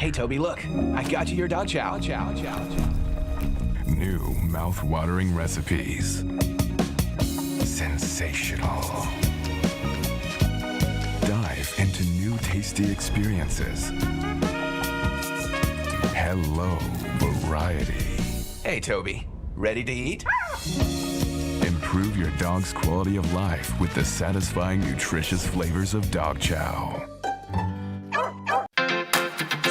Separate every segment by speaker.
Speaker 1: Hey Toby, look, I got you your dog chow. Chow, chow, chow.
Speaker 2: New mouth-watering recipes. Sensational. Dive into new tasty experiences. Hello, variety.
Speaker 1: Hey Toby, ready to eat?
Speaker 2: Improve your dog's quality of life with the satisfying, nutritious flavors of dog chow.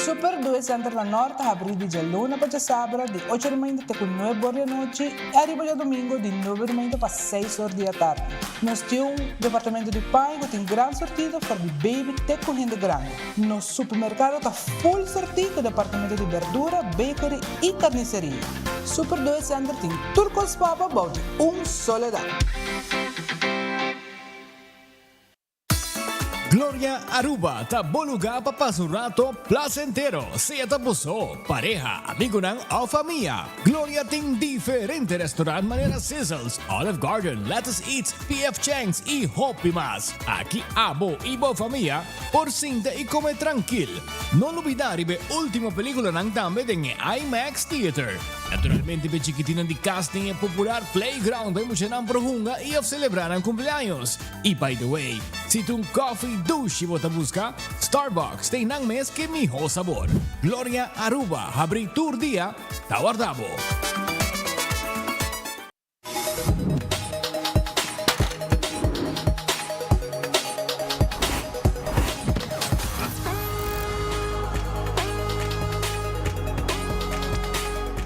Speaker 3: Super Due Center na Nort ta habrí di djaluna pa djasabra di ocho di mainta te ku nuebe or di anochi i ariba djadumingu di nuebe di mainta pa seis or di atardi. Nos tin un departamento di paña ku tin gran sortido for di baby te ku hende grandi. Nos supermerkado ta full sortí ku departamento di berdura, bakery i karniseria. Super Due Center tin tur kos pa bo bou di un solo dak.
Speaker 4: Gloria Aruba ta bo luga pa pasa un rato placentero, sea ta bo so, pareha, amigonan of famia. Gloria tin diferente restaurant manera Sizzles, Olive Garden, Lettuce Eats, PF Chang's y hopi mas. Aki abo y bo famia por sinta y come trankil. No lubida riba e ultimo peliculanan tambe den e IMAX Theater. Naturalmente p'e chikitinnan di cas tin e popular playground pa e muchanan por hunga y of celebra nan cumpleaños. Y by the way, si ta un coffee dushi bo ta busca, Starbucks ta einan mes ke miho sabor. Gloria Aruba habri tur dia, ta warda bo.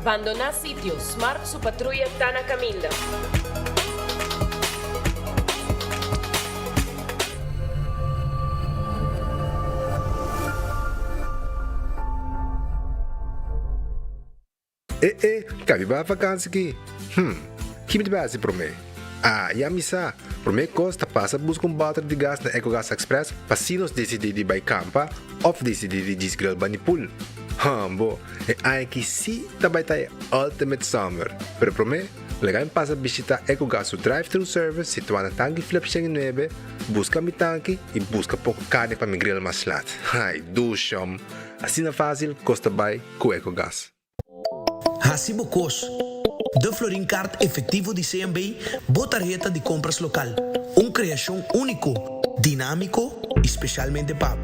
Speaker 5: Bandoná sitio, Smart su patruya ta na kaminda.
Speaker 6: E e, ka biba vakansi ki? Hm, ki mi ta bai hasi promé? Ah, ya mi sa! Promé kos ta pasa buska un bòter di gas na Ecogas Express pa si nos disidí di bai kampa òf disidí di djis grill bani pool. Hòmbo, e aña aki sí ta bai ta e ultimate summer! Pero promé, laga mi pasa bishitá Ecogas su drive-thru service situá na Tanki Flip 109, buska mi tanki i buska poko karni pa mi grill mas lat. Ai, dushòm! Asina fásil kos ta bai ku Ecogas.
Speaker 7: Hasi bo kos. De Florin Card Efectivo di CMB, bo tarheta di kompras lokal. Un kreashon úniko, dinámiko i spesialmente pa bo.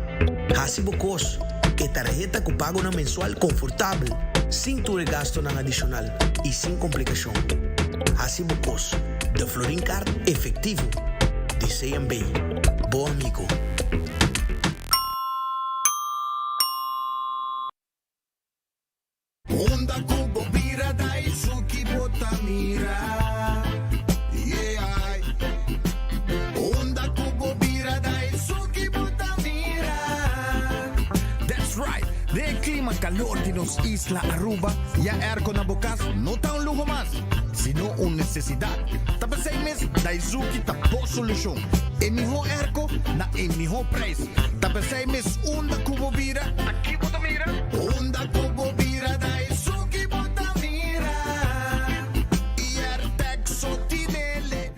Speaker 7: Hasi bo kos. E tarheta ku pagonan mensual konfortabel, sin tur e gastonan adishonal i sin komplikashon. Hasi bo kos. De Florin Card Efectivo di CMB. Bo amigo.
Speaker 8: Unda ku bo bira da esun ki bo ta mira Yeah Unda ku bo bira da esun ki bo ta mira
Speaker 9: That's right! Den e klima kalor di nos isla Aruba, ya airco na bo kas no ta un luho mas, sino un nesesidat. Ta p'esei mes Daizuki ta bo solushon. E mihó airco na e mihó prijs. Ta p'esei mes unda ku bo bira, ta ki bo ta mira?
Speaker 8: Unda ku bo bira ta esun ki bo ta mira I Airtag so tinele.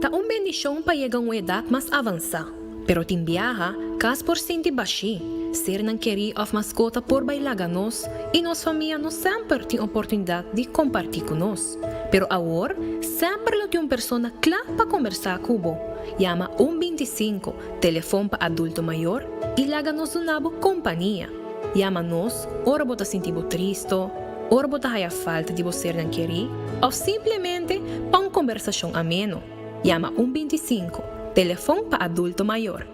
Speaker 10: Ta un bendishon pa yega un edat mas avansá, pero tin biaha, kas por sinti bashí, sernan kerí òf maskota por bai laga nos i nos famia no semper tin oportunidat di kompartí ku nos. Pero awor, semper lo tin un persona kla pa kombersá ku bo. Yama un 25, telefon pa adulto mayor, i laga nos duna bo kompania. Yama nos ora bo ta sinti bo tristo, ora bo ta haya falta di bo sernan kerí òf simplemente pa un kombersashon ameno. Yama un 25, telefon pa adulto mayor.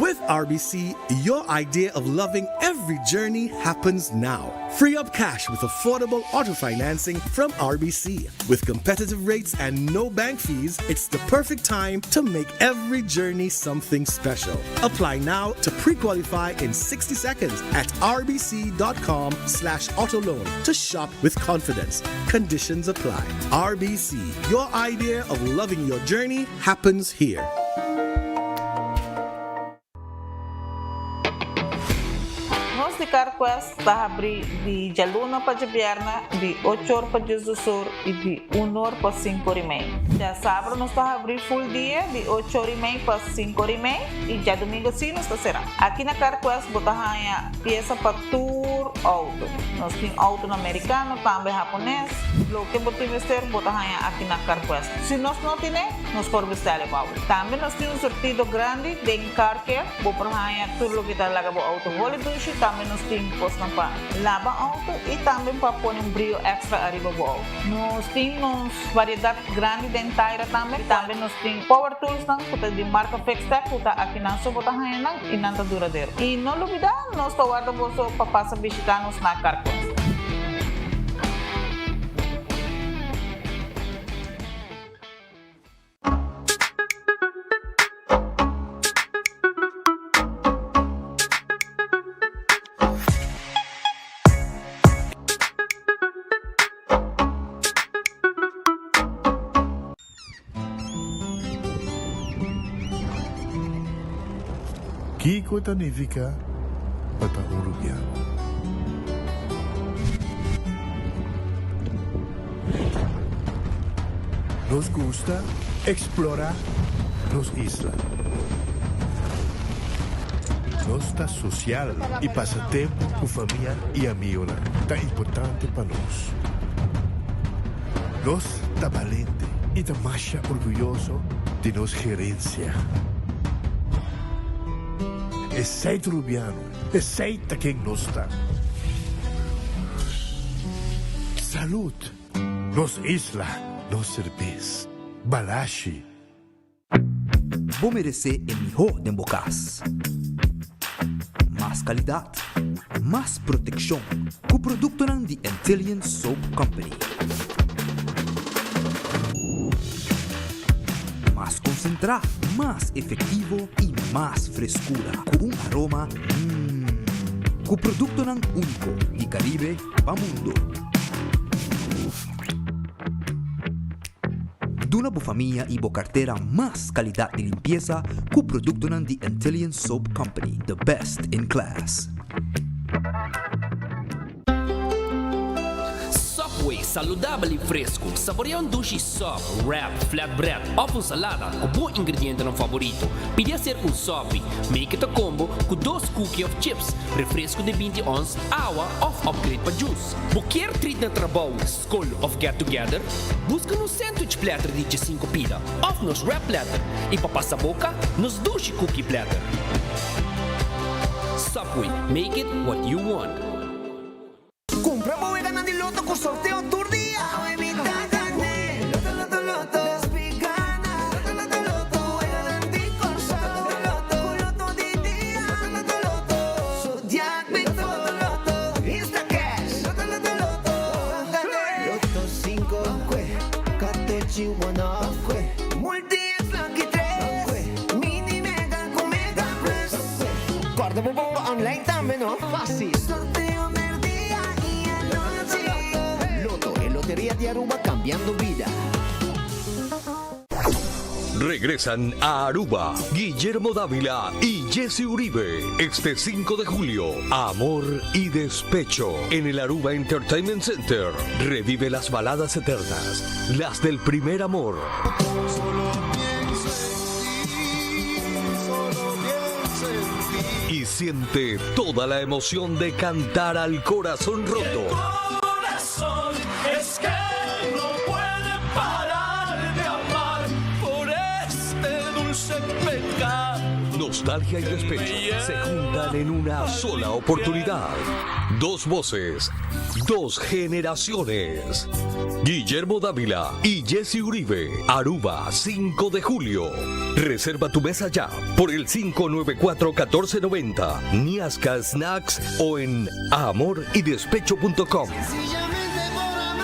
Speaker 11: With RBC, your idea of loving every journey happens now. Free up cash with affordable auto financing from RBC. With competitive rates and no bank fees, it's the perfect time to make every journey something special. Apply now to pre-qualify in 60 seconds at rbc.com slash autoloan to shop with confidence. Conditions apply. RBC, your idea of loving your journey happens here.
Speaker 12: Nos di. di CarQuest ta habri di djaluna pa djabièrnè di ocho or pa diesdos or i di un or pa sinku or i mei. Djasabra nos ta habri full dia di ocho or i mei pa sinku or i mei i djadumingu si nos ta será. Aki na CarQuest bo ta haña piesa pa tur outo. Nos tin outonan merikano, tambe hapones. Loke bo tin mester bo ta haña aki na CarQuest. Si nos no tine, nos por bestèl e bou. Tambe nos tin un surtido grandi den Car Care. Bo por haña tur loke ta laga bo outo holi dushi, tambe nos tin kosnan pa laba outo i tambe pa pone un brio èkstra ariba bo outo. Nos tin nos variedat grandi den taira tambe, tambe nos tin power toolsnan ku ta di marka Fixtech ku ta akinan so bo ta haña nan i nan ta duradero. I no lubidá nos ta warda boso pa pasa bishitá nos na Carquest.
Speaker 13: Kiko ta nifiká pa ta un rubiano? Nos gusta explora nos isla. Nos ta social y pasa tempo cu famia y amigonan ta importante pa nos. Nos ta balente y ta masha orguyoso di nos gerencia. Esey ta Rubiano, esey ta ken nos ta. Salud! Nos isla, nos serbes. Balashi.
Speaker 14: Bo meresé e mihó den bo kas. Mas kalidat, mas protekshon ku produktonan di Antillian Soap Company. Mas konsentrá, mas efektivo i mas freskura ku un aroma mmm. Ku produktonan úniko di Karibe pa mundo. Duna bo famia i bo kartera mas kalidat di limpiesa ku produktonan di Antillian Soap Company, the best in class.
Speaker 15: Subway, saludabel y fresco. Saborea un dushi sub, wrap, flatbread of un salada cu bo ingredientenan favorito. Pidi hacer un sopi. Make it a combo cu dos cookie of chips, refresco di binti ons, awa of upgrade pa juice. Bo kier treat na trabou, scol of get together? Busca nos sandwich platter di djesinco pida of nos wrap platter y pa pasa boca, nos dushi cookie platter. Subway, make it what you want.
Speaker 8: Cumpra bo weganan di loto cu sorteo tur dia. Awe mi ta gane. Loto, loto, loto. Despi gana. Loto, loto, loto. Weganan di Corsou. Loto, loto, cu loto di dia. Loto, loto, loto. Zodiac Big Four. Loto, loto, Instacash. Loto, loto, loto. Gane. Loto cinco. Katochi one off. Multi X Lucky tres. Mini Mega cu Mega Plus. Corda bo bomba online tambe no. Facil. Sorteo merdia y anochi. Lotto, e loteria di Aruba cambiando bida.
Speaker 16: Regresan a Aruba Guillermo Dávila y Jesse Uribe este 5 de julio. Amor y Despecho en el Aruba Entertainment Center. Revive las baladas eternas, las del primer amor.
Speaker 8: Solo pienso en ti, solo pienso en ti.
Speaker 16: Y siente toda la emoción de cantar al corazón roto.
Speaker 8: Corazón es que no puede parar de amar por este dulce pecado.
Speaker 16: Nostalgia y despecho se juntan en una sola oportunidad. Dos voces, dos generaciones. Guillermo Dávila y Jesse Uribe, Aruba, 5 de julio. Reserva tu mesa ya por el 594-1490, Niasca Snacks o en amoridespecho.com.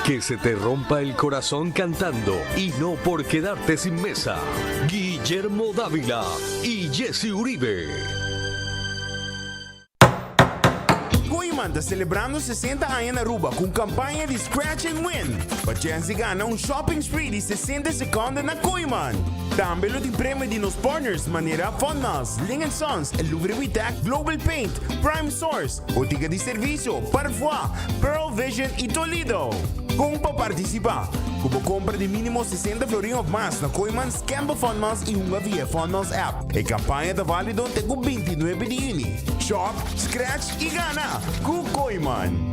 Speaker 16: Que se te rompa el corazón cantando y no por quedarte sin mesa. Guillermo Dávila y Jesse Uribe.
Speaker 9: Con
Speaker 17: Kooyman ta celebrando 60 aña na Aruba cu un campaña di Scratch and Win pa chance di gana un shopping spree di 60 seconde na Kooyman. Tambe lo tin premio di nos partners manera Funmas, Ling and Sons, Louvre Witec, Global Paint, Prime Source, Botica di Servicio, Parfois, Pearl Vision y Toledo. Con pa participa? Cu bo compra di minimo 60 florin of mas na Kooyman, scan bo Funmas y hunga via Funmas app. E campaña ta valido te cu 29 di juni. Shop, scratch y gana cu Kooyman!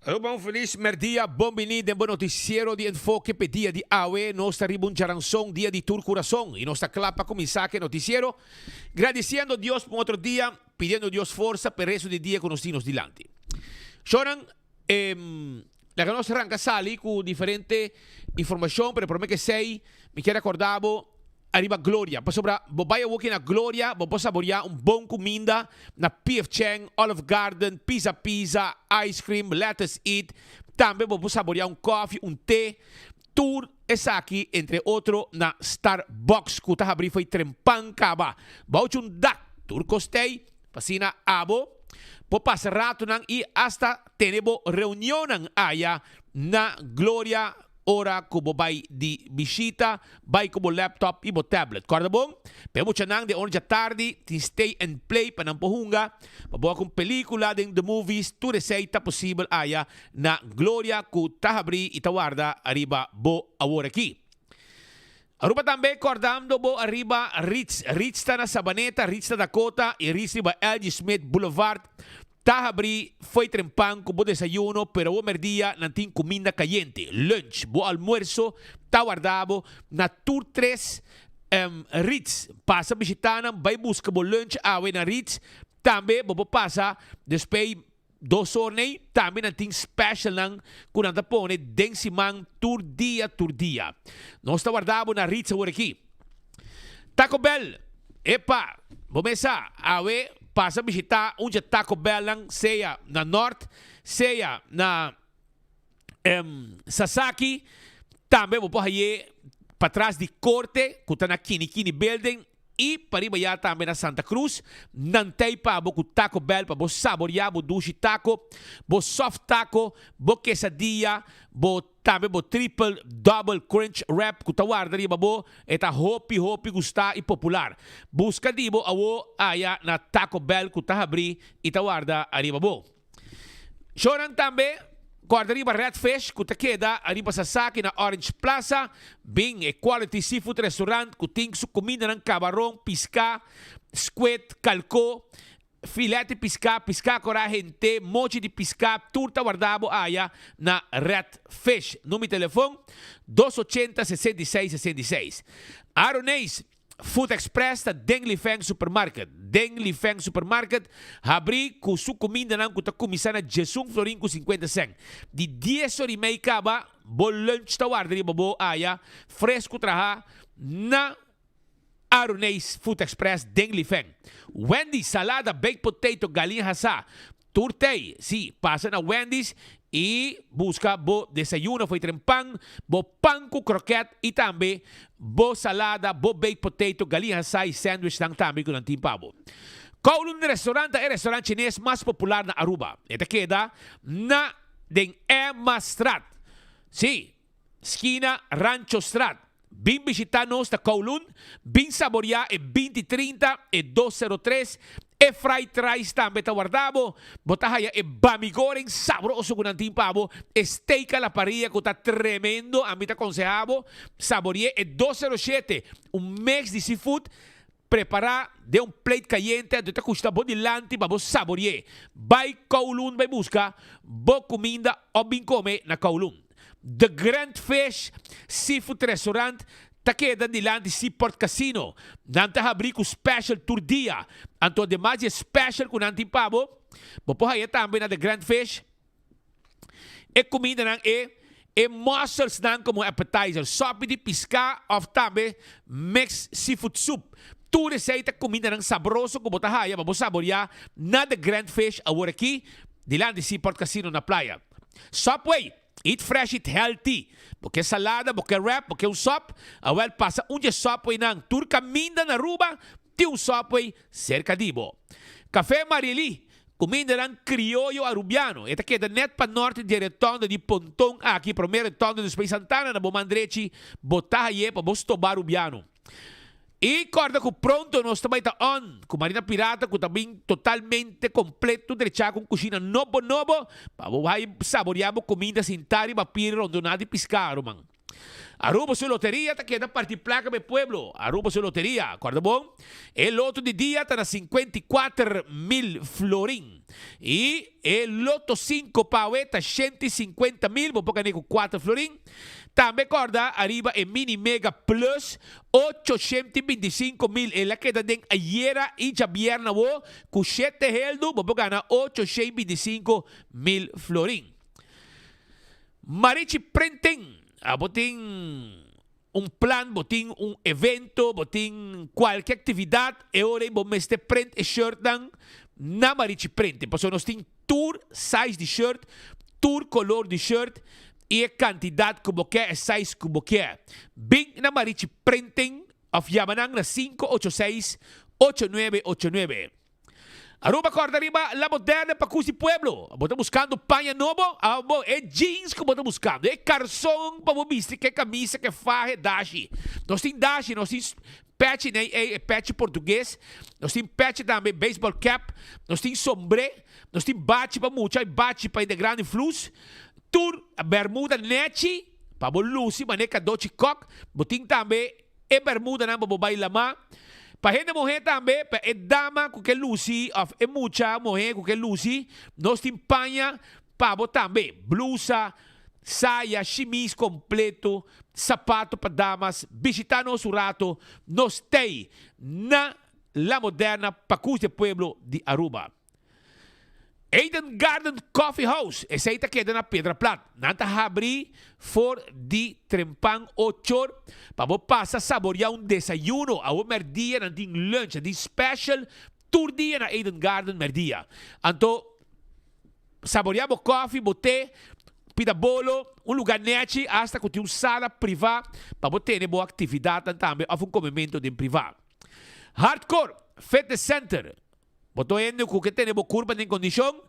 Speaker 18: Aruba un felis merdia, bon bini den bo noticiero di Enfoke p'e dia di awe. Nos ta riba un djaranson, dia di tur curason, y nos ta cla pa cuminsa cu e noticiero, gradiciendo Dios pa un otro dia, pidiendo Dios forsa p'e resto di dia cu nos tin nos dilanti. Shornan, laga nos ranca sali cu diferente informacion, pero prome cu esey mi kier acorda bo ariba Gloria, pasobra bo bai awoki na Gloria, bo por saboria un bon cuminda na PF Chang, Olive Garden, Pizza Pizza, Ice Cream, Let Us Eat, tambe bo por saboria un koffie, un te, tur esaki entre otro na Starbucks cu ta habri fo'i trempan caba. Bou cu un dak, tur costei, pa asina abo por pasa ratonan y hasta tene bo reunionnan aya na Gloria. Ora ku bo bai di bishita, bai ku bo laptop i bo tablet. Kòrda bon, pa e muchanan den ora djatardi tin stay and play pa nan por hunga, pa bo wak un pelikula den the movies, tur esei ta posibel aya na Gloria ku ta habrí i ta warda ariba bo awor aki. Aruba tambe kòrdando bo ariba Ritz. Ritz ta na Sabaneta, Ritz na Dakota i Ritz riba LG Smith Boulevard. Ta habrí fo'i trempan ku bo desayuno, pero bo merdia nan tin kuminda kayente, lunch. Bo almuerso ta warda bo na tur tres Ritz. Pasa bishitá nan, bai buska bo lunch awe na Ritz. Tambe bo por pasa despei dos or nei, tambe nan tin specialnan ku nan ta pone den siman tur dia tur dia. Nos ta warda bo na Ritz awor aki. Taco Bell, Epa, bo mes sa, awe pasa bishita un dje Taco Bellnan sea na Nort, sea na Sasaki, tambe bo por haye patras di Korte ku ta na Kini Kini Building i pariba ya tambe na Santa Cruz, nan tei pa bo ku Taco Bell pa bo saboria bo dushi taco, bo soft taco, bo quesadilla, bo. Tambe bo triple double crunch wrap ku ta warda riba bo, e ta hopi hopi gustá i popular. Buska di bo awo aya na Taco Bell ku ta habrí i ta warda ariba bo. Shownan tambe kòrda riba Red Fish ku ta keda ariba Sasaki na Orange Plaza. Bin e quality seafood restaurant ku tin su kumindanan kabaron, piská, squid, kalkó. Filet di piská, piská korá hente, mochi di piská, tur ta warda bo aya na Red Fish. Number di telefon, dos ochenta 66 66. Aroneis Food Express ta den Li Feng Supermarket. Den Li Feng Supermarket habrí ku su kumindanan ku ta kuminsá na djesun florin ku sinkuenta sèn. Di dies or i mei kaba, bo lunch ta warda riba bo aya, fresku trahá na. Aruneis Food Express den Lifeng. Wendy's Salada Baked Potato Galiña Hasá Tur tei, sí, pasa na Wendy's i buska bo desayuno fo'i tren pan, bo pan ku kroket i tambe bo salada, bo baked potato, galiña hasá i sandwichnan tambe ku nan tin pa bo. Kowloon Restaurant ta e restaurant chines mas popular na Aruba. E ta keda na den Emmastraat. Sí, skina Ranchostraat. Bin bishita nos na Kowloon, bin saboria e 20 30, e 203, e fried rice tambe ta warda bo. Bo ta haya e bami goreng sabroso ku nan tin pa bo, e steak a la parrilla ku ta tremendo, ami ta konseha bo saborie e 207, un mix di seafood prepara den un plate kayente anto e ta kushta bo dilanti pa bo saborie. Bai Kowloon bai buska bo kuminda of bin kome na Kowloon. The Grand Fish Seafood Restaurant ta keda dilanti Seaport Casino. Nan ta habri ku special tur dia. Anto ademas di e special ku nan tin pa bo, bo por haya tambe na The Grand Fish e kumindanan e e musselsnan komo appetizer, sopi di piská òf tambe mixed seafood soup. Tur esei ta kumindanan sabroso ku bo ta haya pa bo saboriá na The Grand Fish awor aki dilanti Seaport Casino na Playa. Subway, eat fresh eat healthy. Bo ke salada, bo ke wrap, bo ke un sop? Awel pasa un dje Subwaynan tur kaminda na Aruba tin un Subway serka di bo. Café Mariely, Kumindanan krioyo arubiano. E ta keda nèt pa nòrt di e retònde di Ponton aki, promé retònde despues Santana na bo man drechi, bo ta haye pa bo stoba arubiano. I kòrda ku pronto nos ta bai ta on ku Marina Pirata ku ta bin totalmente kompleto drechá ku un kushina nobo nobo pa bo bai saboriá bo kuminda sintá riba piri rondoná di piská, ruman. Aruba su loteria ta keda parti placa pa e pueblo. Aruba su loteria, corda bon, e loto di dia ta na 54 mil florin. Y e loto 5 pa awe ta 150 mil, bo por gana cu 4 florin. Tambe corda ariba e Mini Mega Plus 825 mil. El a keda den ayera y djabierna awo cu 7 heldu, bo por gana 825 mil florin. Marichi Printing, abo tin un plan, bo tin un evento, bo tin kualke aktividat, e ora ei bo mester print e shirtnan na Marichi Printing. Pasobra nos tin tur size di shirt, tur kolor di shirt i e kantidat ku bo ke, e size ku bo ke. Bin na Marichi Printing òf yama nan na 586 8989. Aruba corda riba La Moderna pa cusi pueblo. Bo ta buscando paña nobo? Abo e jeans cu bo ta buscando, e carson pa bo bisti, ke camisa, ke fahe, dashi. Nos tin dashi, nos tin pechi nei ey, e pechi portugues. Nos tin pechi tambe baseball cap, nos tin sombre, nos tin bachi pa mucha y bachi pa hende grandi flus. Tur bermuda nechi pa bo luci mane cadochi kok. Bo tin tambe E bermudanan pa bo bai lamá. Pa hende muhé tambe, pa e dama ku ke lusi òf e mucha muhé ku ke lusi, nos tin paña pa bo tambe, blusa, saya, shimis kompleto, sapato pa damas. Bishitá nos un rato, nos t'ei na La Moderna Pacus di e pueblo di Aruba. Eden Garden Coffee House, esei ta keda na Piedra Plat. Nan ta habri for di trempan ochor pa bo pasa saboria un desayuno. Awo merdia nan tin lunch, nan tin special tur dia na Eden Garden merdia. Anto saboria bo koffie, bo te, pida bolo, un luga nechi hasta ku tin un sala priva pa bo tene bo aktividatnan tambe of un komemento den priva. Hardcore Fitness Center. Bo ta un hende ku ke tene bo kurpa den kondishon,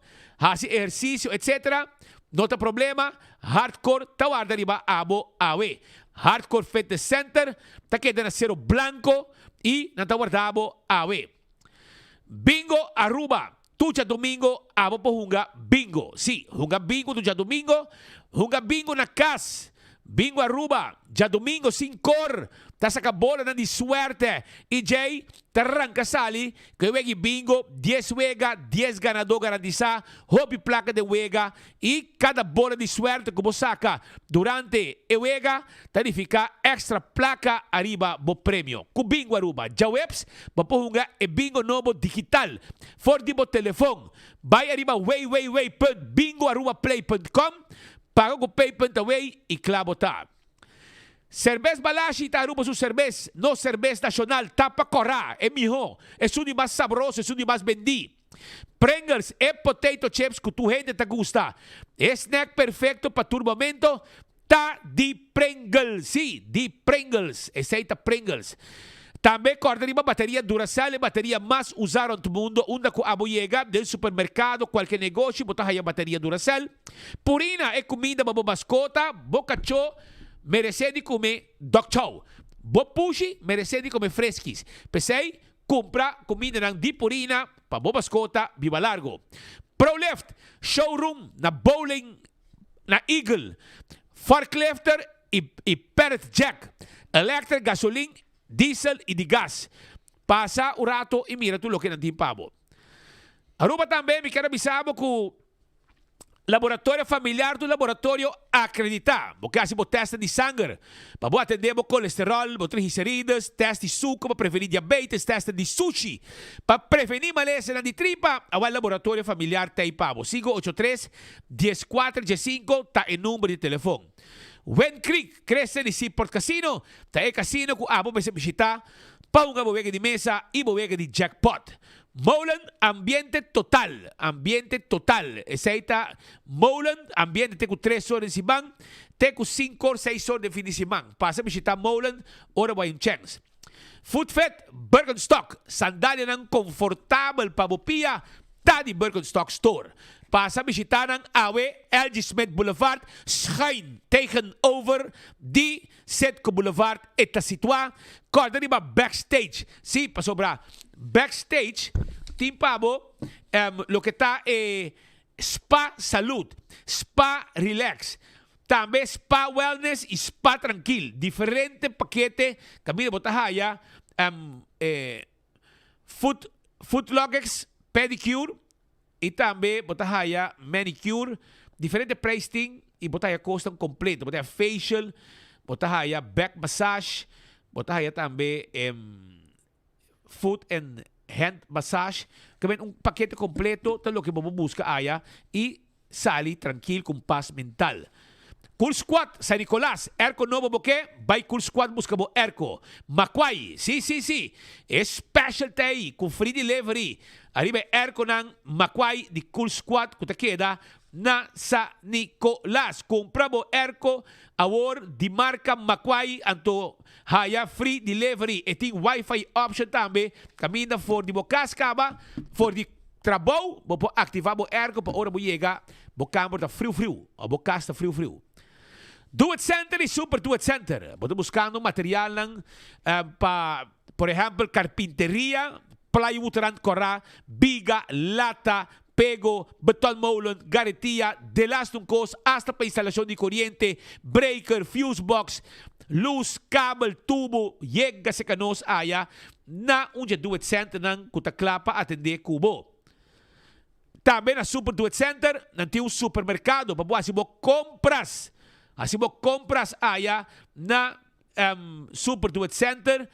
Speaker 18: hasi ehersisio etc. No ta problema, Hardcore ta warda riba abo awe. Hardcore Fitness Center ta keda na Sero Blanco i nan ta warda bo awe. Bingo Aruba, Tur djadumingo abo por hunga bingo. Sí, hunga bingo tur djadumingo. Hunga bingo na kas. Bingo Aruba, djadumingo sin kor ta saka bolanan di suerte i djei ta ranka sali ku e wega i bingo, dies wega, dies ganadó garantisá, hopi plaka den wega i kada bola di suerte ku bo saka durante e wega ta nifiká èkstra plaka ariba bo premio. Ku Bingo Aruba djaweps bo por hunga e bingo nobo digital for di bo telefon. Bai ariba www.bingoarubaplay.com Paga ku paypunt away i kla bo ta. Serbes Balashi ta Aruba su serbes, nos serbes nashonal, tapa kòrá, e mihó, esun di mas sabroso, esun di mas bendí. Pringles, e potato chips ku tur hende ta gusta, e snack perfekto pa tur momento, ta di Pringles, sí, di Pringles, esei ta Pringles. Tambe kòrda riba bateria Duracell, e bateria mas usá rònt mundu, unda ku abo yega, den supermerkado, kualke negoshi, bo ta haya bateria Duracell. Purina e kuminda pa bo maskota, bo kachó. meresé di kume dog chow. Bo pushi meresé di kume freskis. P'esei, kumpra kumindanan di Purina pa bo maskota biba largo. Prolift, showroom na Bowling na Eagle, forklifter i i pallet jack, electric, gasolin, diesel i di gas. Pasa un rato i mira tur loke nan tin pa bo. Aruba tambe mi kier a bisa bo ku Laboratorio Familiar ta un laboratorio akreditá. Bo ke hasi bo tèstnan di sanger pa bo atendé bo kolesteròl, bo triglicerides, tèst di suku pa prevení diabetes, tèstnan di sushi pa prevení malesanan di tripa. Awal Laboratorio Familiar ta ei pa bo. Sinku ocho tres, dieskuater diesinku ta e number di telefon. Wind Creek, Cresta di Seaport Casino ta e casino ku abo mester bishitá pa hunga bo wega di mesa i bo wega di jackpot. Molen, ambiente total, ambiente total. Esei ta Molen, ambiente te ku tres or den siman, te ku sinku or, seis or den fin di siman. Pasa bishita Molen ora bo hay un chèns. Footfit, Birkenstock, sandalianan konfortabel pa bo pia ta di Birkenstock Store. Pasa bishita nan awe LG Smith Boulevard, schuin tegenover di Citgo Boulevard e ta situá. Kòrda riba backstage. Sí, pasobra backstage tin pa bo loke ta e spa salud, spa relax, tambe spa wellness i spa trankil. Diferente pakete kaminda bo ta haya e foot footlogics pedicure i tambe bo ta haya manicure. Diferente prijs tin i bo ta haya kosnan kompleto. Bo ta haya facial, bo ta haya back massage, bo ta haya tambe foot and hand massage. Ke men un pakete kompleto ta loke bo por buska aya i Sali trankil ku un pas mental. Cool Squad, San Nicolas, Airco nobo bo ke? Bai Cool Squad buska bo airco. Makwai, si si si, e special ta ei ku free delivery ariba e airconan Makwai di Cool Squad ku ta keda na San Nicolas. Kumpra bo airco awor di marka Makwai anto haya free delivery. E tin wifi option tambe kaminda for di bo kas kaba for di. Trabou, bo por aktivá bo airco pa ora bo yega bo kamber ta friu friu òf bo kas ta friu friu. Do It Center i Super Do It Center. Bo ta buskando materialnan pa, por ehèmpel, karpinteria, plywood rand kòrá, biga, lata, pego, betonmolen, garetia, delas un kos, asta pa instalashon di koriente, breaker, fuse box, lus, kabel, tubo, yega serka nos aya Na un dje Do It Centernan ku ta kla pa atendé ku bo. Tambe na Super Do It Center nan tin un supermerkado pa bo hasi bo kompras. Hasi bo kompras aya na Super Do It Center.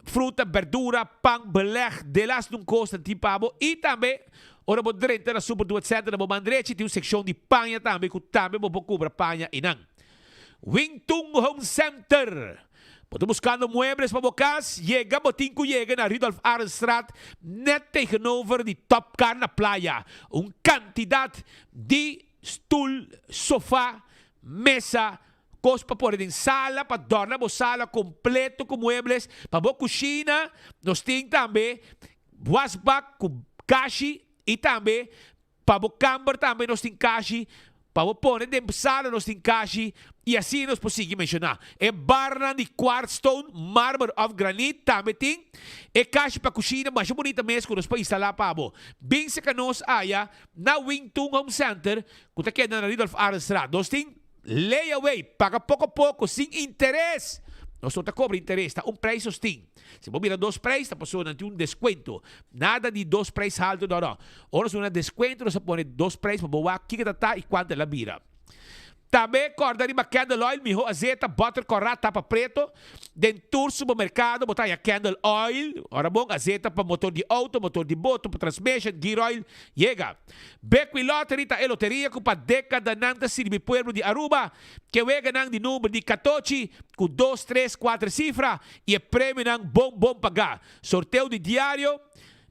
Speaker 18: Fruta, berdura, pan, beleg, delas nun kos nan tin pa bo. I tambe ora bo drenta na Super Do It Center na bo man drechi tin un sekshon di paña tambe ku tambe bo por kubra paña einan. Wing Tung Home Center. Bo ta buskando muebles pa bo kas? Yega bo tin ku yega na Rudolf Arendstraat, net tegenover di Top Car na Playa. Un kantidat di stul, sofa, mesa, kos pa pone den sala, pa dòrna bo sala kompleto ku muebles. Pa bo kushina nos tin tambe wasbak ku kashi i tambe Pa bo kamber tambe nos tin kashi, pa bo pone den sala nos tin kashi, i asina nos por sigui menshoná. E barnan di quartzstone, marmer òf granit tambe tin. E kashi pa kushina masha bunita mes ku nos por instalá pa bo. Bin serka nos aya na Wing Tun Home Center ku ta keda na Rudolf Arendstraat. Nos tin layaway, paga poko poko sin interes. Nos no ta kobra interes, ta un prijs nos tin. Si bo mira dos prijs ta pasobra nan tin un descuento. Nada di dos prijs halto no no. Ora nos duna descuento nos a pone dos prijs pa bo wak kiko ta ta y cuanto el a bira. Tambe corda riba candle oil miho azeta butter cora tapa preto. Den tur supermercado bo ta haya candle oil. Ora bon azeta pa motor di auto, motor di boto, pa transmission, gear oil. Yega. Bequi Lottery ta e loteria cu pa decadanan ta sirbi pueblo di Aruba. Ke weganan di number di catochi cu dos, tres, cuater cifra y e premionan bon bon pagá. Sorteo di diario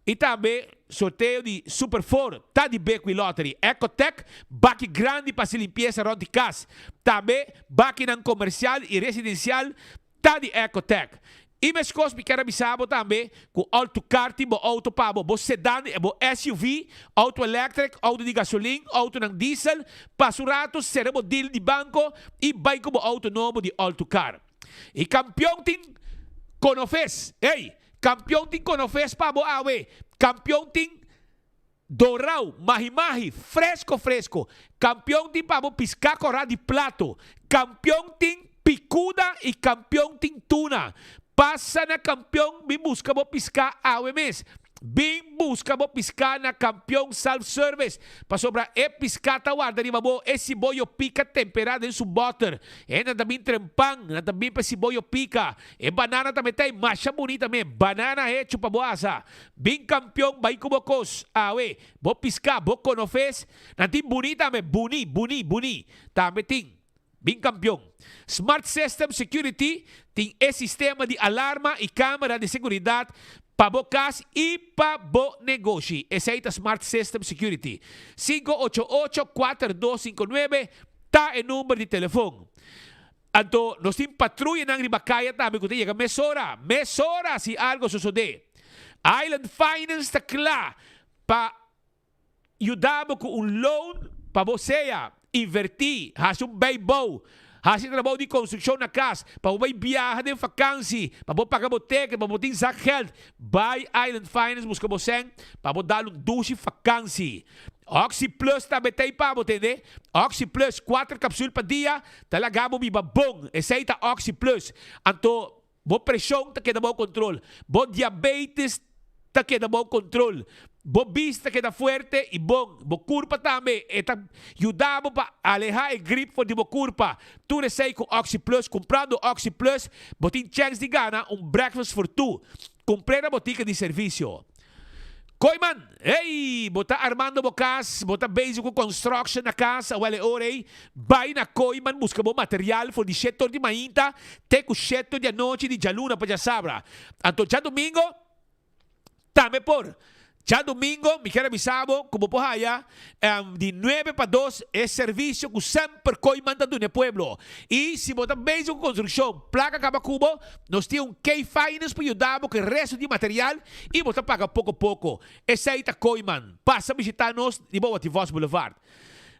Speaker 18: y tambe sorteo di Super Four ta di Bequi Lottery. Ecotec, baki grandi pa haci limpieza rond di cas. Tambe bakinan comercial y residencial ta di Ecotec. I meskos mi kier a bisa bo tambe ku al tu kar tin bo outo pa bo, bo sedan, bo SUV, outo electric, outo di gasolin, outonan diesel, pasa un rato sera bo deal di banko i bai ku bo outo nobo di al tu kar. I kampion tin konofes, ey, kampion tin konofes pa bo awe, kampion tin dorau, mahi-mahi, fresko fresko, kampion tin pa bo piská kòrá di plato, kampion tin pikuda i kampion tin tuna. Pasa na kampion bin buska bo piská awe mes. Bin buska bo piská na Kampion Self Service, pasobra e piská ta warda riba bo e siboyo pika temperá den su bòter. E nan ta bin trempan, nan ta bin pa e siboyo pika. E banana tambe ta ei masha bunita mes, banana hecho pa bo asa. Bin Kampion bai ku bo kos, awe, bo piská, bo konofes. Nan tin buni tambe, buni, buni, buni tambe tin. Bin kampion. Smart System Security tin e sistema di alarma i kamera di seguridat pa bo kas i pa bo negoshi. Esei ta Smart System Security. 588 4259 ta e number di telefon. Anto nos tin patruyanan riba kaya tambe ku ta yega mesora, mesora si algo sosodé. Island Finance ta kla pa yuda bo ku un loan pa bo sea invertí, hasi un bijbouw, hasi trabou di konstrukshon na kas, pa bo bai biaha den fakansi, pa bo paga bo teken, pa bo tin zakgeld. Bai Island Finance buska bo sèn pa bo dal un dushi fakansi. Oxi Plus tambe ta ei pa bo, tende? Oxi Plus, kuater kapsul pa dia, ta laga bo biba bon. Esei ta Oxi Plus. Anto Bo preshon ta keda bou kontrol. Bo diabetes ta keda bou kontrol. Bo bista ta keda fuerte i bon. Bo kurpa tambe. E ta yuda bo pa alehá e grip for di bo kurpa. Tur esei ku OxyPlus. Kumprando OxyPlus bo tin chèns di gana un breakfast for two. Kumpr'é na botika di servisio. Kooiman, Hey! Bo ta armando bo kas, bo ta bezig ku construction na kas, awel e ora ei, bai na Kooiman buska bo material for di shete or di mainta te ku shete or di anochi di djaluna pa djasabra. Anto djadumingo tambe por. Djadumingo mi kier a bisa bo ku bo por haya di nuebe pa dos e servisio ku semper Kooiman ta duna e pueblo. I si bo ta bezig ku construccion, plaka kaba ku bo, Nos tin un K-Finance pa yuda bo ku e resto di material i bo ta paga poko poko. Esei ta Kooiman. Pasa bishita nos riba Wativos Boulevard.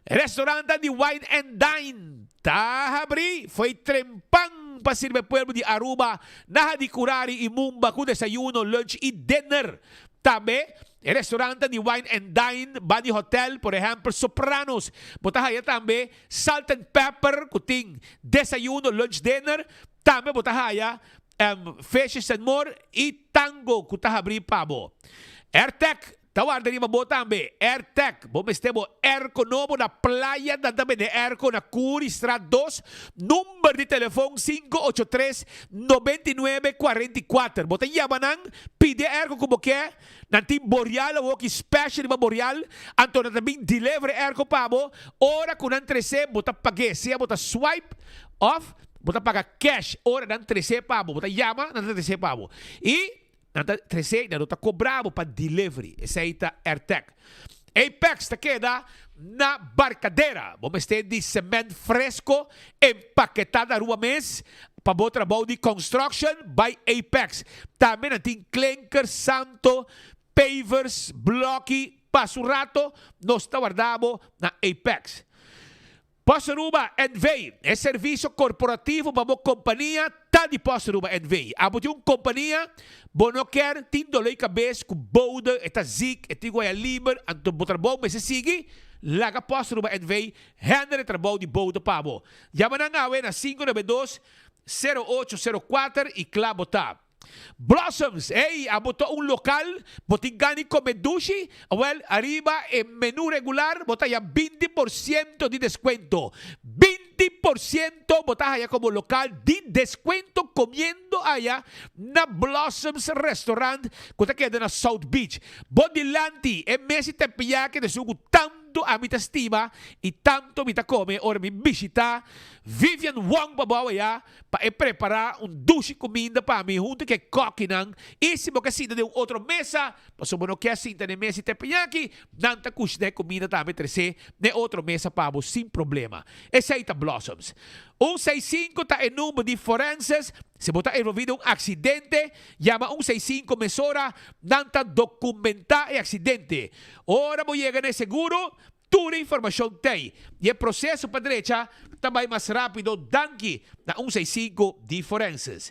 Speaker 18: Restaurantan di Wine and Dine ta habri fo'i trempan pa sirbi e pueblo di Aruba na Hadicurari i Mumba ku desayuno, lunch i dinner. Tambe e restaurantan di Wine and Dine ba di hotel, por ehempel Sopranos. Bo ta haya tambe Salt and Pepper ku tin desayuno, lunch, dinner. Tambe bo ta haya Fishes and More i Tango ku ta habrí pa bo. Airtec ta warda riba bo tambe. Airtec, bo mester bo airco nobo na playa nan ta bende airco na Curiestraat dos, number di telefon 583 99 44. Bo ta yama nan, pidi e airco ku bo ke, nan tin Boreal awoki special riba Boreal, anto nan ta bin deliver e airco pa bo, ora ku nan trese bo ta pag'é, sea bo ta swipe of Bo ta paga cash ora nan trese pa bo. Bo ta yama, nan ta trese pa bo. I nan ta trese, nan no ta kobra bo pa delivery. Esei ta Airtec. Apex ta keda na Barcadera. Bo mester di cement fresco empaketá na Aruba mes pa bo trabou di construction, bai Apex. Tambe nan tin klinker, santo, pavers, bloki. Pasa un rato, nos ta warda bo na Apex. Post Aruba NV, e servisio korporativo pa bo kompania ta di Post Aruba NV. Abo tin un kompania, bo no kier tin doloi kabes ku boude, e ta zik, e tin guaya liber, anto bo trabou mester sigui, laga Post Aruba NV handle e trabou di boude pa bo. Yama nan awe na 592 0804 i kla bo ta. Blossoms, Ey, abo ta un lokal, bo tin gana di kome dushi? Awel, ariba e menu regular bo ta haya 20% di deskuento. 20% bo ta haya komo lokal di deskuento komiendo aya na Blossoms Restaurant ku ta keda na South Beach. Bo dilanti e mes di tempiaki ta esun ku tantu ami ta stima i tantu mi ta kome ora mi bishita. Vivian Wong pa bou ayá pa e prepará un dushi kuminda pa mi huntu ku e kòkinan i si bo ke sinta den un otro mesa pasobra bo no ke sinta den mesa di teppanyaki, nan ta kushiná e kuminda tambe tresé den otro mesa pa bo sin problema. Esei ta Blossoms. Un seis sinku ta e number di forenses. Si bo ta envolví den un aksidente, yama un seis sinku mesora, nan ta dokumentá e aksidente. Ora bo yega na e seguro, Tur e informashon t'ei i e proseso pa drecha ta bai mas rápido danki na un seis sinku di Forenses.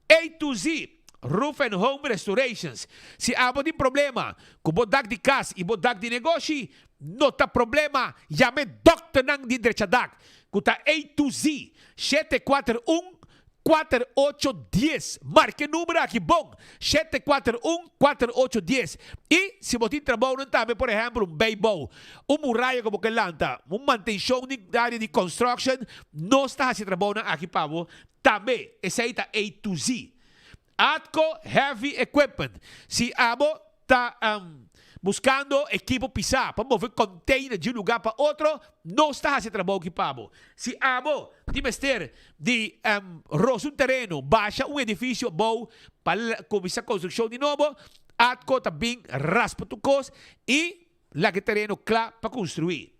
Speaker 18: A to Z Roof and Home Restorations Si abo tin problema ku bo dak di kas i bo dak di negoshi, no ta problema, yama e dòkternan di drecha dak ku ta A to Z 741 Kuater ocho dies. Marka e numero aki bon, shete kuater un, kuater ocho dies. I si bo tin trabounan tambe, por ehèmpel un beibou, un muraya ku bo ke lanta, un mantenshon di área di construction, nos ta hasi e trabounan aki pa bo tambe. Esei ta A to Z. Atco Heavy Equipment. Si abo ta buscando ekipo pisa pa move container di un lugar pa otro, nos ta haci e trabou aki pa bo. Si abo tin mester di rosa un tereno, basha un edificio abou pa cuminsa construccion di nobo, Atco ta bin raspa tur cos y laga e tereno cla pa construi.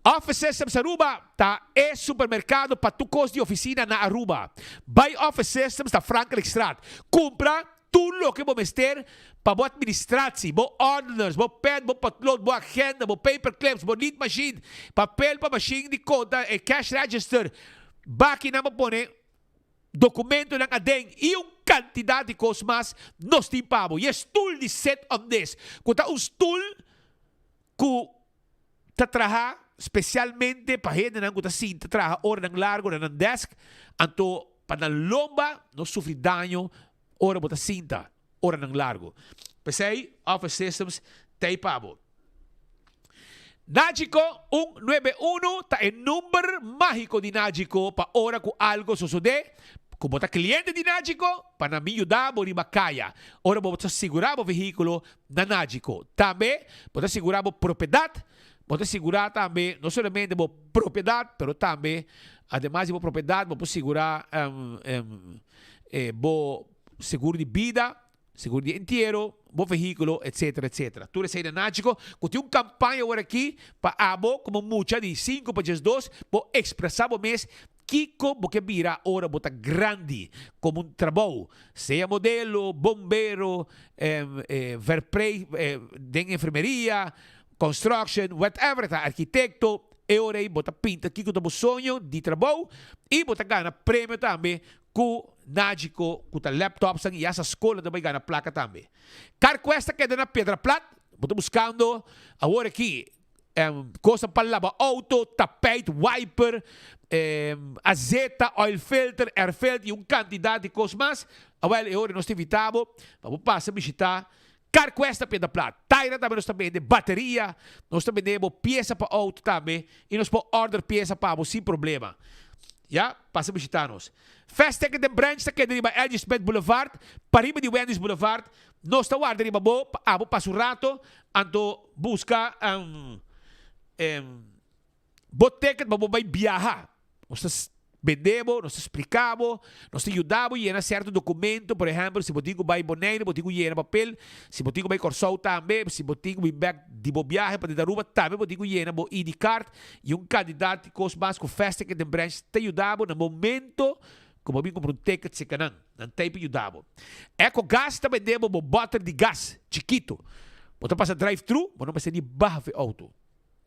Speaker 18: Office Systems Aruba ta e supermercado pa tur cos di oficina na Aruba. Bay Office Systems ta Frankrijkstraat. Cumpra tur loke bo mester pa bo administratie, bo ordeners, bo pen, bo potlood, bo agenda, bo paper clips, bo niet machine, papel pa machine di conta, e cash register, bakinan pa pone documentonan aden y un cantidad di cos mas nos tin pa bo. Y e stoel di sit on this, cu ta un stoel cu ta traha specialmente pa hendenan cu ta sinta traha oranan largo na nan desk, anto pa nan lomba no sufri daño ora bo ta sinta oranan largo. P'esey Office Systems t'ey pa bo. Nagico un nuebe unu ta e number magico di Nagico pa ora cu algo sosode cu bo ta cliente di Nagico pa nan bin yuda bo riba caya ora bo ta sigura bo vehiculo na Nagico. Tambe bo ta sigurá bo propiedat, bo ta sigurá tambe no solamente bo propiedat, pero tambe ademas di bo propiedat bo por sigurá bo seguro di bida, seguro di entiero, bo vehíkulo, etcetera, etcetera. Tur esei na Nagico ku tin un kampaña awor aki pa abo komo mucha di sinku pa diesdos bo ekspresá bo mes Kiko bo ke bira ora bo ta grandi komo un trabou, sea modelo, bombero, verpleeg den enfermeria, construction, whatever ta, arkitekto, e ora ei bo ta pinta kiko ta bo soño di trabou i bo ta gana premio tambe ku Nagico ku ta laptopsnan i hasta skola ta bai gana plaka tambe. Carquest ta keda na Piedra Plat, bo ta buskando awor aki Cosnan pa laba auto, tapijt, wiper, azeta, oil filter, air filter y un cantidad di cos mas. Awel e ora nos ta invita bo pa bo pasa bishita Carquest na Piedra Plat. Taira tambe nos ta bende bateria, nos ta bende bo pieza pa auto tambe y nos por order pieza pa bo sin problema. Ya, pasa bishita nos. Fast Ticket den branch ta keda riba LG Smith Boulevard, pariba di Wendy's Boulevard. Nos ta warda riba bo pa abo pasa un rato, anto buska bo ticket pa bo bai biaha. Nos ta bende bo, nos ta splika bo, nos ta yuda bo yena sierto documento, por ehempel si bo tin ku bai Bonaire bo tin ku yena papel, si bo tin ku bai Kòrsou tambe, si bo tin ku bin bèk di bo biahe pa di Aruba tambe bo tin ku yena bo ID card i un kandidat di kos mas ku Fast Ticket den branch ta yuda bo na momento ku bo bin kumpra un ticket seka nan. Nan ta ei pa yuda bo. Ecogas ta bende bo bo bòter di gas chikitu. Bo ta pasa drive thru, bo no mester ni baha for e outo.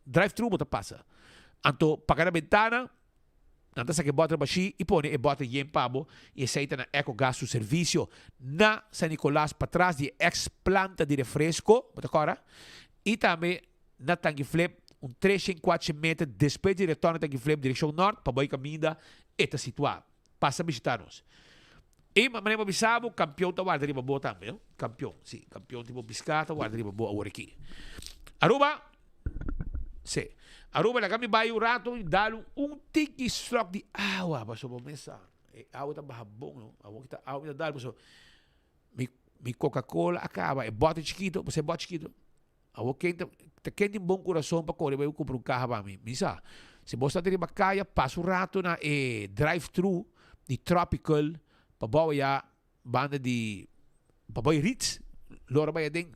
Speaker 18: Drive thru bo ta pasa. Anto paga na bentana, nan ta saka e bòter bashí i pone e bòter yen pa bo i esei ta na Ecogas su servisio na San Nicolas patras di e ex planta di refresco, bo ta kòrda? I tambe na Tangi Flip un treshen kuatshen meter despues di retorno Tangi Flip direkshon nòrt pa bai kaminda e ta situá. Pasa bishita nos. I manera bo bisa bo, kampion ta warda riba bo tambe, no? Kampion, si, kampion tipo piská ta warda riba bo awor aki. Aruba, si. Aruba, laga mi bai un rato i dal un tiki slok di awa, pasobra bo mes sa, e awa ta baha bon, no? Awor ki ta awa mi ta dal, pasobra mi, mi Coca-Cola a kaba, e bòter chikito, bo sa e bòter chikito? Awor ken ta, ta ken tin bon kurason pa kore bai kumpra un kaha pa mi? Mi sa. Si bo ta riba kaya, pasa un rato na e drive-thru di Tropical, pa bou ya banda di pa bai Ritz, lora bai aden.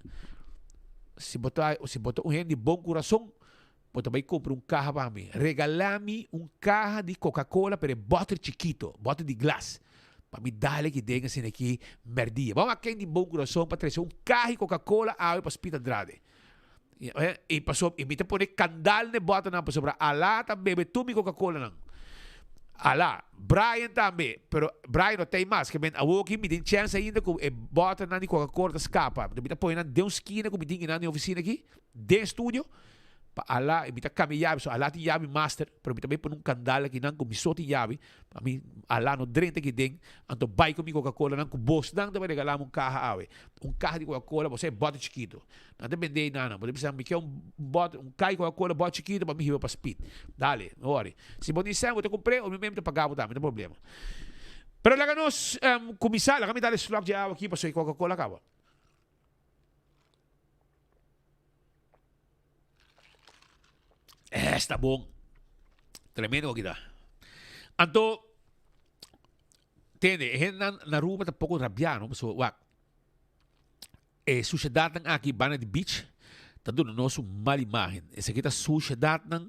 Speaker 18: Si bo ta si bo ta un hende di bon kurason, bo ta bai kumpra un kaha pa mi. Regalá mi un kaha di Coca-Cola, pero e bòter chikito, bòter di glas, pa mi dal aki den asina aki mèrdia. Bo a wak ken di bon kurason pa trese un kaha di Coca-Cola awe pa Speed Andrade. I pasobra i mi ta pone kandal na e bòternan pasobra Alá ta bebe tur mi Coca-Colanan. Alá. Brian tambe, pero Brian no ta ei mas. Ke men awoki mi tin chèns ainda ku e bòternan di Coca-Cola ta skapa. Mi ta pone nan den un skina ku mi tin kinan den ofisina aki, den studio, pa Alá, i mi ta kambia yabi. So Alá tin yabi master, pero mi ta bai pone un kandal akinan ku mi so tin yabi. Pa mi Alá no drenta aki den, anto bai ku mi Coca-Colanan ku bosnan ta bai regalá mi un kaha awe. Un kaha di Coca-Cola, bo sa e bòter chikitu. Nan ta bende ei nana. Bo ta bisa mi ke un bòt, un kai Coca-Cola bòt chikitu pa mi hiba pa Speed. Dale, no worry. Si bo tin sèn bo ta kumpr'é o mi mem ta paga bo tambe, no problema. Pero laga nos kuminsá, laga mi dal e slòk dje awa aki pasobra e Coca-Cola a kaba. Esta bon. Tremendo aki ta. Anto, tende, e hendenan na Aruba ta poko rabiá, no? Pasobra wak, e sushedatnan aki banda di beach ta duna nos un mal imagen. Esaki ta sushedatnan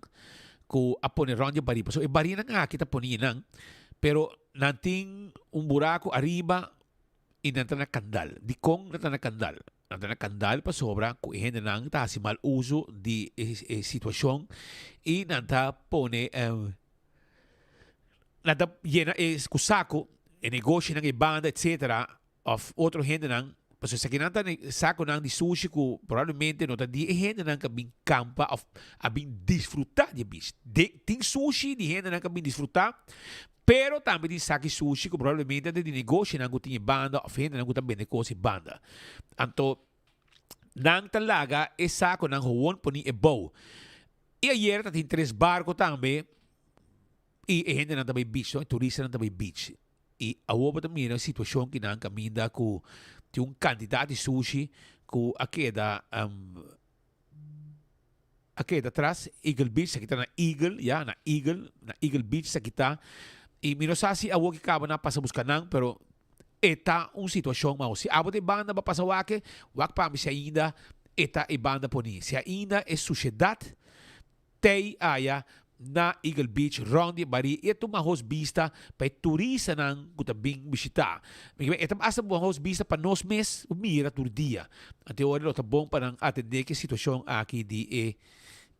Speaker 18: ku a pone rònt di e barí. Pasobra e barínan aki ta pone nan, pero nan tin un buraku ariba i nan ta na kandal. Dikon nan ta na kandal? Nan ta na kandal pasobra ku e hendenan ta hasi mal uso di e situashon i nan ta pone nan ta yena e ku saku e negoshinan e banda etcetera òf otro hendenan pasobra esakinan ta sakunan di sushi ku probablemente no ta di e hendenan ku a bin kampa òf a bin disfrutá di e beach. Tin sushi di hendenan ku a bin disfrutá Pero tambe tin saki sushi ku probablemente ta di negoshinan ku tin e banda òf hendenan ku ta bende kos e banda. Anto nan ta laga e sakonan gewoon poni e bou. I ayer ta tin tres barko tambe i e hendenan ta bai beach, e turistanan ta bai beach. I awor bo ta mira e situashon kinan kaminda ku tin un kantidat di sushi ku a keda A keda tras Eagle Beach, esaki ta na Eagle, ya, na Eagle, na Eagle Beach esaki ta. I mi no sa si awor ki kaba nan pasa buska nan, pero e ta un situashon mau. Si abo ta e banda bo a pasa wak e, wak pa mi si ainda e ta e banda poni. Si ainda e sushedat tei aya na Eagle Beach rond di e barí i e tuma hos bista pa e turistanan ku ta bin bishitá. E ta hasta un hos bista pa nos mes mira tur dia. Anto e ora lo ta bon pa nan atendé ku e situashon aki di e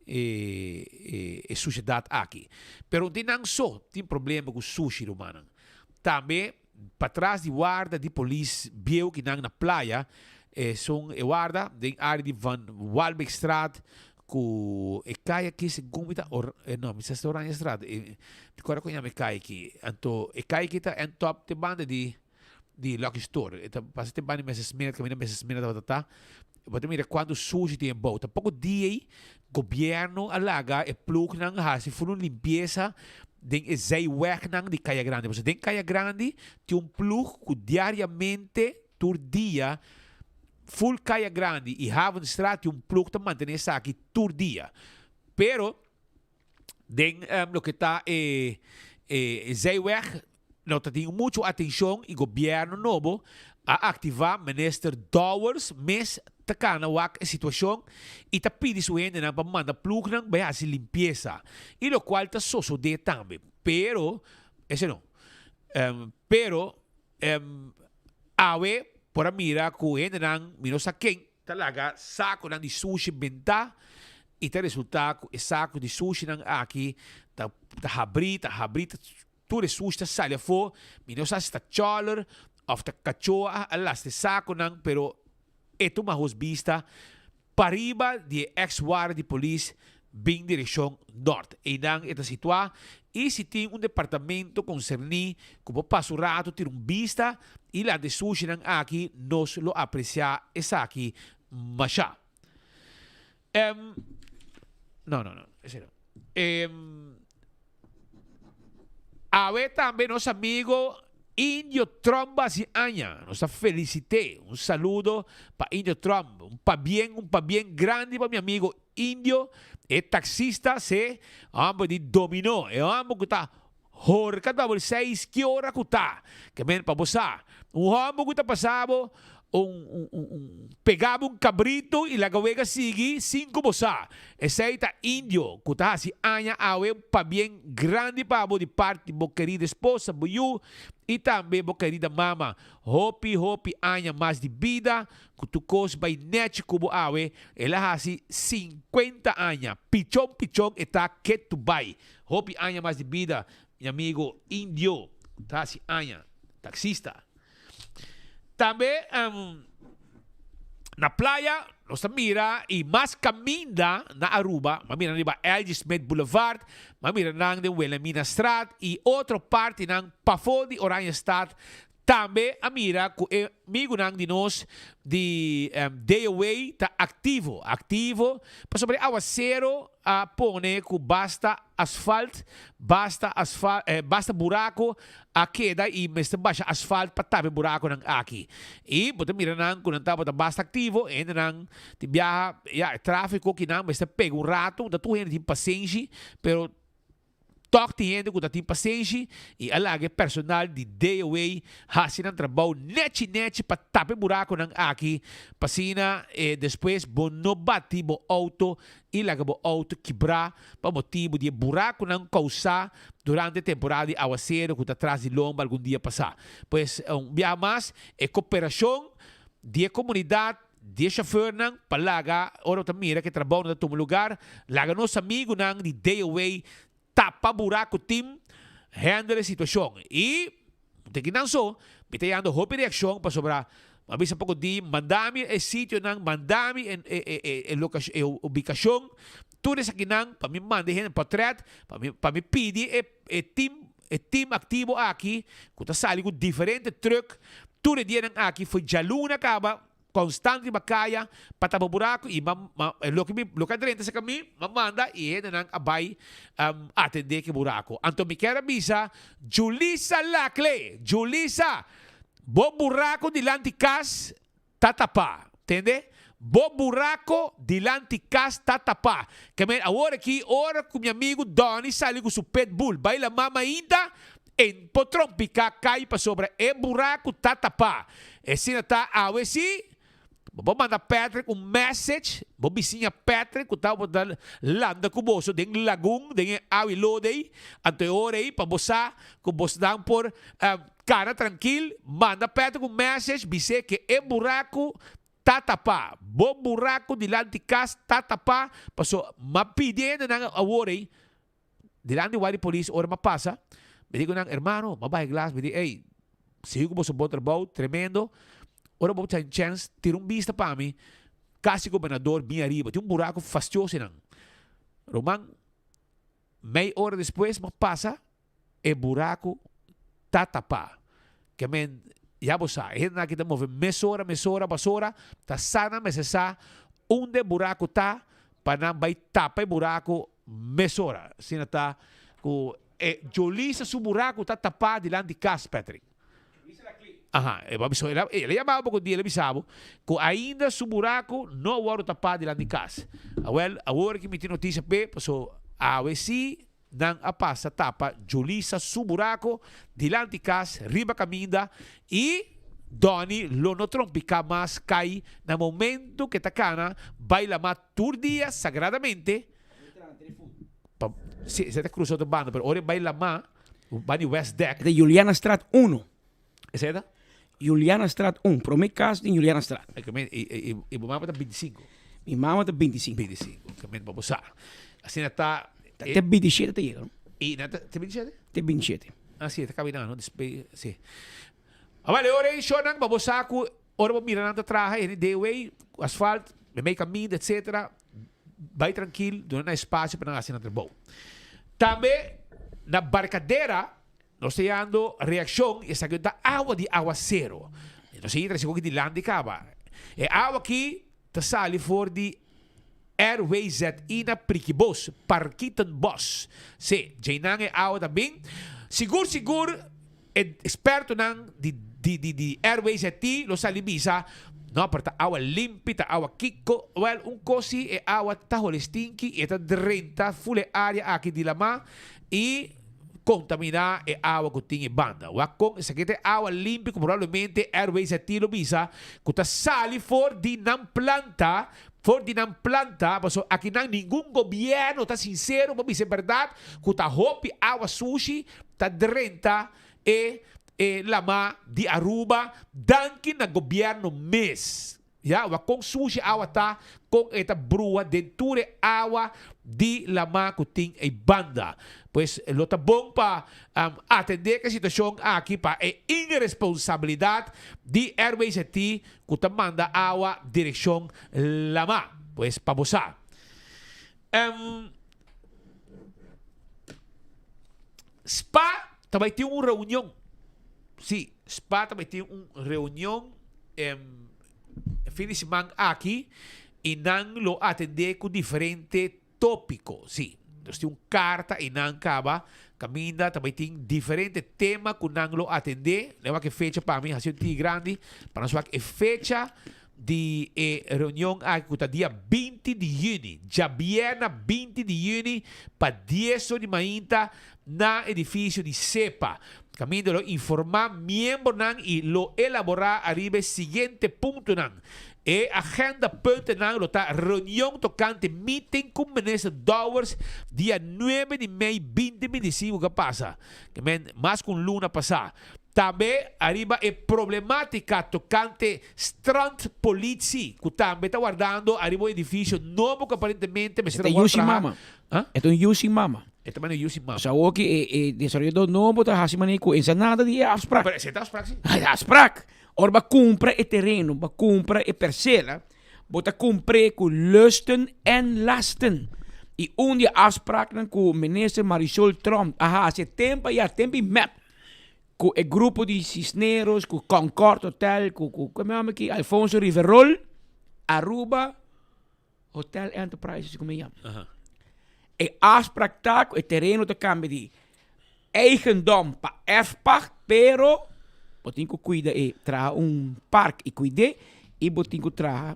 Speaker 18: e sushedat aki. Pero no tin nan so tin problema ku sushi rumannan. Tambe patras di warda di polis bieu ki nan na playa, esun e warda den área di Van Walbeekstraat ku e kaya aki segun mi ta or no mi sa si ta Oranjestraat mi kòrda kon yama e kaya aki. Anto e kaya aki ta en top te banda di di Lucky Store. E ta pasa te banda di Messersmith kaminda Messersmith tabata ta. Bo ta mira kuantu sushi tin ebou. Tampoko dia ei gobierno a laga e plugnan hasi ful un limpiesa den e zijwegnan di Kaya Grandi. Pasobra den Kaya Grandi tin un plug ku diariamente tur dia ful Kaya Grandi i Havenstraat tin un plug ta mantene esaki tur dia. Pero den loke ta e e zijweg no ta tin mucho atencion y gobierno nobo a activa minister Dowers mes ta cana wak e situacion y ta pidi su hendenan pa manda ploegnan bay haci limpieza y locual ta sosode tambe pero ese no pero awe por a mira cu hendenan mi no sa ken Ta laga sakonan di sushi bentá i ta resultá ku e sako di sushinan aki ta ta habrí, ta habrí, ta tur e sushi ta sali afó. Mi no sa si ta chòler òf ta kachó a a lasta e sakonan, pero e ta un mahos bista pariba di e èks wara di polis bin direkshon nòrt. Einan e ta situá i si tin un departamento konserní ku por pasa un ratu tira un bista i lanta e sushinan aki nos lo apresiá esaki mashá. Em, no, no, no, esei no. Em, awe tambe nos amigo. Indio Trump a hasi aña. Nos ta felicit'é. Un saludo pa Indio Trump. Un pabien, un pabien grandi pa mi amigo Indio, e taxista, se, homber di dominó, e homber cu ta horca dobel seis ki ora cu ta. Ke men pa bo sa, un homber cu ta pasa bo un, un, un, un pega bo un cabrito y laga wega sigui sin cu bo sa. Esey ta Indio cu ta haci aña awe un pabien grandi pa bo di parti bo kerida esposa, bo yu y tambe bo kerida mama. Hopi, hopi aña mas di bida Ku tur kos bai nèchi ku bo awe, el a hasi sinkuenta aña. Pichon pichon e ta ketu bai. Hopi aña mas di bida, mi amigo Indio ta hasi aña. Taksista. Tambe na playa nos ta mira i mas kaminda na Aruba, m'a mira riba LG. Smith Boulevard, m'a mira nan den Wilhelminastraat i otro partinan pafó di Oranjestad Tambe a mira cu e migunan di nos di DOA ta activo, activo, pasobra e awacero a pone cu basta asfalt, basta asfalt, basta buraco a keda y mester basha asfalt pa tapa e buraconan aki. Y bo ta mira nan cu nan tabata basta activo, e hendenan tin biaha, ya, e trafico kinan mester pega un rato, ta tur hende tin pasenshi, pero Tòg tin hende ku ta tin pasenshi i a laga e personal di DOA hasi nan trabou nèchi nèchi pa tapa e burakunan aki pa asina despues bo no bati bo outo i laga bo outo kibrá pa motibu di e burakunan kousá durante e temporada di awaseru ku ta tras di lomba algun dia pasá. Pues un biaha mas e koperashon di e komunidat Di e shofernan pa laga ora bo ta mira ku e trabou no ta tuma lugar, laga nos amigunan di DOA tapa buraku tim handle e situashon. I te kinan so, mi ta yando hopi reakshon pasobra mi a bisa poko di manda mi e sitionan, manda mi e e ubikashon, tur esakinan pa mi manda e hende potret, pa mi pa mi pidi e e tim e tim aktivo aki ku ta sali ku diferente trùk tur e dianan aki for djaluna kaba konstant riba kaya pa tapa buraku i ma ma loke mi loke a drenta serka mi m'a manda i e hendenan a bai atendé ku e buraku. Anto mi kier a bisa Julisa Lacle, Julisa bo buraku dilanti kas ta tapá. Tende? Bo buraco dilanti cas ta tapá. Ke men awor aki ora cu mi amigo Donny sali cu su pitbull bai la mama ainda, en por trompica cay pasobra e buraco ta tapá. Esina ta awe si, bo por manda Patrick un message, bo bisiña Patrick cu tabata landa cu boso den lagun, den e awi lodo ey, anto e ora ey pa bo sa cu bosnan por Kana trankil, manda Patrick un message bis'é ke e buraku ta tapá. Bo buraku dilanti kas ta tapá, paso m'a pidi e hendenan awor ei, dilanti guardia di polis ora m'a pasa, mi di ku nan, hermano, m'a baha e glas, mi di, ey, sigui ku boso bon trabou, tremendo, ora bo tin chèns, tira un bista pa mi, kas di gobernador bin ariba, tin un buraku fastioso einan. Ruman, mei ora despues m'a pasa, E buraku ta tapá. Ke men, ya bo sa, e hendenan aki ta move mesora, mesora, basora, ta sa nan mester sa unda e buraku ta pa nan bai tapa e buraku mesora. Asina ta ku e Jolisa su buraku ta tapá dilanti kas, Patrick. Aha, e bo bisa, el a, el a yama bo poko dia, el a bisa bo ku ainda su buraku no a wòrdu tapá dilanti kas. Awèl, awor ki mi tin notisia p'e, paso awe sí Nan a pasa tapa Julisa su buraco dilanti cas riba caminda y Donny lo no trompica mas cay na momento ke ta cana bay lama tur dia sagradamente pa si esey ta cruza otro banda pero ora e bay lama bay di West Deck.
Speaker 19: Esta Julianastraat uno.
Speaker 18: Esey ta?
Speaker 19: Julianastraat un, prome cas den Julianastraat.
Speaker 18: Y y bo mama ta binticinco?
Speaker 19: Mi mama ta binticinco.
Speaker 18: Binticinco, ke men pa bo sa. Asina ta.
Speaker 19: Ta te bintishete ta yega no?
Speaker 18: I nan ta te bintishete?
Speaker 19: Te bintishete.
Speaker 18: Ah si, e ta kabina no, despe si. Awel e ora ei shornan pa bo sa ku ora bo mira nan ta traha e hende dewey, asfalt, meimei kaminda etcetera, bai trankil, duna nan espasio pa nan hasi nan trabou. Tambe na Barcadera nos ta yando reakshon i esaki ta awa di awasero. Nos a yega trese koki dilanti kaba. E awa aki ta sali for di RWZI na Prikibos, Parkietenbos. Sí, djeinan e awa ta bin. Sigur sigur. E expertonan di di di di RWZT lo sali bisa, no, pero ta awa limpi, ta awa kiko. Wel, un kos si, e awa ta hole stinki i e ta drenta ful e area aki di lamá i kontamina e awa ku tin e banda. Wak kon esaki ta e awa limpi ku probablemente RWZT lo bisa ku ta sali for di nan planta, for di nan planta, pasobra akinan ningun gobièrnu ta sinsero pa bisa e bèrdat ku ta hopi awa sushi ta drenta e e lama di Aruba danki na gobierno mes. Ya, wak kon sushi awa ta, kon e ta brua den tur e awa di lama ku tin ei banda. Pues lo ta bon pa atende ku e situashon aki pa e inresponsabilidat di RWZT ku ta manda awa direkshon lama. Pues pa bo sa. Spa ta bai tin un reunion. Sí, Spa ta bai tin un reunion fin di siman aki y nan lo atende cu diferente topico. Sí, nos tin un carta y nan caba caminda ta bai tin diferente tema cu nan lo atende. Lei wak e fecha pa mi, haci un tiki grandi pa nos wak e fecha di e reunion aki ku ta dia 20 di yüni, djabièrna 20 di yüni pa dies or di mainta na edifisio di SEPA. Kaminda lo informá miembronan i lo elaborá ariba e siguiente puntonan. E agenda puntonan lo ta reunion tokante meeting ku Minister Dowers dia nuebe di mei binti 25 ku a pasa, ke men mas ku un luna pasá. Tambe ariba e problematica tocante strandpolitie cu tambe ta wardando ariba un edificio nobo cu aparentemente mester
Speaker 19: a
Speaker 18: worde
Speaker 19: E ta un
Speaker 18: traha.
Speaker 19: mama. E ta un yu sin mama.
Speaker 18: E ta manda un yu sin mama.
Speaker 19: Sa awor ki e desaroyador nobo ta haci manera cu ensanada di e afspraak.
Speaker 18: Pero esey ta afspraak si.
Speaker 19: E ta afspraak. Ora bo a cumpra e tereno, bo a cumpra e percela, bo ta cumpr'e cu lusten en lasten. Y un di e afspraaknan cu Minister Marisol Tromp a haci e tempo aya, tempo di mep, Ku e grupo di Cisneros, ku Concord Hotel, ku ku ku yama aki Alfonso Riverol, Aruba Hotel Enterprises ku mi yama. E afspraak ta ku e tereno ta kambia di eigendom pa erfpacht, pero bo tin ku kuida e traha un park i kuid'é i bo tin ku traha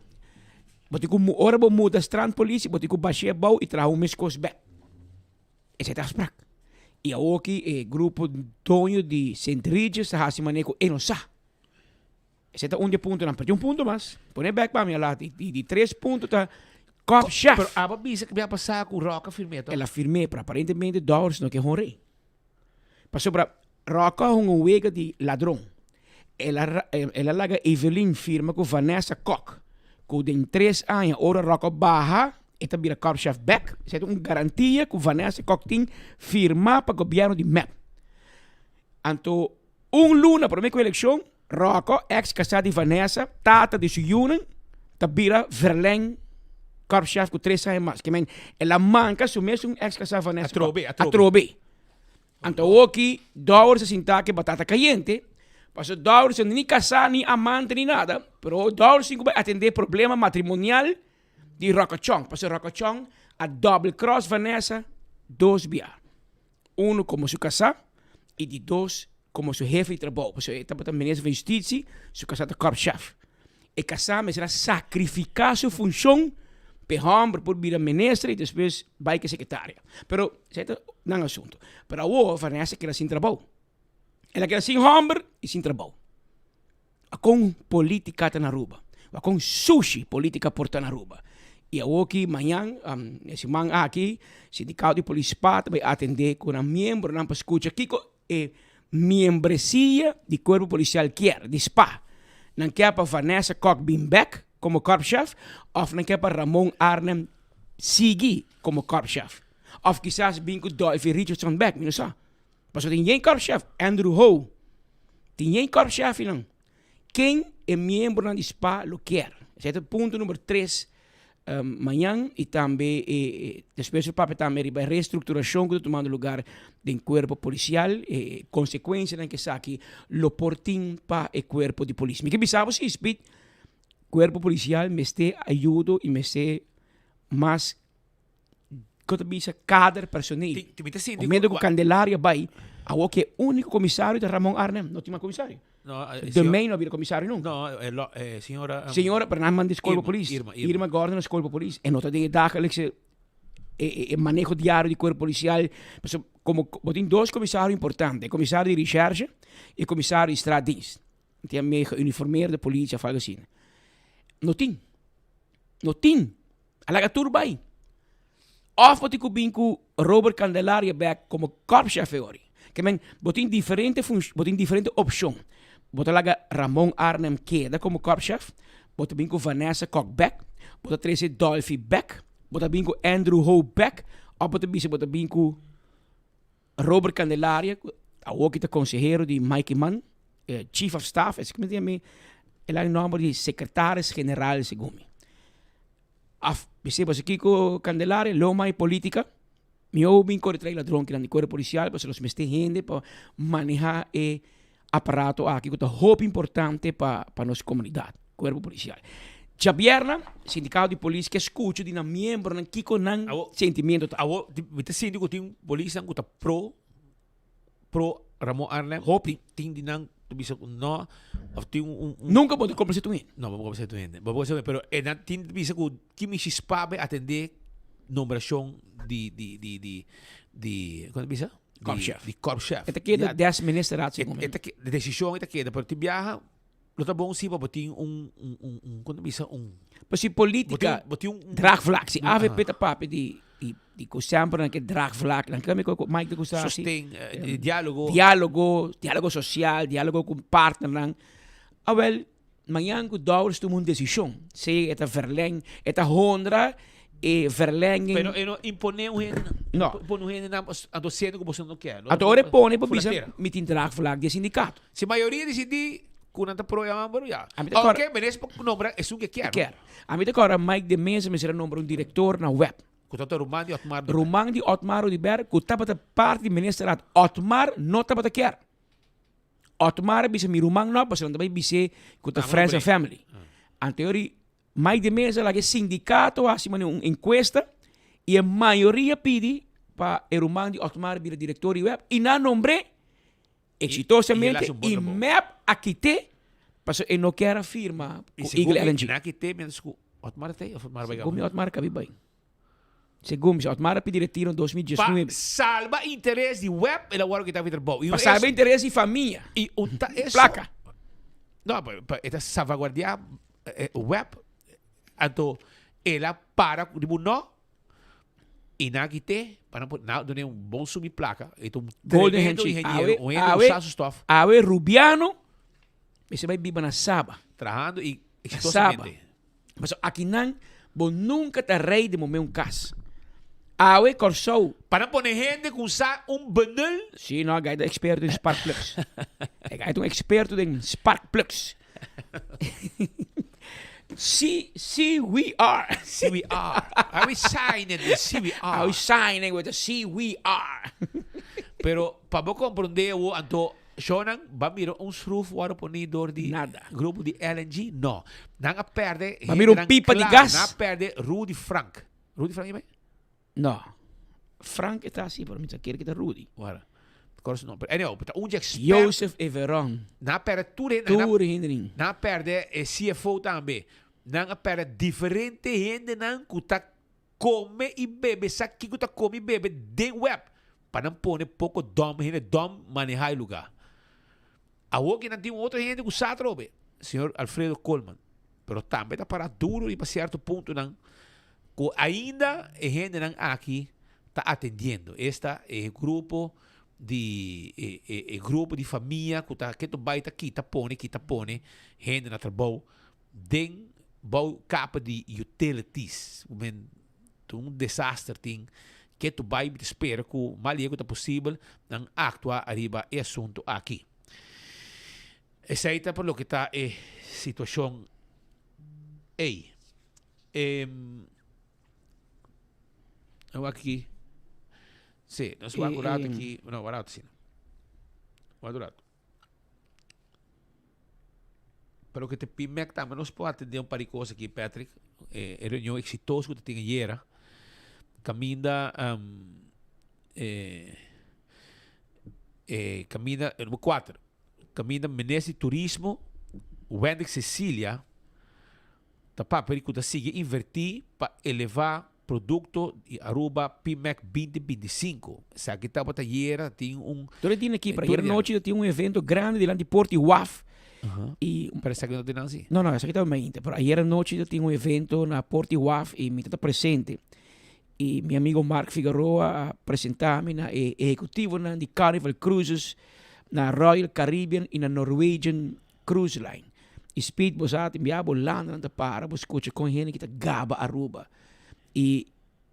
Speaker 19: bo tin ku ora bo muda strandpolitie bo tin ku bash'é abou i traha un meskos bèk. Esei ta afsprak. I awoki e grupo doño di Sint Regis ta hasi manera ku e no sa. Esei ta un di e puntonan. Pero tin un punto mas. Pone bek pa mi ala. Di, di tres punto ta Kop Chef.
Speaker 18: Pero abo bisa ku mi a pasa ku Rock a firm'é to?
Speaker 19: El a firm'é, pero aparentemente Dowers no ke honr'é. Pasobra Rock a hunga un wega di ladron. El a, el a laga Evelyn firma ku Vanessa Kok, ku den tres aña ora Rock a baha, e ta bira korpschef bek. Esei ta un garantia ku Vanessa Kok tin firma pa gobièrnu di mep. Anto un luna promé ku elekshon, Rocco, eks kasá di Vanessa, tata di su yunan, ta bira verleng korpschef ku tres aña mas. Ke men, el a manka su mesun eks kasá Vanessa Kok.
Speaker 18: Atrobe, atrobe.
Speaker 19: Atrobe. Anto awoki Dowers a sinta ke batata kayente, pasobra Dowers no ni kasá ni amante ni nada, pero Dowers tin ku bai atendé problema matrimonial di Rocco Chong, pasobra Rocco Chong a double cross Vanessa dos bia, uno komo su kasá i di dos komo su hefe di trabou, pasobra e tabata minister van Justitie, su kasá ta korpschef. E kasá mester a sakrifiká su funshon pa e hòmber por bira minister i despues bai ke sekretaria. Pero esei ta nan asuntu. Pero awor Vanessa keda sin trabou. El a keda sin hòmber i sin trabou. Akon polítika ta na Aruba? Akon sushi polítika por ta na Aruba? I awor ki mañan, e siman aki, sindikato di polis spa ta bai atendé ku nan miembronan pa skucha kiko E miembresia di Cuerpo Policial kier di spa. Nan kier pa Vanessa Kok bin bek como korpschef of nan kier pa Ramon Arnhem sigui como korpschef. Of kisas bin cu Dolphy Richardson bek, mi no sa. Pasobra tin yen korpschef, Andrew Ho. Tin yen korpschefnan. Ken e miembronan di spa lo kier? Esei ta punto number tres mañan y tambe despues lo papia tambe riba e reestructuracion cu ta tumando lugar den cuerpo policial, e consecuencianan cu esaki lo por tin pa e cuerpo di polis. Mi ke bisa bo si, Speed, cuerpo policial mester ayudo y mester mas, con ta bisa, kader personeel.
Speaker 18: Ti, ti mi ta sinti
Speaker 19: Momento cu Candelaria bay. Awor cu e unico comisario ta Ramon Arnhem, no tin mas comisario.
Speaker 18: No, eh,
Speaker 19: De Mey no a bira comisario nunca.
Speaker 18: No, eh, lo, eh, señora... Um,
Speaker 19: señora, pero nan manda scol pa
Speaker 18: Irma,
Speaker 19: polis.
Speaker 18: Irma, Irma.
Speaker 19: Irma Gordon a scol pa polis. E no ta den e dagelijkse e, e, e maneho diario di cuerpo policial. Pasobra como bo tin dos comisario importante, e comisario di recherche y e comisario di straatdienst. Tin mee geuniformeerde politie of algo asina. No tin. No tin. A laga tur bai. Of bo tin ku bin ku Robert Candelaria bek komo korpschef e ori. Ke men, bo tin diferente funsh, bo tin diferente opshon. Bo ta laga Ramon Arnhem keda komo korpschef, bo ta bin ku Vanessa Kok bek, bo ta trese Dolfi bek, bo ta bin ku Andrew Ho bek, of bo ta bisa bo ta bin ku Robert Candelaria, ku awoki ta konsehero di Mike Eman, e chief of staff, esaki mi tin mi, el a nomber di sekretaris general segun mi. Af bis'é boso kiko Candelaria, lo mai politica, mi obo bin kore trae ladronkinan di kuerpo polisial pasobra nos mester hende pa maneha e aparato aki ku ta hopi importante pa pa nos komunidat, kuerpo polisial. Djabièrnè sindikato di polis ke skucha di nan miembronan kiko nan sentimiento ta.
Speaker 18: Awor mi ta sinti ku tin polisnan ku ta pro pro Ramon Arnhem.
Speaker 19: Hopi.
Speaker 18: Tin di nan ta bisa ku no of tin un un.
Speaker 19: Nunka bo ta komprensé tur hende.
Speaker 18: No, bo por komprensé tur hende. Bo por komprensé, pero e nan tin ta bisa ku ki mishi spa bay atendé nombrashon di di di di di kon ta bisa?
Speaker 19: Korpschef.
Speaker 18: Di korpschef.
Speaker 19: E ta keda des ministerraad segun mi.
Speaker 18: E ta keda, desishon e ta keda, pero tin biaha lo ta bon si pa bo tin un un un un kon ta bisa un.
Speaker 19: Pero si politica
Speaker 18: Bo tin un
Speaker 19: draagvlak, si avp ta papia di di di ku semper nan ke draagvlak, nan ke ku Mike ta gusta hasi.
Speaker 18: Sosten, dialogo.
Speaker 19: Dialogo, dialogo social, dialogo ku partnernan. Awel, mañan ku Dowers tuma un desishon, sea e ta verleng, e ta honra e verlenging.
Speaker 18: Pero e no impone un hende,
Speaker 19: No.
Speaker 18: pone un hende nan anto siendo ku boso no kier.
Speaker 19: Anto ora e pone por bisa
Speaker 18: Fuera tera.
Speaker 19: mi tin draagvlak di e sindikato.
Speaker 18: Si mayoria disidí ku nan ta pro e homber, ya.
Speaker 19: A mi ta kòrda.
Speaker 18: Ounke menes por nombra esun ke kier.
Speaker 19: Kier. A mi ta kòrda Mike de Meza mester a nombra un direktor na web.
Speaker 18: Ku tabata ruman di Otmar Oduber.
Speaker 19: Ruman di Otmar Oduber ku tabata parti di ministerraad. Otmar no tabata kier. Otmar a bisa mi ruman no pasobra nan ta bai bis'é ku ta friends and family. Anteori Mike de Meza laga e sindikato hasi manera un enkuesta i e mayoria pidi pa e ruman di Otmar bira direktor di web i nan nombr'é eksitosamente i mep a kit'é pasobra e no kier a firma ku Eagle LNG.
Speaker 18: Nan a kit'é mientras ku Otmar ta ei of Otmar a bai
Speaker 19: Segun mi Otmar a kabi bai. Segun mi, Otmar a pidi retiro na 2019.
Speaker 18: Pa salba interes di web el a wòrdu kita for trabou.
Speaker 19: Pa salba interes di famia.
Speaker 18: I un ta eso.
Speaker 19: Plaka.
Speaker 18: No, pa e ta salvaguardiá web. Anto el a para riba un no i nan a kit'é pa nan por nan a dun'é un bon suma di plaka. E ta un
Speaker 19: Golden
Speaker 18: tremendo
Speaker 19: handshake.
Speaker 18: ingeniero, un hende ku sa su stòf.
Speaker 19: Awe Rubiano mester bai biba na Saba.
Speaker 18: Trahando i
Speaker 19: Na Saba.
Speaker 18: eksitosamente.
Speaker 19: Pasobra akinan bo nunka ta rei di momé un kas. Awe Kòrsou.
Speaker 18: Pa nan pone hende ku sa un bundel.
Speaker 19: Sí, no, e gai ta eksperto den spark plugs. E gai ta un eksperto den spark plugs. Sí, sí we are.
Speaker 18: Sí we are. Are we signing with sí we are?
Speaker 19: Are we signing with the sí we are?
Speaker 18: Pero pa bo komprondé awo anto Shownan ba mira un schroef wòrdu poní dor di
Speaker 19: Nada.
Speaker 18: grupo di LNG? No. Nan a pèrdè
Speaker 19: Ba mira un
Speaker 18: hendenan
Speaker 19: pipa di
Speaker 18: clave.
Speaker 19: gas?
Speaker 18: Nan a pèrdè Rudy Frank. Rudy Frank e
Speaker 19: No. Frank e ta si, pero mi ta kere ke ta Rudy.
Speaker 18: Wara. Kòrda su nòmber. Anyhow, ta un di eksperto.
Speaker 19: Joseph Everon.
Speaker 18: Nan a pèrdè tur hende.
Speaker 19: Tur hendenan.
Speaker 18: Nan a pèrdè e CFO tambe. Nan a pèrdè diferente hendenan ku ta Come y bebe sa kico ta come y bebe den web pa nan pone poco dom hende dom maneha e lugar. Awor ki nan tin un otro hende cu sa atrobe, señor Alfredo Koolman, pero tambe ta para duro riba cierto puntonan cu ainda e hendenan aki ta atendiendo, esta e grupo di e e grupo di famia cu ta keto bay ta kita pone kita pone hende na trabou Den bou kapa di utilities. Ku men ta un desaster tin ke tu bai mi ta spera ku mas lihe ku ta posibel nan aktua ariba e asuntu aki. Esei ta pa loke ta e situashon ei. Wak aki. Si, nos wak un rato aki. No, wak rato asina. Wak un rato. Pero loke te PIMEC tambe nos por atende un par di cos aki, Patrick. E, e reunion exitoso cu ta tin ayera. Caminda, um, e, E kaminda, number 4, kaminda Minister di Turismo Wendrick Cecilia ta papia di ku ta sigui invertí pa elevá produkto di Aruba PMEC 2025. Esaki tabata ayera, tin un.
Speaker 19: Tur e tin aki, pero ayera nochi ta tin un evento grandi dilanti Port di Waf. Y
Speaker 18: Pero esaki no tin nansi?
Speaker 19: No, no, esaki tabata mainta. Pero ayera nochi ta tin un evento na Port di Waf y mi ta presente. Y mi amigo Mark Figueroa a presenta mi na e ehecutivonan di Carnival Cruises, na Royal Caribbean y na Norwegian Cruise Line. Y Speed bo sa tin bia bo landanan ta para bo scucha con hende ki ta gaba Aruba. Y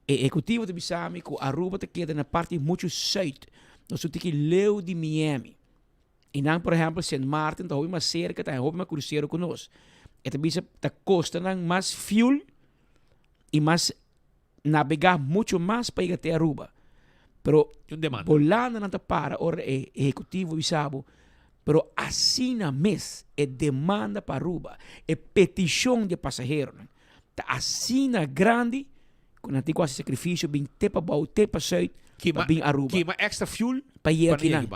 Speaker 19: e ehecutivo ta bisa mi cu Aruba ta keda na parti mucho zuid. Nos ta tiki leu di Miami. Y nan por ehempel Sint Maarten ta hopi mas cerca, ta hopi mas crucero cu nos. E ta bisa ta costa nan mas fuel y mas nabegá mucho mas pa yega te Aruba. Pero bolanda nan ta para ora e ehecutivo bisa bo, pero asina mes e demanda pa Aruba, e peticion di e pasaheronan ta asina grandi cu nan tin cu haci sacrificio bin te pabou, te pasuid pa bin Aruba.
Speaker 18: Kima extra fuel
Speaker 19: pa yega akinan.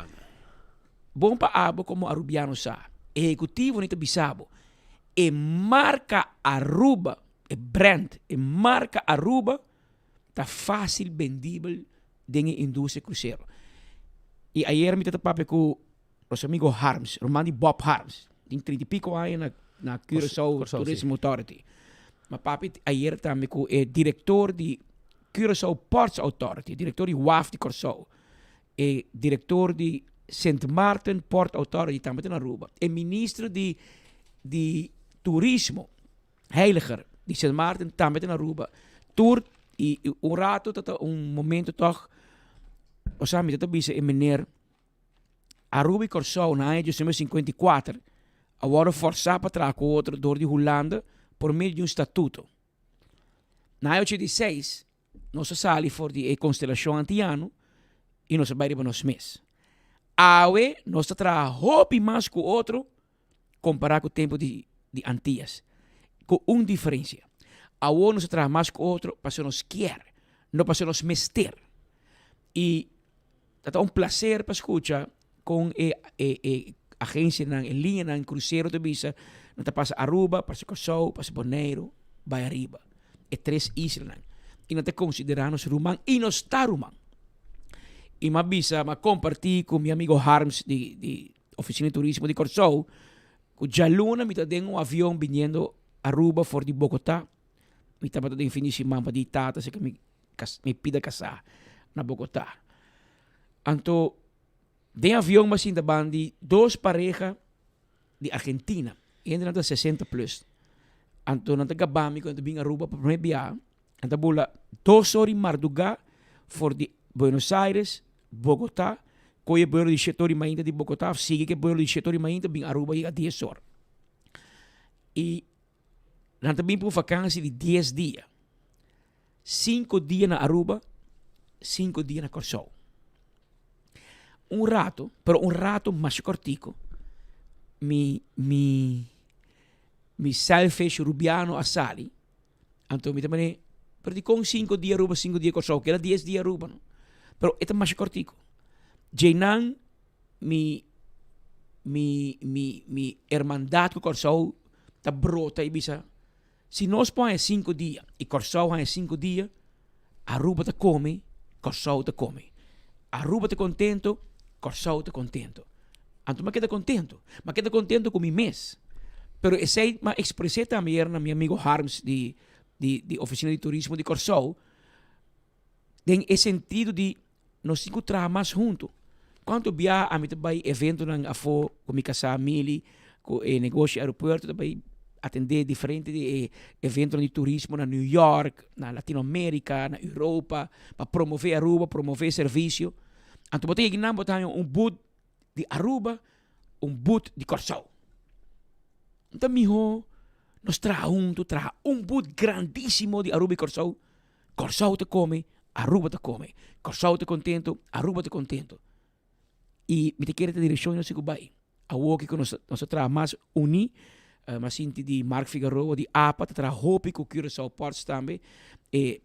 Speaker 19: Bon pa abo como Arubiano sa, ehecutivo ni ta bisa bo, e marca Aruba E brand, e marca Aruba ta facil bendibel den e industria crucero. Y ayer mi ta papia cu nos amigo Harms, ruman di Bob Harms, tin trinta y pico aña na na Curaçao Tourism Authority. Ma papia ayer tambe cu e director di Curaçao Ports Authority, director di waf di Corsou, e director di Sint Maarten Port Authority tambe ta na Aruba, e ministro di di turismo. Heiliger di Sint Maarten tambe ta na Aruba. Tur y un rato ta ta un momento toch, osea mi ta ta bisa e meneer, Aruba y Kòrsou na aña 1954 a wòrdu fòrsá pa traha ku otro dor di Hulanda por medio di un statuto. Na aña 86 nos a sali for di e konstelashon antiano y nos a bai riba nos mes. Awe nos ta traha hopi mas ku otro kompará ku tempu di di Antias, ku un diferensia, awor nos ta traha mas ku otro pasobra nos kier, no pasobra nos mester. I ta ta un plaser pa skucha kon e e e agensianan, e liñanan krusero ta bisa nan ta pasa Aruba, pasa Kòrsou, pasa Boneiru, bai ariba, e tres islanan. I nan ta konsiderá nos ruman i nos ta ruman. I mi a bisa, mi a kompartí ku mi amigo Harms di di Oficina di Turismo di Kòrsou, ku djaluna mi ta den un avion biniendo Aruba for di Bogotá. Mi tabata den fin di siman pa di tata si ke mi mi pida kasá na Bogotá. Anto den avion mi a sinta ban di dos pareha di Argentina, hende nan ta sesenta plus. Anto nan ta gaba mi ku nan ta bin Aruba pa prome biaha. Nan ta bula dos or di mardugá for di Buenos Aires, Bogotá, koe e buelo di shete or di mainta di Bogotá of sigui ku e buelo di shete or di mainta bin Aruba yega dies or. I nan ta bin pa un vakansi di dies dia. Sinku dia na Aruba, sinku dia na Kòrsou. Un rato, pero un rato masha kòrtiku, mi mi mi selfish rubiano a sali. Anto mi ta mane, pero dikon sinku dia Aruba, sinku dia Kòrsou? Keda dies dia Aruba no. Pero e ta masha kòrtiku. Djeinan mi mi mi mi hermandat ku Kòrsou ta brota i bisa, si nos por haña sinku dia i Kòrsou haña sinku dia, Aruba ta kome, Kòrsou ta kome. Aruba ta kontentu, Kòrsou ta kontentu. Anto mi a keda kontentu. Mi a keda kontentu ku mi mes. Pero esei mi a ekspres'é tambe ayer na mi amigo Harms di di di Ofisina di Turismo di Kòrsou den e sentido di nos tin ku traha mas huntu. Kuantu bia ami ta bai eventonan afó ku mi kasá Mili ku e negoshi aeropuerto ta bai atendé diferente di e eventonan di turismo na New York, na Latinoamerica, na Europa pa promové Aruba, promové servisio. Anto bo ta yega nan bo ta haña un booth di Aruba, un booth di Kòrsou. No ta mihó nos traha huntu, traha un booth grandísimo di Aruba i Kòrsou? Kòrsou ta kome, Aruba ta kome. Kòrsou ta kontentu, Aruba ta kontentu. I mi ta kere ta direkshon nos tin ku bai. Awoki ku nos nos ta traha mas uní, mi a sinti di Mark Figaroa di apa ta traha hopi ku Curaçao Ports tambe. E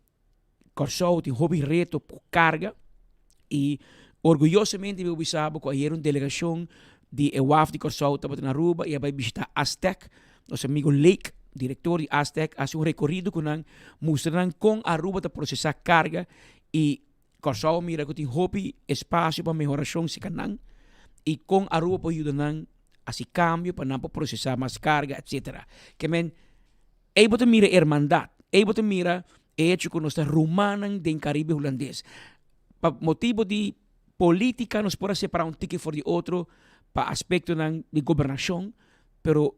Speaker 19: Kòrsou tin hopi reto ku karga i. Orguyosamente mi por bisa bo ku ayer un delegashon di e waf di Kòrsou tabata na Aruba i a bai bishitá Aztec. Nos amigo Lake, direktor di Aztec, a hasi un rekorido ku nan, mustra nan kon Aruba ta prosesá karga i Kòrsou a mira ku tin hopi espasio pa mehorashon serka nan i kon Aruba por yuda nan hasi kambio pa nan por prosesá mas karga, etsetera. Ke men, ei bo ta mira e hermandat, ei bo ta mira e hecho ku nos ta rumannan den Karibe Hulandes. Pa motibo di politica nos por a separa un tiki for di otro pa aspectonan di gobernacion, pero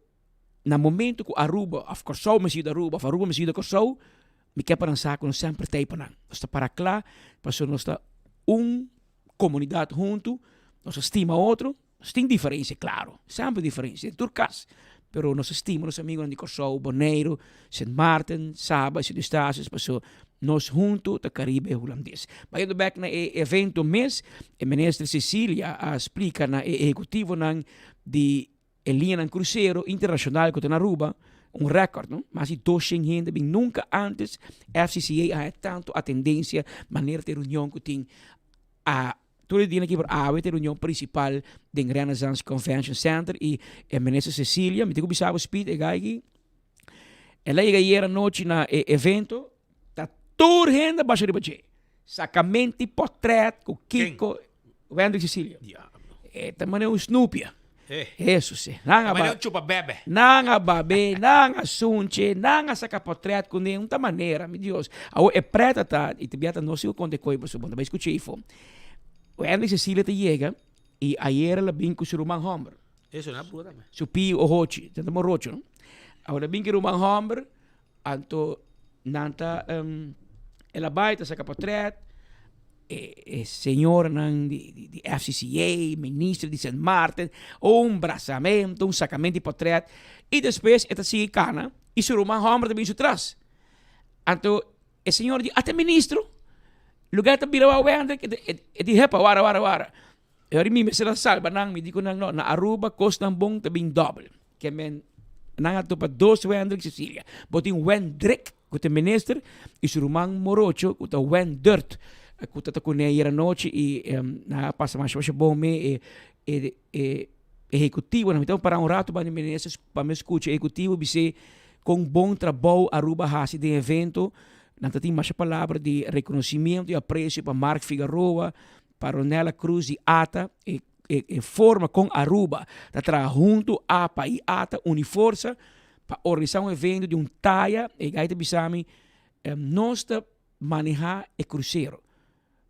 Speaker 19: na momento cu Aruba of Corsou mester yuda Aruba of Aruba mester yuda Corsou, mi kier pa nan sa cu nos semper ta ey pa nan. Nos ta para cla pasobra nos ta un comunidad hunto, nos ta stima otro. Nos tin diferencia, claro, semper diferencia den tur cas, pero nos a stima nos amigonan di Kòrsou, Boneiru, Sint Maarten, Saba, Sint Eustatius, paso nos hunto ta Caribe Hulandes. Bayendo bek na e evento mes, e minister Cecilia a splica na e ehecutivonan di e liñanan crucero internacional cu ta na Aruba, un record, no? Mas di 200 hende bin nunca antes FCCA a haya tanto atendencia manera ta e reunion cu tin a Tur e dia aki por awe ta e reunion principal den Renaissance Convention Center y e Minister Cecilia, mi tin cu bisa bo Speed e guy aki, el a yega ayer anochi na e evento, ta tur hende a basha riba dje, sacamenti potret cu kico, Wendrick Cecilia, e ta manera un snoepia. Hesus eh. Nan a
Speaker 18: ba, chupa bebe.
Speaker 19: Nan a babe, nan a sunche, nan a saca potret cu ne, un ta manera, mi Dios. Awor e preta ta, y te biata no sigo conta e coy pasobra bo no ta bay scucha eyfo. Wendy Cecilia ta yega y ayer el a bin cu su ruman homber.
Speaker 18: Eso na brua tambe.
Speaker 19: Su pi ohochi, ta morocho no. Awor el a bin cu e ruman homber, Anto nan ta el a bai ta saca potret e señoranan di FCCA, minister di Sint Maarten, un brazamento, un sacamento di potret y despues e ta sigui cana y su ruman homber ta bin su tras. Anto e señora di ata e ministro, lugar ta bira wou Wendrick e di hepa wara wara wara. E ora mi mester a salba nan, mi di cu nan no, na Aruba cosnan bon ta bin dobel. Ke men nan a topa dos Wendrick Cecilia. Bo tin Wendrick ku ta minister i su ruman morocho ku ta Wendert ku ta ta kuné ayer anochi i nan a pasa masha masha bon me e e e ehecutivonan. Mi tabata para un rato banda di minister pa mi skucha e ehecutivo bis'é kon bon trabou Aruba a hasi den evento. Nan ta tin masha palabra di rekonosimiento i apresio pa Mark Figaroa, pa Ronella Cruz di ata e e forma kon Aruba ta traha huntu apa i ata uni forsa pa organisa un evento di un taya e gai ta bisa mi nos ta maneha e krusero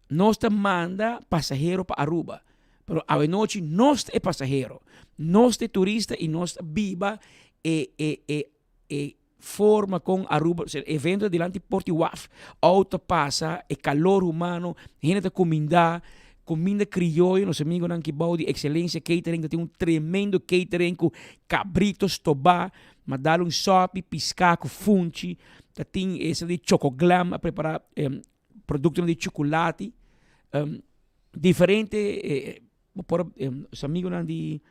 Speaker 19: nos ta manda pasahero pa Aruba pero awenochi nos ta e pasahero nos ta e turista i nos ta biba e e e e forma con Aruba, osea evento ta dilanti porta y waf, auto ta pasa, e calor humano, hende ta cuminda, cuminda crioyo, nos amigonan ki bao di Excelencia Catering ta tin un tremendo catering cu cabrito stoba, ma dal un sopi, pisca cu funchi, ta tin esa di chocoglam a prepara productonan di chuculati, diferente, bo por, nos amigonan di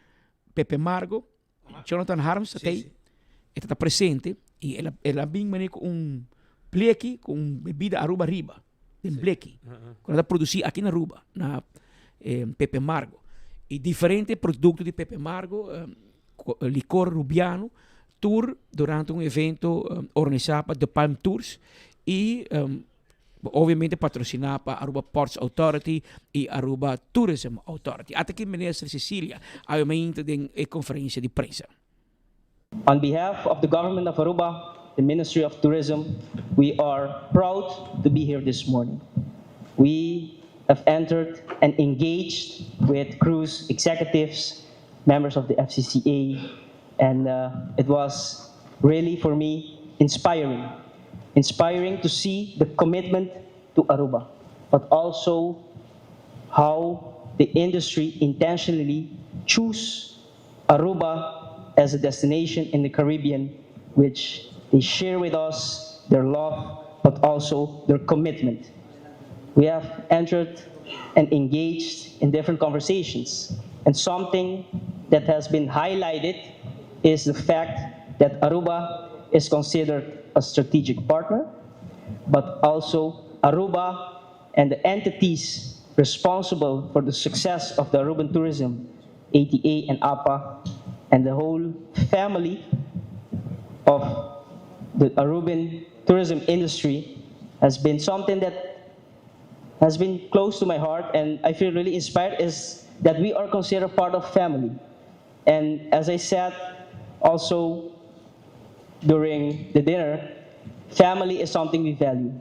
Speaker 19: Pepe Margo, Jonathan Harms ta tei, e ta presente y el a, el a bin mane cu un bleki cu un bebida Aruba riba, den bleki, cu nan ta produci aki na Aruba, na Pepe Margo. Y diferente producto di Pepe Margo, licor Rubiano, tur durante un evento organisa pa De Palm Tours y Obviamente patrociná pa Aruba Ports Authority y Aruba Tourism Authority. Ata ki Minister Cecilia a mainta den e conferencia di prensa.
Speaker 20: On behalf of the Government of Aruba, the Ministry of Tourism, we are proud to be here this morning. We have entered and engaged with cruise executives, members of the FCCA, and it was really for me inspiring inspiring to see the commitment to Aruba, but also how the industry intentionally choose Aruba as a destination in the Caribbean, which they share with us their love, but also their commitment. We have entered and engaged in different conversations, and something that has been highlighted is the fact that Aruba is considered a strategic partner, but also Aruba and the entities responsible for the success of the Aruban tourism, ATA and APA, and the whole family of the Aruban tourism industry has been something that has been close to my heart and I feel really inspired is that we are considered part of family. And as I said also during the dinner, family is something we value.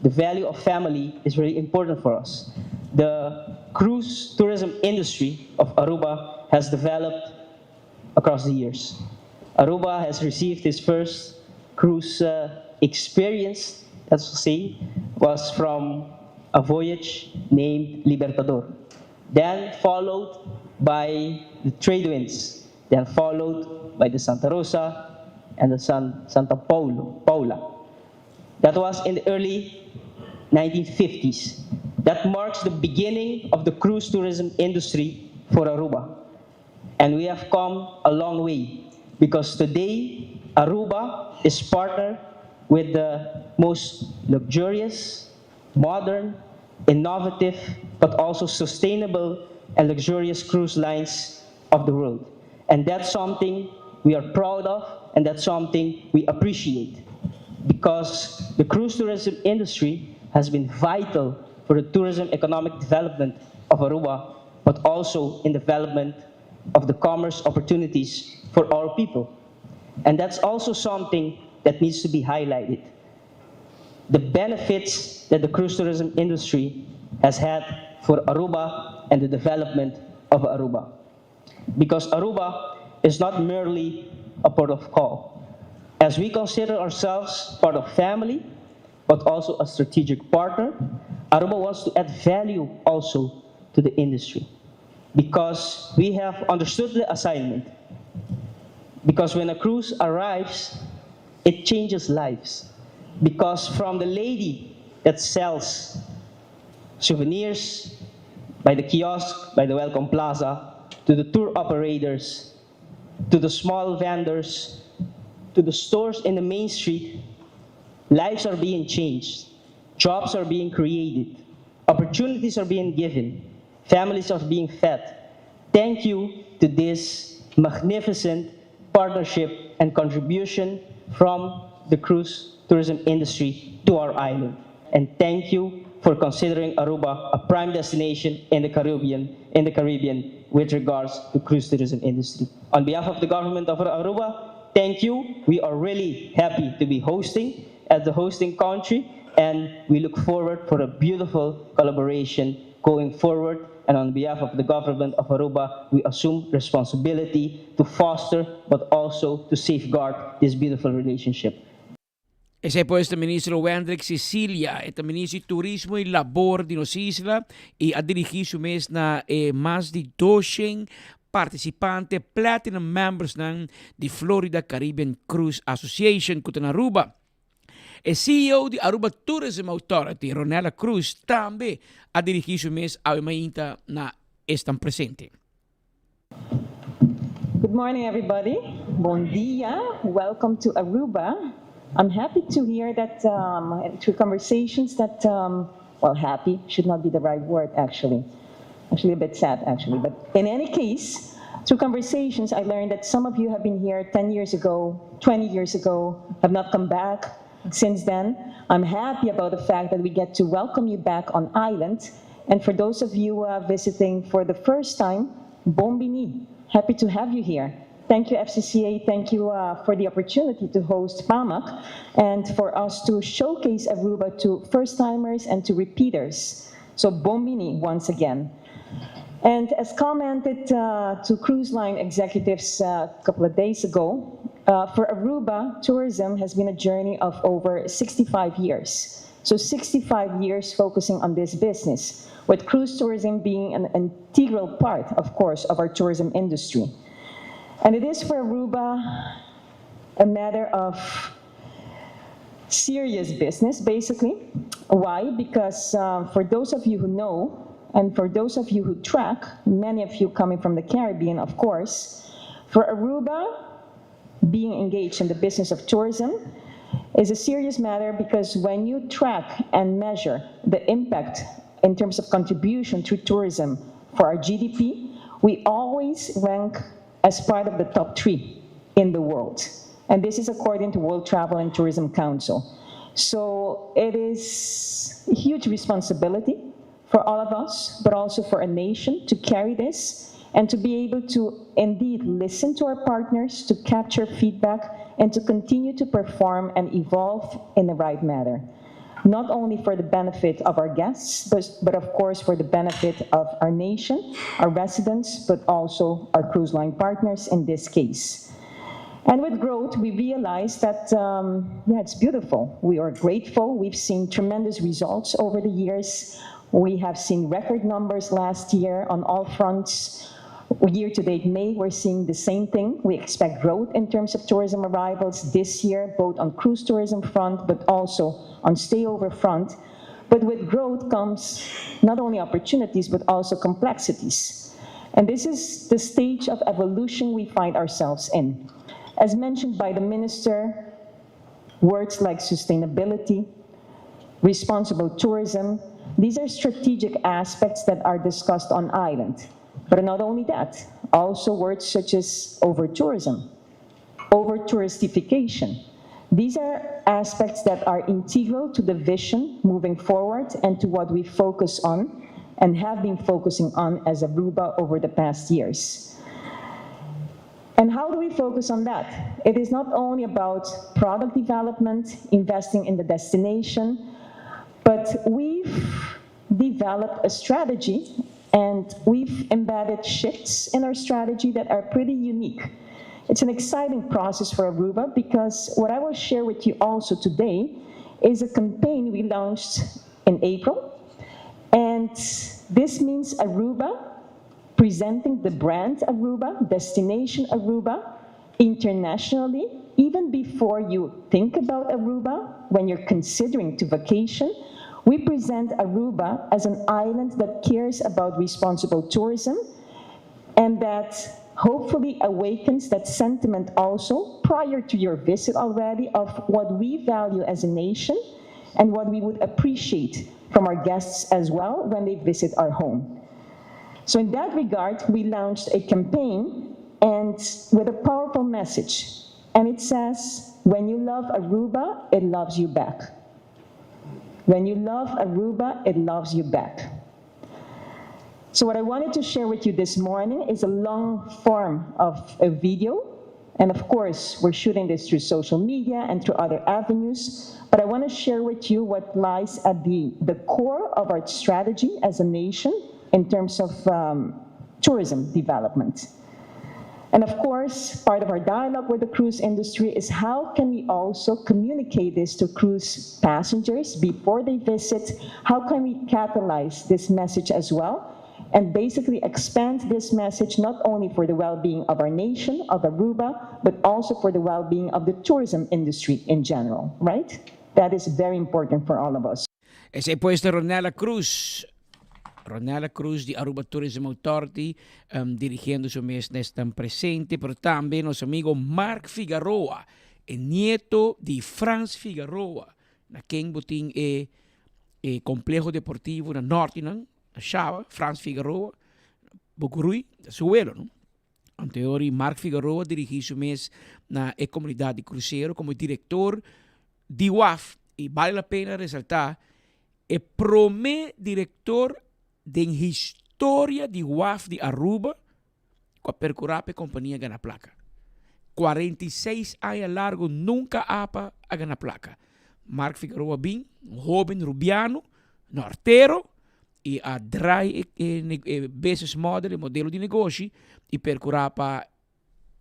Speaker 20: The value of family is very important for us. The cruise tourism industry of Aruba has developed across the years. Aruba has received its first cruise uh, experience, let's say, was from a voyage named Libertador. Then followed by the trade winds, then followed by the Santa Rosa and the San, Santa Paulo, Paula. That was in the early 1950s. That marks the beginning of the cruise tourism industry for Aruba. And we have come a long way because today Aruba is partnered with the most luxurious, modern, innovative, but also sustainable and luxurious cruise lines of the world. And that's something we are proud of, and that's something we appreciate because the cruise tourism industry has been vital for the tourism economic development of Aruba, but also in development of the commerce opportunities for our people. And that's also something that needs to be highlighted. The benefits that the cruise tourism industry has had for Aruba and the development of Aruba. Because Aruba is not merely a port of call. As we consider ourselves part of family, but also a strategic partner, Aruba wants to add value also to the industry because we have understood the assignment. Because when a cruise arrives, it changes lives. Because from the lady that sells souvenirs by the kiosk, by the Welcome Plaza, to the tour operators, to the small vendors, to the stores in the main street, lives are being changed, jobs are being created, opportunities are being given, families are being fed. Thank you to this magnificent partnership and contribution from the cruise tourism industry to our island. And thank you for considering Aruba a prime destination in the Caribbean, in the Caribbean with regards to cruise tourism industry. On behalf of the government of Aruba, thank you. We are really happy to be hosting as the hosting country, and we look forward for a beautiful collaboration going forward. And on behalf of the government of Aruba, we assume responsibility to foster, but also to safeguard this beautiful relationship.
Speaker 19: Esei pues ta Ministro Wendrick Cecilia, e ta Ministro di Turismo y Labor di nos isla y a dirigi su mes na e mas di 200 participante Platinum Membersnan di Florida Caribbean Cruise Association cu ta na Aruba. E CEO di Aruba Tourism Authority, Ronella Croes, tambe a dirigi su mes awe mainta na esnan presente.
Speaker 21: Good morning, everybody. Bon dia. Welcome to Aruba. I'm happy to hear that um, through conversations that, um, well, happy should not be the right word, actually. Actually, a bit sad, actually. But in any case, through conversations, I learned that some of you have been here 10 years ago, 20 years ago, have not come back since then. I'm happy about the fact that we get to welcome you back on island. And for those of you uh, visiting for the first time, Bombini, happy to have you here. Thank you, FCCA. Thank you uh, for the opportunity to host PAMAC and for us to showcase Aruba to first-timers and to repeaters. So Bombini once again. And as commented uh, to cruise line executives uh, a couple of days ago, uh, for Aruba, tourism has been a journey of over 65 years. So 65 years focusing on this business, with cruise tourism being an integral part, of course, of our tourism industry. And it is for Aruba a matter of serious business, basically. Why? Because uh, for those of you who know, and for those of you who track, many of you coming from the Caribbean, of course, for Aruba, being engaged in the business of tourism is a serious matter because when you track and measure the impact in terms of contribution through tourism for our GDP, we always rank as part of the top three in the world. And this is according to World Travel and Tourism Council. So it is a huge responsibility for all of us, but also for a nation to carry this and to be able to indeed listen to our partners, to capture feedback, and to continue to perform and evolve in the right manner. Not only for the benefit of our guests, but, but of course for the benefit of our nation, our residents, but also our cruise line partners in this case. And with growth, we realize that, um, yeah, it's beautiful. We are grateful. We've seen tremendous results over the years. We have seen record numbers last year on all fronts. Year to date May, we're seeing the same thing. We expect growth in terms of tourism arrivals this year, both on cruise tourism front, but also on stayover front. But with growth comes not only opportunities, but also complexities. And this is the stage of evolution we find ourselves in. As mentioned by the minister, words like sustainability, responsible tourism, these are strategic aspects that are discussed on island. But not only that, also words such as over-tourism, over-touristification. These are aspects that are integral to the vision moving forward and to what we focus on and have been focusing on as Aruba over the past years. And how do we focus on that? It is not only about product development, investing in the destination, but we've developed a strategy and we've embedded shifts in our strategy that are pretty unique. It's an exciting process for Aruba because what I will share with you also today is a campaign we launched in April. And this means Aruba presenting the brand Aruba, destination Aruba, internationally, even before you think about Aruba, when you're considering to vacation, we present Aruba as an island that cares about responsible tourism and that hopefully awakens that sentiment also prior to your visit already of what we value as a nation and what we would appreciate from our guests as well when they visit our home. So in that regard, we launched a campaign and with a powerful message. And it says, when you love Aruba, it loves you back. When you love Aruba, it loves you back. So what I wanted to share with you this morning is a long form of a video. And of course, we're shooting this through social media and through other avenues. But I want to share with you what lies at the, the core of our strategy as a nation in terms of um, tourism development. And of course, part of our dialogue with the cruise industry is how can we also communicate this to cruise passengers before they visit? How can we catalyze this message as well? And basically expand this message not only for the well-being of our nation, of Aruba, but also for the well-being of the tourism industry in general, right? That is very important for all of us.
Speaker 19: Esey pues ta Ronella Cruz. Ronella Cruz di Aruba Tourism Authority um, dirigiendo su mes na esnan presente, pero tambe nos amigo Mark Figaroa, e nieto di Frans Figaroa, na ken bo tin e, e compleho deportivo na Nortinan, na Shaba, Frans Figaroa, Bokurui, su welo, no? Anteori Mark Figaroa dirigi su mes na e comunidad di crucero como director di WAF y bale la pena resalta e prome director den historia di WAF di Aruba cu a percura pa e compania gana placa. 46 aña largo nunca apa a gana placa. Mark Figaroa bin, un hoben Rubiano, nortero, y a draai e e business model, e modelo di negoshi y percura pa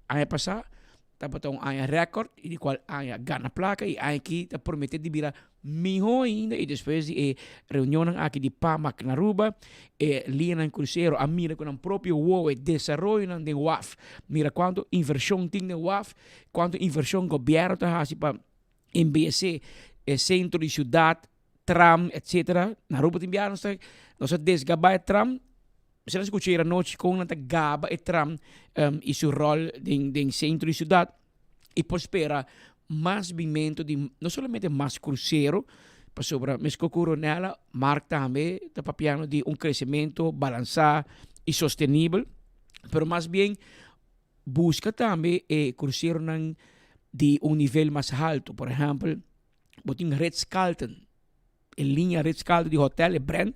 Speaker 19: aña pasa tabata un aña record y di cual aña gana placa y aña aki ta promete di bira miho ainda y despues di e reunionnan aki di PAMAC na Aruba e liñanan crucero a mira cu nan propio wowo e desaroyonan den waf, mira cuanto inversion tin den waf, cuanto inversion gobierno ta haci pa embeyece e centro di ciudad tram etc. Na Aruba tin biaha nos ta nos a desgaba e tram. Mester a scucha ayer anochi con nan ta gaba e tram um, y su rol den den centro di ciudad y por spera mas bimento di no solamente mas crucero Pasobra mesco cu Ronella, Mark tambe ta papiando di un crecemento balansa y sostenibel, pero mas bien busca tambe e cruceronan di un nivel mas halto. Por ehempel, bo tin Ritz-Carlton, e linea Ritz-Carlton di hotel, e brand,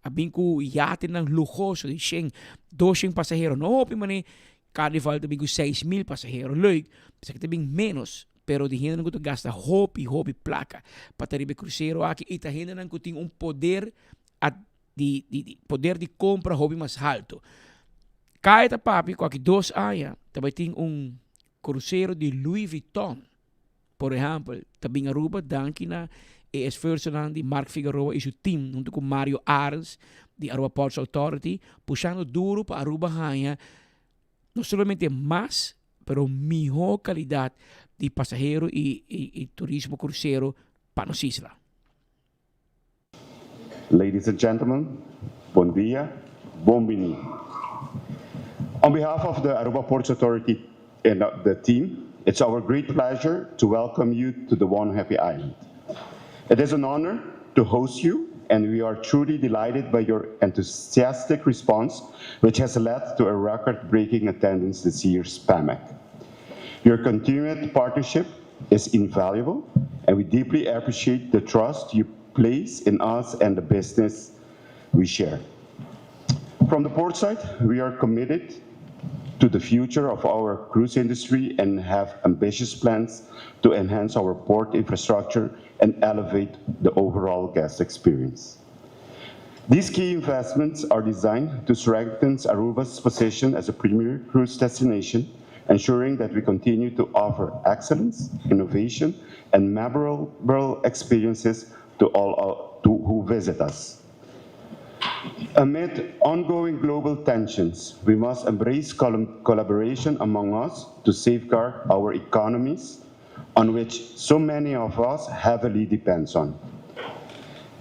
Speaker 19: a bin cu yatenan luhoso di shen, doshen pasahero. No hopi mane Carnival ta bin cu 6000 pasahero. Leuk, esaki ta bin menos. Pero di hendenan ku ta gasta hopi, hopi plaka pa ta riba e krusero aki i ta hendenan ku tin un poder a di di di poder di kompra hopi mas haltu. Kaya ta papia ku aki dos aña ta bai tin un krusero di Louis Vuitton, por ehèmpel, ta bin Aruba danki na e esfuersonan di Mark Figueroa i su team huntu ku Mario Arends di Aruba Ports Authority pushando duru pa Aruba haña no solamente mas, pero mihó kalidat di pasahero i i turismo krusero pa nos isla.
Speaker 1: Ladies and gentlemen, bon dia, bon bini. On behalf of the Aruba Ports Authority and the team, it's our great pleasure to welcome you to the One Happy Island. It is an honor to host you and we are truly delighted by your enthusiastic response, which has led to a record-breaking attendance this year's PAMEC. Your continued partnership is invaluable, and we deeply appreciate the trust you place in us and the business we share. From the port side, we are committed to the future of our cruise industry and have ambitious plans to enhance our port infrastructure and elevate the overall guest experience. These key investments are designed to strengthen Aruba's position as a premier cruise destination, ensuring that we continue to offer excellence, innovation, and memorable experiences to all to who visit us. Amid ongoing global tensions, we must embrace collaboration among us to safeguard our economies, on which so many of us heavily depends on.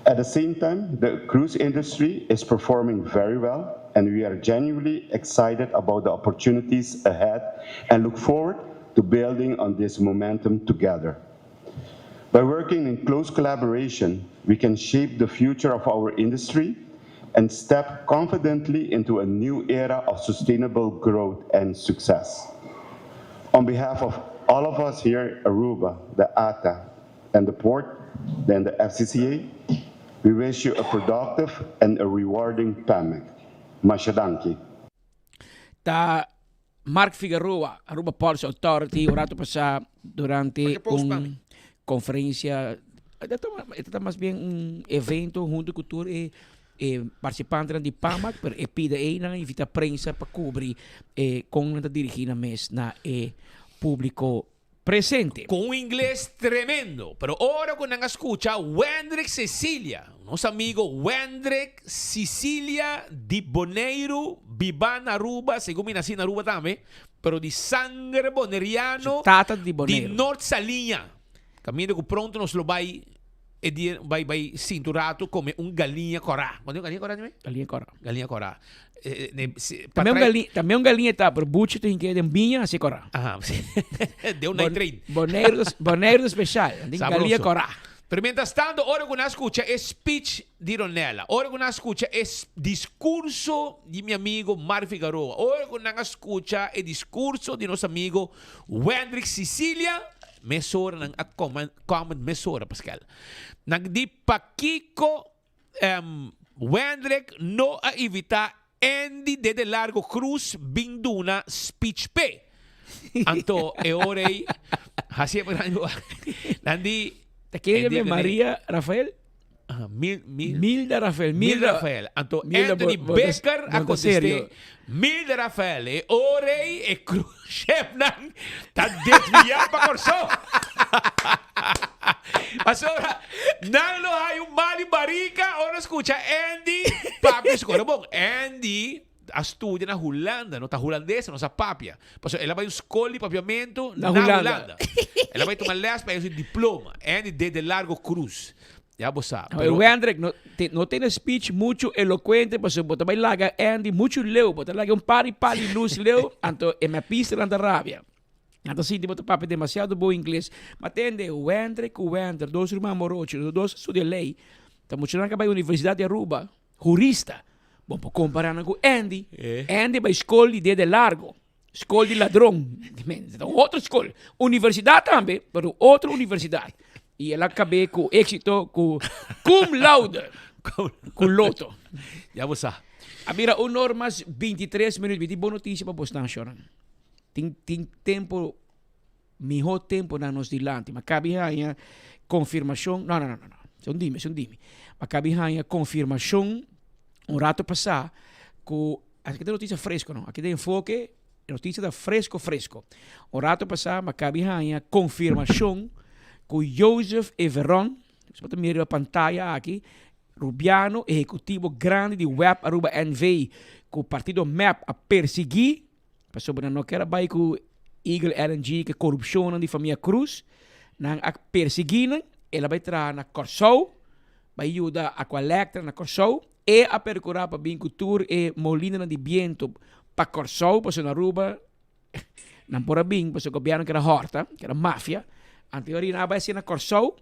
Speaker 1: At the same time, the cruise industry is performing very well, and we are genuinely excited about the opportunities ahead and look forward to building on this momentum together. By working in close collaboration, we can shape the future of our industry and step confidently into a new era of sustainable growth and success. On behalf of all of us here at Aruba, the ATA, and the port, then the FCCA, we wish you a productive and a rewarding PAMEC. Masha danki.
Speaker 19: Ta Mark Figueroa, Aruba Ports Authority, un rato pasá durante un conferencia, esta ta mas bien un evento hunto cu tur e e participantenan di PAMAC, pero e pida einan invita prensa pa cubri e con nan ta dirigi nan mes na e publico presente.
Speaker 18: Cu un ingles tremendo. Pero ora cu nan a scucha Wendrick Cecilia, nos amigo Wendrick Cicilia di Boneiru, biba na Aruba, segun mi naci na Aruba tambe, pero di sangre boneriano,
Speaker 19: Su tata di
Speaker 18: di
Speaker 19: Boneiru.
Speaker 18: Noord Saliña. Caminda cu pronto nos lo bay e dia bay bay sinta un rato come un galiña cora. Cuando galiña cora dime?
Speaker 19: Galiña cora.
Speaker 18: Galiña cora. Eh, eh,
Speaker 19: Tambe un galiña, tambe un galiña ta, pero buchi tin que den biña así cora.
Speaker 18: Aha, sí. De un night train.
Speaker 19: Boneiru, Boneiru special. Din galiña cora.
Speaker 18: Pero mientras tanto, ora cu nan scucha e speech di Ronella, ora cu nan scucha e discurso di mi amigo Mar Figaroa, ora cu nan a scucha e discurso di nos amigo Wendrick Cicilia, Mesora nan a comment, comment mesora Pascal. Nan di pakiko um, Wendrick no a invita Andy Dede Largo Cruz bin duna speech p'e. Anto e ora ei hasi nan di
Speaker 19: Ta ken e Maria Rafael?
Speaker 18: Mil, mil,
Speaker 19: Milda Rafael.
Speaker 18: Milda Rafael. Anto
Speaker 19: Milda,
Speaker 18: Anthony
Speaker 19: bo, bo,
Speaker 18: Becker a
Speaker 19: bo ta serio.
Speaker 18: contesté, Milda Rafael, e ora ei e cruisechefnan ta desviá pa Kòrsou. Pasobra nan lo haña un mal di barika ora skucha Andy papia su kos. Bon, Andy a studia na Hulanda, no ta hulandes, no sa papia. Pasobra el a bai un skol di papiamentu
Speaker 19: Na
Speaker 18: na
Speaker 19: Hulanda.
Speaker 18: Hulanda. El a bai tuma les pa haña su diploma. Andy Dede Largo Cruz. Ya bo sa.
Speaker 19: Pero Wendrick, no, te, no tene speech mucho elocuente, pasobra bo ta bai laga Andy mucho leu, bo ta laga un par di pali luz leu, anto e me pista nan ta rabia. Nan ta sinti bo ta papia demasiado bon ingles. Ma tende, Wendre ku Wender, dos ruman morocho, los dos a studia ley. Ta muchanan ku a bai Universidad di Aruba, hurista. Bo por kompara nan ku Andy. Andy bai skol di dede largo, skol di ladron. Ta un otro skol. Universidad tambe, pero otro universidad. I el a kab'é ku éksito ku cum laude, ku loto.
Speaker 18: Ya bo sa.
Speaker 19: A bira un or mas bintitres minuut. Mi tin bon notisia pa bosnan, shornan. Tin tin tempo mihó temponan nos dilanti. Ma kabi haña konfirmashon, no, no, no, no, no, esun dimi, esun dimi. Ma kabi haña konfirmashon un rato pasá ku, aki ta notisia fresko no, aki ta enfoke, e notisia ta fresko fresko. Un rato pasá ma kabi haña konfirmashon ku Joseph Everon, bo ta mira riba pantaya aki, Rubiano, ehekutivo grandi di web Aruba NV, ku partido mep a persiguí, Pasobra nan no kier a bai ku Eagle LNG ku e korupshonnan di famia Cruz. Nan a persiguí nan, el a bai traha na Kòrsou, bai yuda Aqualectra na Kòrsou. E a perkurá pa bin ku tur e molinanan di bientu pa Kòrsou, pasobra na Aruba nan por a bin, pasobra gobièrnu kier a hòrta, kier a mafia. Anto e nan a bai hasi na Kòrsou.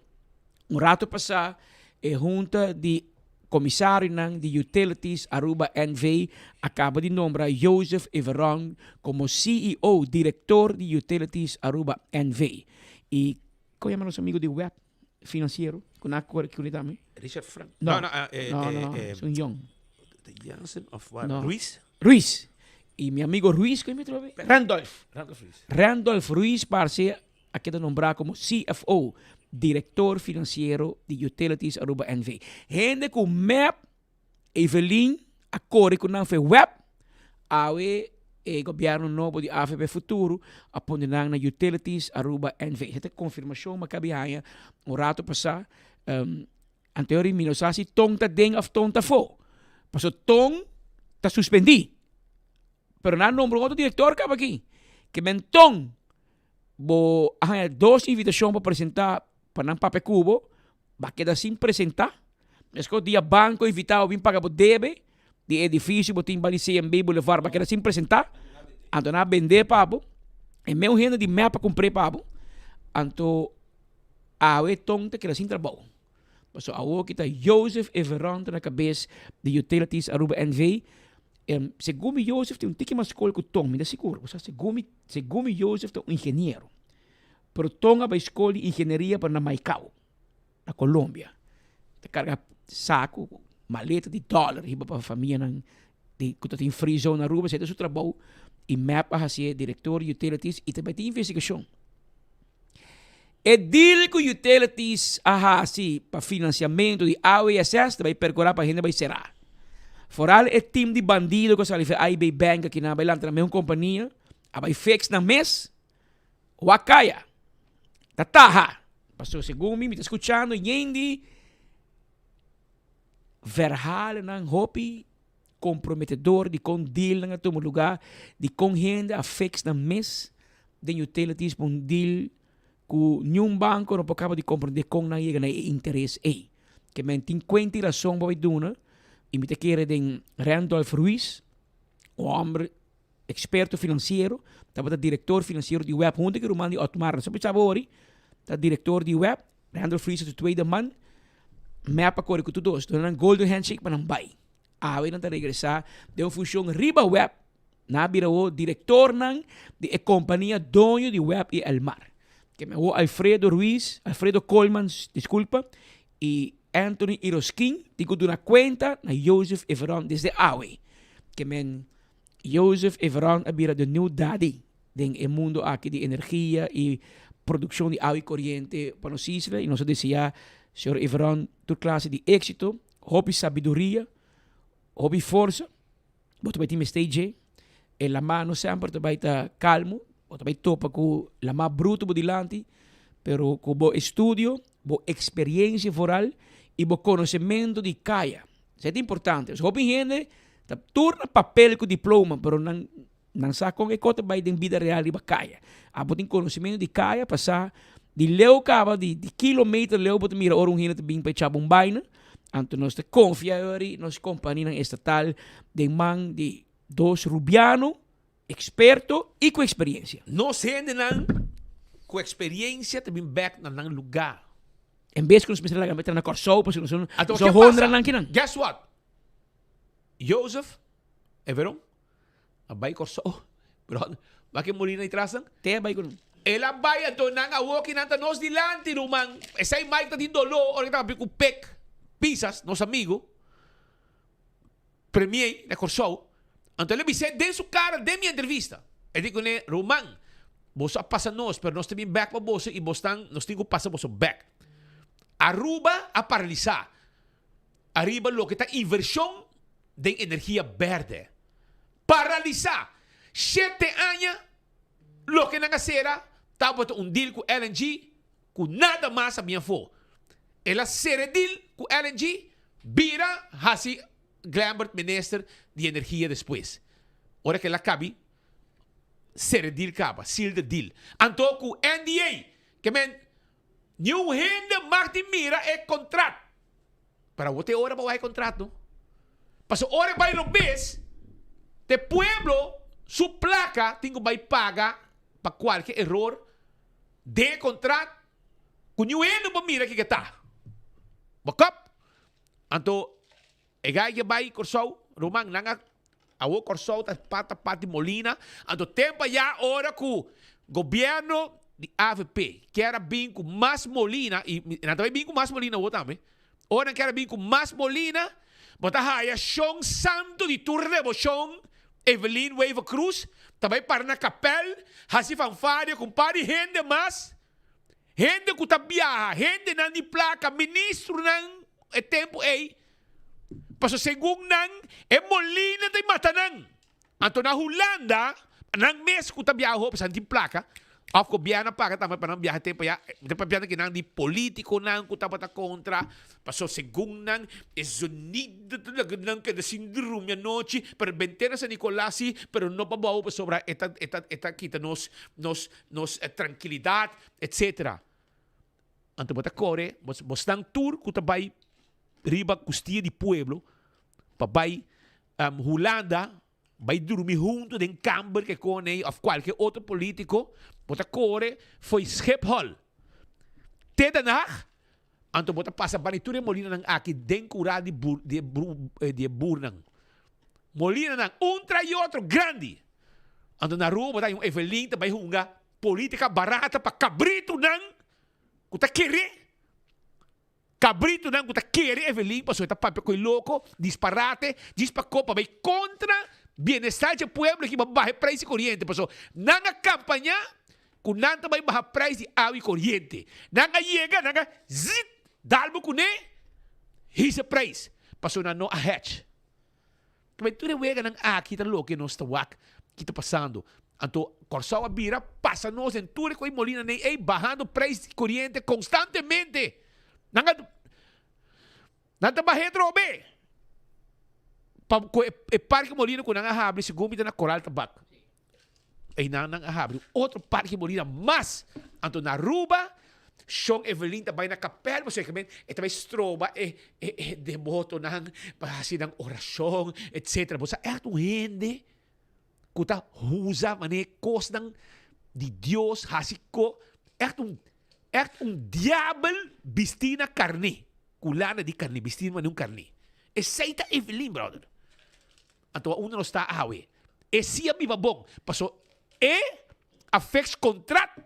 Speaker 19: Un rato pasá e hunta di komisarionan di Utilities Aruba NV a kaba di nombra Joseph Everon komo CEO, direktor di Utilities Aruba NV. I kon yama nos amigo di web finansiero ku nan a kore kune tambe?
Speaker 18: Richard Frank.
Speaker 19: No,
Speaker 18: no,
Speaker 19: no, no, es un yong.
Speaker 18: Jansen of wat?
Speaker 19: No.
Speaker 18: Ruiz?
Speaker 19: Ruiz. I mi amigo Ruiz, kon yama e otro awe? Randolph.
Speaker 18: Randolph Ruiz.
Speaker 19: Randolph Ruiz parse a keda nombrá komo CFO, Direktor Finansiero, di Utilities Aruba NV. Hende ku mep Evelyn a kore ku nan fe web, awe e gobièrnu nobo di avp Futuro a pone nan na Utilities Aruba NV. Esei ta konfirmashon mi a kabi haña un rato pasá. Anterior mi no sa si Ton ta den òf Ton ta afó, pasobra Ton ta suspendí, pero nan a nombra un otro direktor kaba aki, ke men Ton Bo a haña dos invitashon pa presentá pa nan papia ku bo, bo a keda sin presentá. Meskos dia banko invitá bo bin paga bo debe di e edifisio bo tin bali CMB Boulevard, bo a keda sin presentá. Anto nan a bendé pa bo. E meun hende di mep a kumpr'é pa bo. Anto awe ton ta keda sin trabou. Pasobra awor ki ta Joseph Everon ta na kabes di Utilities Aruba NV. Segun mi Joseph tin un tiki mas skol ku Ton, mi ta sigur. Bo sa segun mi, segun mi Joseph ta un ingeniero. Pero Ton a bai skol di ingenieria pa na Maicao, na Colombia. Ta karga saku, maleta di dòler hiba pa famianan di ku ta tin free zone na Aruba. Esei ta su trabou i mep a hasié direktor di Utilities i ta bai tin investigashon. E deal ku Utilities a hasi pa finansiamentu di AWSS ta bai perkurá pa hende bai será. Foral e team di bandido ku a sali for AIB Bank aki nan a bai lanta nan mes un kompania, a bai fix nan mes, wak kaya, ta taha. Pasobra segun mi, mi ta skuchando yen di verhalennan hopi komprometedor di kon dealnan a tuma lugá, di kon hende a fix nan mes den utilities pa un deal ku niun banko no por kaba di komprendé kon nan yega na e interes ei. Ke men tin kuenta i rason pa bai duna i mi ta kere den Randolph Ruiz, un hòmber eksperto finansiero, tabata direktor finansiero di web huntu ku e ruman di Otmar, no sa por ori, ta direktor di web, Randolph Ruiz ta su tweede man, mep a kore ku tur dos, duna nan golden handshake pa nan bai. Awe nan ta regresá den un funshon riba web. Nan a bira awor direktornan di e kompania doño di web i Elmar. Keme awor Alfredo Ruiz, Alfredo Koolman, diskulpa, i Anthony Iroskin tin ku duna kuenta na Joseph Everon desde awe. Kemen Joseph Everon a bira the new daddy den e mundo aki di energia i produkshon di awa i koriente pa nos isla i nos a deseá señor Everon tur klase di éksito. Hopi sabiduria, hopi forsa, bo ta bai tin mester dje, e lamá no semper ta bai ta kalmu, bo ta bai topa ku lamá brutu bo dilanti, pero ku bo estudio, bo eksperiencia foral i bo konosementu di kaya. Esei ta importante. Pasobra hopi hende ta tur na papel ku diploma, pero nan Nan sa kon e kos ta bai den bida real riba kaya. Abo tin konosementu di kaya pasá di leu kaba, di di kilometer leu bo ta mira ora un hende ta bin pa e chaba un baina. Anto nos ta konfia yori nos kompanianan estatal den man di dos rubiano. Experto y cu experiencia.
Speaker 18: Nos hendenan cu experiencia ta bin bek na nan lugar.
Speaker 19: En bes cu nos mester laga mester na Corsou pasobra nos no
Speaker 18: Anto
Speaker 19: nos
Speaker 18: ke
Speaker 19: honra
Speaker 18: pasa?
Speaker 19: nan kinan.
Speaker 18: Guess what? Jozef e Veron a bai Corsou. Brother, wak e molina di tras nan?
Speaker 19: Te a bai cu nan.
Speaker 18: El a bai anto nan awor ki nan ta nos dilanti ruman. Esey Mike ta tin dolor ora ki ta papia cu Pek Pisas, nos amigo. Premier na Kòrsou, anto el a bis'é den su kara den mi entrevista. El di kuné, Ruman, boso a pasa nos, pero nos ta bin bèk pa boso i bosnan nos tin ku pasa boso bèk. Aruba a paralisá ariba loke ta invershon den energia bèrdè. Paralisá! Shete aña loke nan a sera tabata un deal ku LNG ku nada mas a bin afó. El a sera e deal ku LNG, bira hasi Glenbert minister di energia despues. Ora ku el a kabi sera e deal kaba, seal the deal. Anto ku NDA, ke men niun hende mag di mira e kontrat. Pero awor ta e ora pa wak e kontrat no. Pasobra ora e bai robes, ta e pueblo su plaka tin ku bai paga pa kualke eror Den e kontrat ku niun hende por mira kiko ta. Bo kòp. Anto e gai ke bai Kòrsou, ruman, nan a awor Kòrsou ta pata parti Molina. Anto tempu ayá ora ku gobièrnu di avp kier a bin ku mas Molina, i nan ta bai bin ku mas Molina awor tambe. Ora nan kier a bin ku mas Molina, bo ta haya Shon Santu di tur deboshon Evelyn Wever Croes ta bai para na kapèl, hasi fanfaria ku un par di hende mas, hende ku ta biaha, hendenan di plaka, ministronan e tempu ei, pasobra segun nan e molina ta mata nan. Anto na Hulanda, nan mes ku ta biaha hopi, sa nan tin plaka, òf gobièrnu a paga tambe pa nan biaha tempu ayá, mi ta papia aki nan di polítikonan ku tabata kontra, pasobra segun nan e zonido ta laga nan keda sin drumi anochi, pero bent'é na San Nicolas si, pero no pa bou pasobra e ta e ta e ta kita nos nos nos trankilidat, etsetera. Anto bo ta kore, bo bosnan tur ku ta bai riba kustia di pueblo pa bai Hulanda bai durmi hunto den kamber ke kone of kualke otro politiko, bo ta kore fo'i Schiphol te Den Haag, anto bo ta pasa bani tur e molinanan aki den kura di bur di e di e burnan. Molinanan un tras di otro grandi. Anto na Aruba bo ta haña un Evelyn ta bai hunga politika barata pa kabritunan ku ta kere. Cabritonan cu ta kere Evelyn pasobra e ta papia cu e loco, disparate, djis pa copa bay contra bienestar dje pueblo aki pa baha e prijs di coriente pasobra nan a campaña cu nan ta bay baha prijs di awa y coriente. Nan a yega nan a zit dal bo cune hisa prijs pasobra nan no a hedge. Kibay tur e weganan aki ta loke nos ta wak ki ta pasando. Anto Kòrsou a bira pasa nos den tur e koe molina nei ei bahando prijs di koriente konstantemente. Nan a nan ta bah'é atrobe pa ku e parke molina ku nan a habri segun mi ta na Koral Tabak. Einan nan a habri un otro parke molina mas. Anto na Aruba, Shon Evelyn ta bai na kapèl pasobra e ta bai stroba e e debotonan pa hasi nan orashon etsetera. Bo sa ègt un hende ku ta usa manera kosnan di Dios hasi ko ègt un ègt un diabel bistí na karné ku lana di karné bistí manera un karné. Esei ta Evelyn brother. Anto a unda nos ta awe? E si a biba bon, paso e a fix contract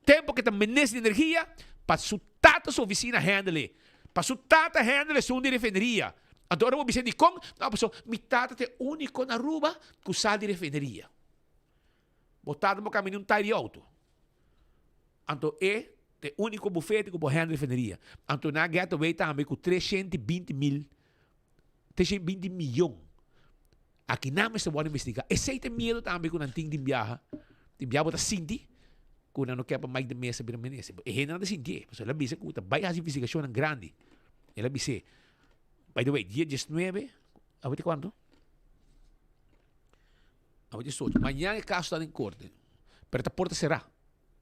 Speaker 18: tempo ke ta minister di energia pa su tata su oficina handle e. Pa su tata handle esun di refineria. Anto ora bo bisa dikon? No, paso mi tata ta e unico na Aruba ku sa di refineria. Bo tata bo cambia ni un tire di auto. Anto e ta e unico bufete ku bo handle refineria. Anto nan a get away tambe ku 320 mil 320 miyon. Aki nan mester wòrdu investigá. Esei ta e miedu tambe ku nan tin tin biaha. Tin biaha bo ta sinti ku nan no ke pa Mike de Meza bira minister. E hendenan ta sintié. Pasobra el a bisa ku ta bai hasi investigashonnan grandi. El a bis'é. By the way, dia diesnuebe, awe ta kuantu? Awe diesocho. Mañana e kaso ta den korte. Pero ta porta será.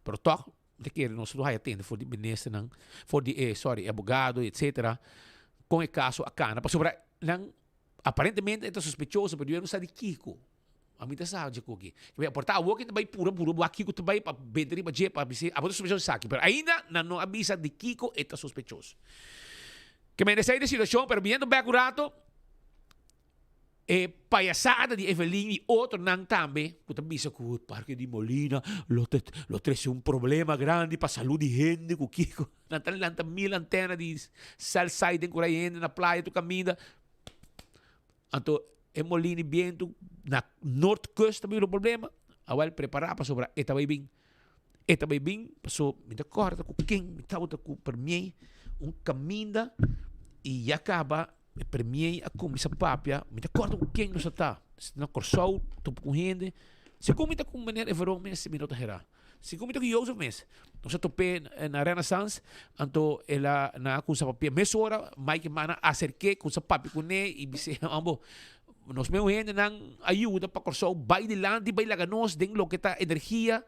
Speaker 18: Pero tòg Mi ta kere nos lo haya tende for di ministernan, for di e, sorry, e abogado, etcetera, kon e kaso a kana. Pasobra nan aparentemente e ta sospechoso, pero yo no sa di kiko. Ami ta sa dje koki. Ke por ta awor ke ta bai pura pura wak kiko ta bai pa benta riba dje pa bisa abo ta sospechoso esaki. Pero ainda nan no a bisa di kiko e ta sospechoso. Ke men esei ta e situashon pero biniendo bek un rato e payasada di Evelyn y otronan tambe ku ta bisa ku e parke di Molina lo ta lo trese un problema grandi pa salud di hende ku kiko. Nan ta lanta mil antena di cell site den ku hende na playa tur kaminda. Anto e molina di bientu na noordkust ta bira un problema. Awel prepara pasobra e ta bai bin. E ta bai bin paso mi ta kòrda ku ken mi tabata ku premier un kaminda i ya kaba e premier a kuminsá papia. Mi ta kòrda ku ken nos a ta. Na Kòrsou topa ku hende. Segun mi ta ku meneer Everon mes mi no ta hera. Segun mi ta ku Jozef mes. Nos a top'é na Renaissance, anto el a nan a kumsa papia. Mesora Mike Eman a aserk'é, kumsa papia kuné i bis'é, Hombo, nos meu hendenan a yuda pa Kòrsou bai dilanti, bai laga nos den loke ta energia,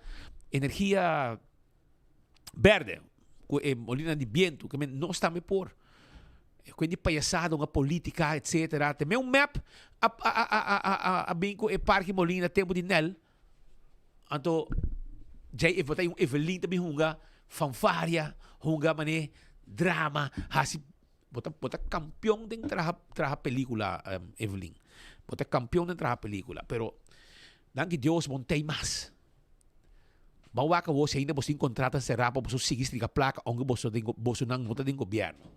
Speaker 18: energia bèrdè, ku e molinanan di bientu, ke men nos tambe por. E kuen di payasada, un politica, etcetera. Te meu mep a a a a a a bin ku e parke molina tempu di Nel. Anto djei e ta un Evelyn ta bin hunga fanfaria, hunga mane drama, hasi bo ta bo ta kampion den traha traha pelikula Evelyn. Bo ta kampion den traha pelikula, pero danki Dios bo no tei mas. Bo a wak awor si ainda bo tin kontrato sera pa boso sigui striga plaka ounke boso den bosonan no ta den gobièrnu.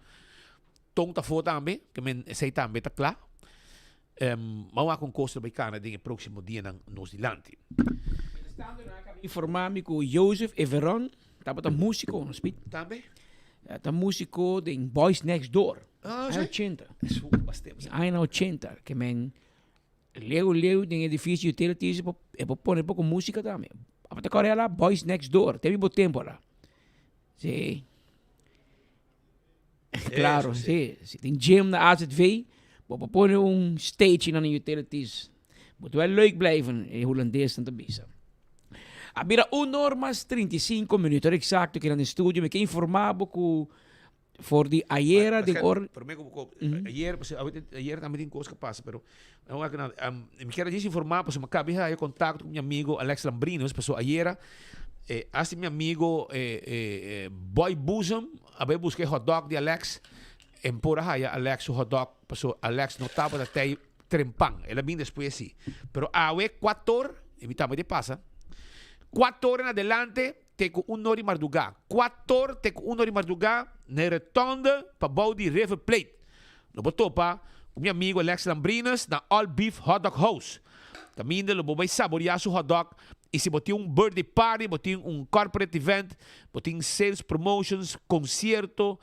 Speaker 18: Ton ta afó tambe, ke men esei tambe ta kla. Ban wak con cos lo bay cana den e proximo dianan nos dilanti.
Speaker 19: Mientras nan a caba informa mi cu Joseph Everon tabata musico, no Speed?
Speaker 18: Tambe.
Speaker 19: Ta musico den Boys Next Door.
Speaker 18: Ah,
Speaker 19: Aña ochenta.
Speaker 18: Eso mas tempo.
Speaker 19: Aña ochenta, ke men leu leu den edificio utilities e por pone poco musica tambe. Tabata corre ala Boys Next Door, te mi bo tempo ala. Si. Claro, sí. Si tin gym na AZV, bo por pone un stage na utilities. Moet wel leuk blijven, e Holandesnan ta bisa. A bira un or mas 35 minuut, ora exacto kinan den studio. Mi ke informa bo ku for di ayera den or...
Speaker 18: Prome ku bo ayer, ayer tambe tin kos ku pasa, pero mi kier a djis informa pasobra mi a kabi haya kontakto ku mi amigo Alex Lambrinos, pasobra ayera hasta mi amigo Boy Boezem A bai buska e hotdog di Alex, en por a haya Alex su hotdog, paso Alex no tabata tei trempan, el a bin despues si. Pero awe kuator, y mi tambe di pasa, kuator en adelante te ku un or di mardugá, kuator te ku un or di mardugá na e rotonde pabou di River Plate. Lo bo topa ku mi amigo Alex Lambrinas na All Beef Hotdog House. Kaminda lo bo bai saboreá su hotdog i si bo tin un birthday party, bo tin un corporate event, bo tin sales promotions, concierto,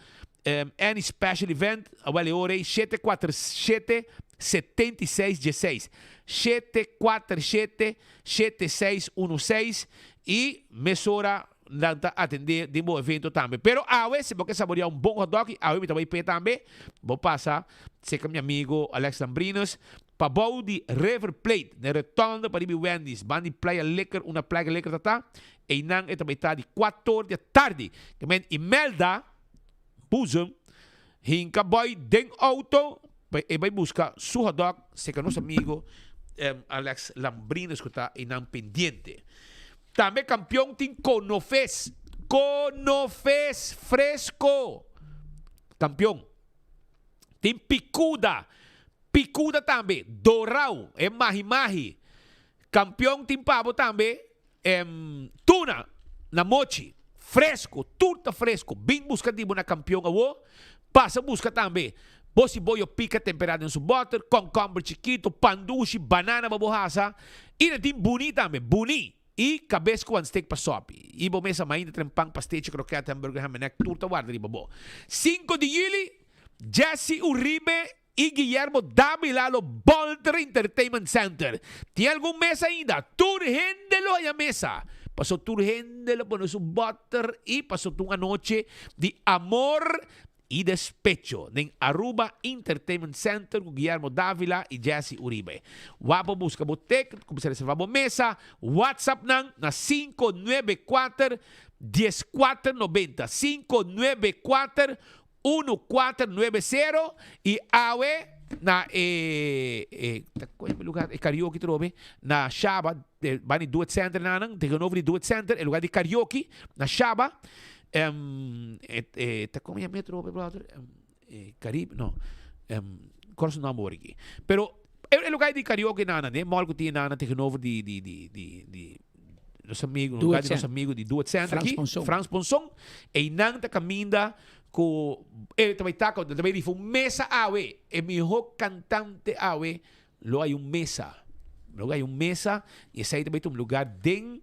Speaker 18: any special event, awel e ora ei shete kuater shete 76 dieseis, 747 7616 i mesora nan ta atendé den bo evento tambe. Pero awe si bo ke saboreá un bon hotdog i awe mi ta bai p'e tambe, bo pasa serka mi amigo Alex Lambrinos pabou di River Plate na e rotonde pariba di Wendy's, banda di Playa Liquor unda Playa Liquor ta ta, einan e ta bai ta di kuator di atardi. Ke men Imelda Boezem hinka bòi den outo pa e bai buska su hotdog serka nos amigo Alex Lambrinos ku ta einan pendiente. Tambe kampion tin konofes. Konofes fresko. Kampion. Tin pikuda. Pikuda tambe. Dorau. E mahi mahi. Kampion tin pabo tambe. Em, tuna na mochi. Fresko. Tur ta fresko. Bin buska di bo na kampion awo. Pasa buska tambe. Bo si boyo pika tempera den su boter, concomber chikito, pan dushi, banana pa bo hasa. I nan tin buni tambe, buni i kabes ku wan steak pa sopi. I bo mesa mainta tren pan, pastechi, kroket, hamburger, ham en egg, tur ta warda riba bo. Sinku di juli, Jesse Uribe i Guillermo Davila lo Bolter Entertainment Center. Tin algun mesa ainda? Tur hende lo haya mesa. Paso tur hende lo pone su boter i paso ta un anochi di amor y despecho den Aruba Entertainment Center cu Guillermo Davila y Jesse Uribe. Wak bo busca bo ticket, cuminsa reserva bo mesa, WhatsApp nan na cinco nuebe cuater, dies cuater nobenta, cinco nuebe cuater, uno cuater nuebe cero y awe. na e, e, ta koe e lugar, e karaoke trobe, na Shaba, de, bani Duet Center nanan, tegenover di Duet Center, e lugar di karaoke, na Shaba, em, e, e, ta koe e trobe, brother, em, e, Caribe, no, em, kor su nomber aki. Pero, e, e lugar di karaoke nanan, e mall ku tin nanan tegenover di, di, di, di, di, nos amigo, lugar di nos amigo di Duet Center
Speaker 19: Frans
Speaker 18: aki,
Speaker 19: Ponson.
Speaker 18: Frans Ponson, einan ta kaminda Ku e ta bai taka, ta bai rifa un mesa awe. E mihó kantante awe lo hay un mesa. Lo hay un mesa i esei ta bai ta un lugar den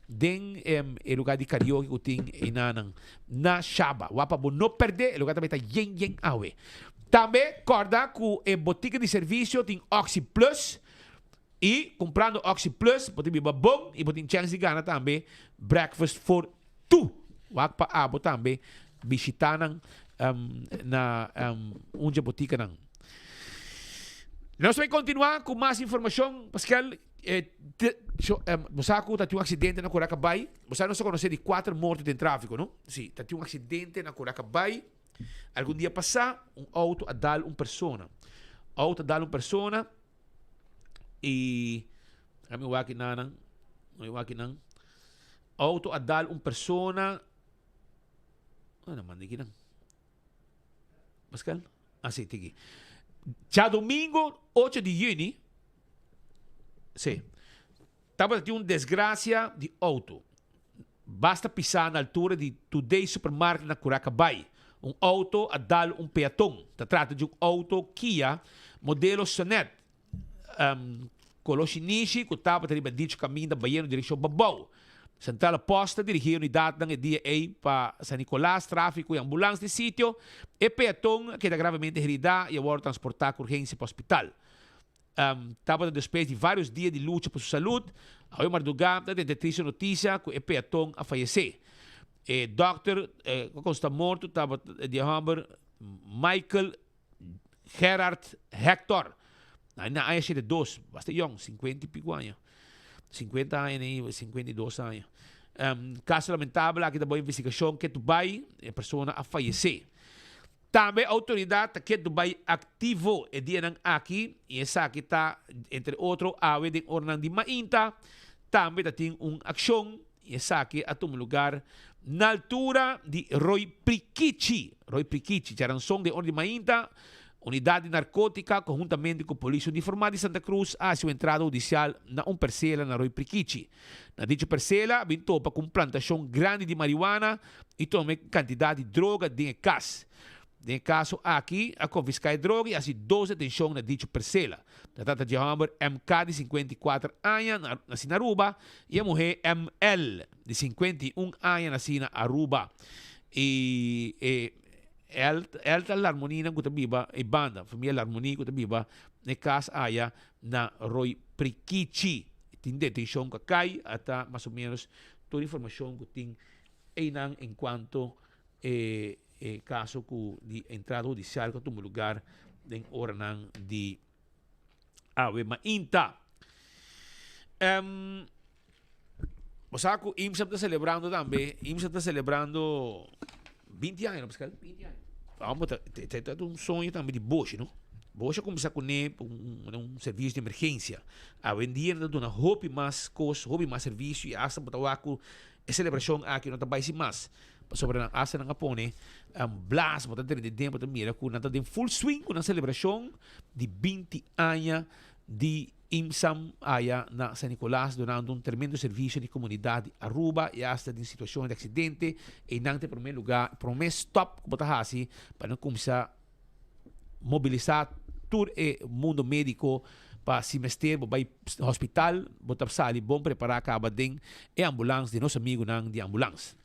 Speaker 18: den e lugar di karaoke ku tin einanan na Shaba. Wak pa bo no pèrdè, e lugar ta bai ta yen yen awe. Tambe kòrda ku e botika di servisio tin Oxi Plus i kumprando Oxi Plus bo ta biba bon i bo tin chèns di gana tambe breakfast for Tu wak pa abo tambe bishita nan na un dje botikanan. Nos ta bai kontinua ku mas informashon. Paskel, bo sa ku ta tin un aksidente na Curacabai. Bo sa nos ta konosé di kuater morto den tráfiko, no? Si, ta tin un aksidente na Curacabai. Algun dia pasá un outo a dal un persona. Outo a dal un persona i ami wak nan, mi wak nan. Auto a dal un persona. Ano man diki nan. Pascal? Ah, sí, tiki. Djadomingo 8 di juni, sí, tabata tin un desgracia di auto. Basta pisá na altura di Today Supermarket na Curacabai. Un auto a dal un peaton. Ta trata di un auto Kia modelo Sonet. Kolo shinishi ku tabata riba dicho kaminda bayendo direkshon Babou. Sentrale Post ta dirigí unidatnan e dia ei pa San Nicolas, tráfiko i ambulans di sitio. E peaton a keda gravemente heridá i a wòrdu transportá ku urgensia pa hospital. Tabata despues di vários dia di lucha pa su salud. Awe mardugá ta tende triste notisia ku e peaton a fayesé. E dòkter ku a konstá morto tabata di e hòmber Michael Gerard Hector, na aña shete dos, basta yong, sinkuenta i piku aña, sinkuenta aña ni sinkuenta i dos aña. Kaso lamentabel aki ta bo investigashon ke Dubai e persona a fayesé. Tambe outoridat ta ke Dubai aktivo e dianan aki i esaki ta entre otro awe den oranan di mainta tambe ta tin un akshon I esaki a tuma lugar na altura di Rooi Prikichi, Rooi Prikichi, djaranson den ora di mainta, Unidad di Narcotica conhuntamente cu Polis Uniforma di Santa Cruz a haci un entrada hudicial na un percela na Rooi Prikichi. Na dicho percela a bin topa cu un plantacion grandi di marihuana y tuma e cantidad di droga den e cas. Den e caso aki a confisca e droga y haci dos detencion na dicho percela. Ta trata dje hòmber MK di 54 aña nasí na Aruba i e muhé ML di 51 aña nasí na Aruba. I e el el ta Larmoninan ku ta biba e banda, famia Larmoni ku ta biba na e kas aya na Rooi Prikichi. Tin detenshon ku a kai, a ta mas o ménos tur informashon ku tin einan enkuanto e e kaso ku di entrada hudisial ku a tuma lugar den oranan di awe mainta. Um, bo sa ku IMSAP ta selebrando tambe, IMSAP ta selebrando 20 aña, no Pascal? 20 aña. Vamos, ta, ta, ta, ta un soño tambe di Boshi, no? Boshi a kuminsá kuné un, un servisio di emergensia. Awendia nan ta duna hopi mas kos, hopi mas servisio i asta bo ta wak ku e selebrashon aki no ta bai sin mas. Pasobra nan asta nan a pone blas, bo ta drenta den, bo ta mira ku nan ta den full swing ku nan selebrashon di binti aña di IMSAM aya na San Nicolas dunando un tremendo servisio di komunidat di Aruba i asta den situashon di aksidente einan ta e prome luga, prome stop ku bo ta hasi pa nan kumsa mobilisá tur e mundo médiko pa si mester bo bai hospital bo ta sali bon prepará kaba den e ambulans di nos amigunan di ambulans.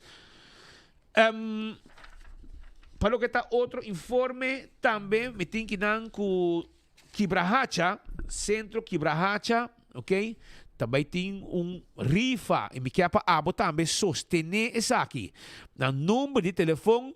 Speaker 18: Pa loke ta otro informe tambe mi tin kinan ku Kibrahacha, Centro Kibrahacha, ok, ta bai tin un rifa i mi kier pa abo tambe sostené esaki. Nan number di telefon.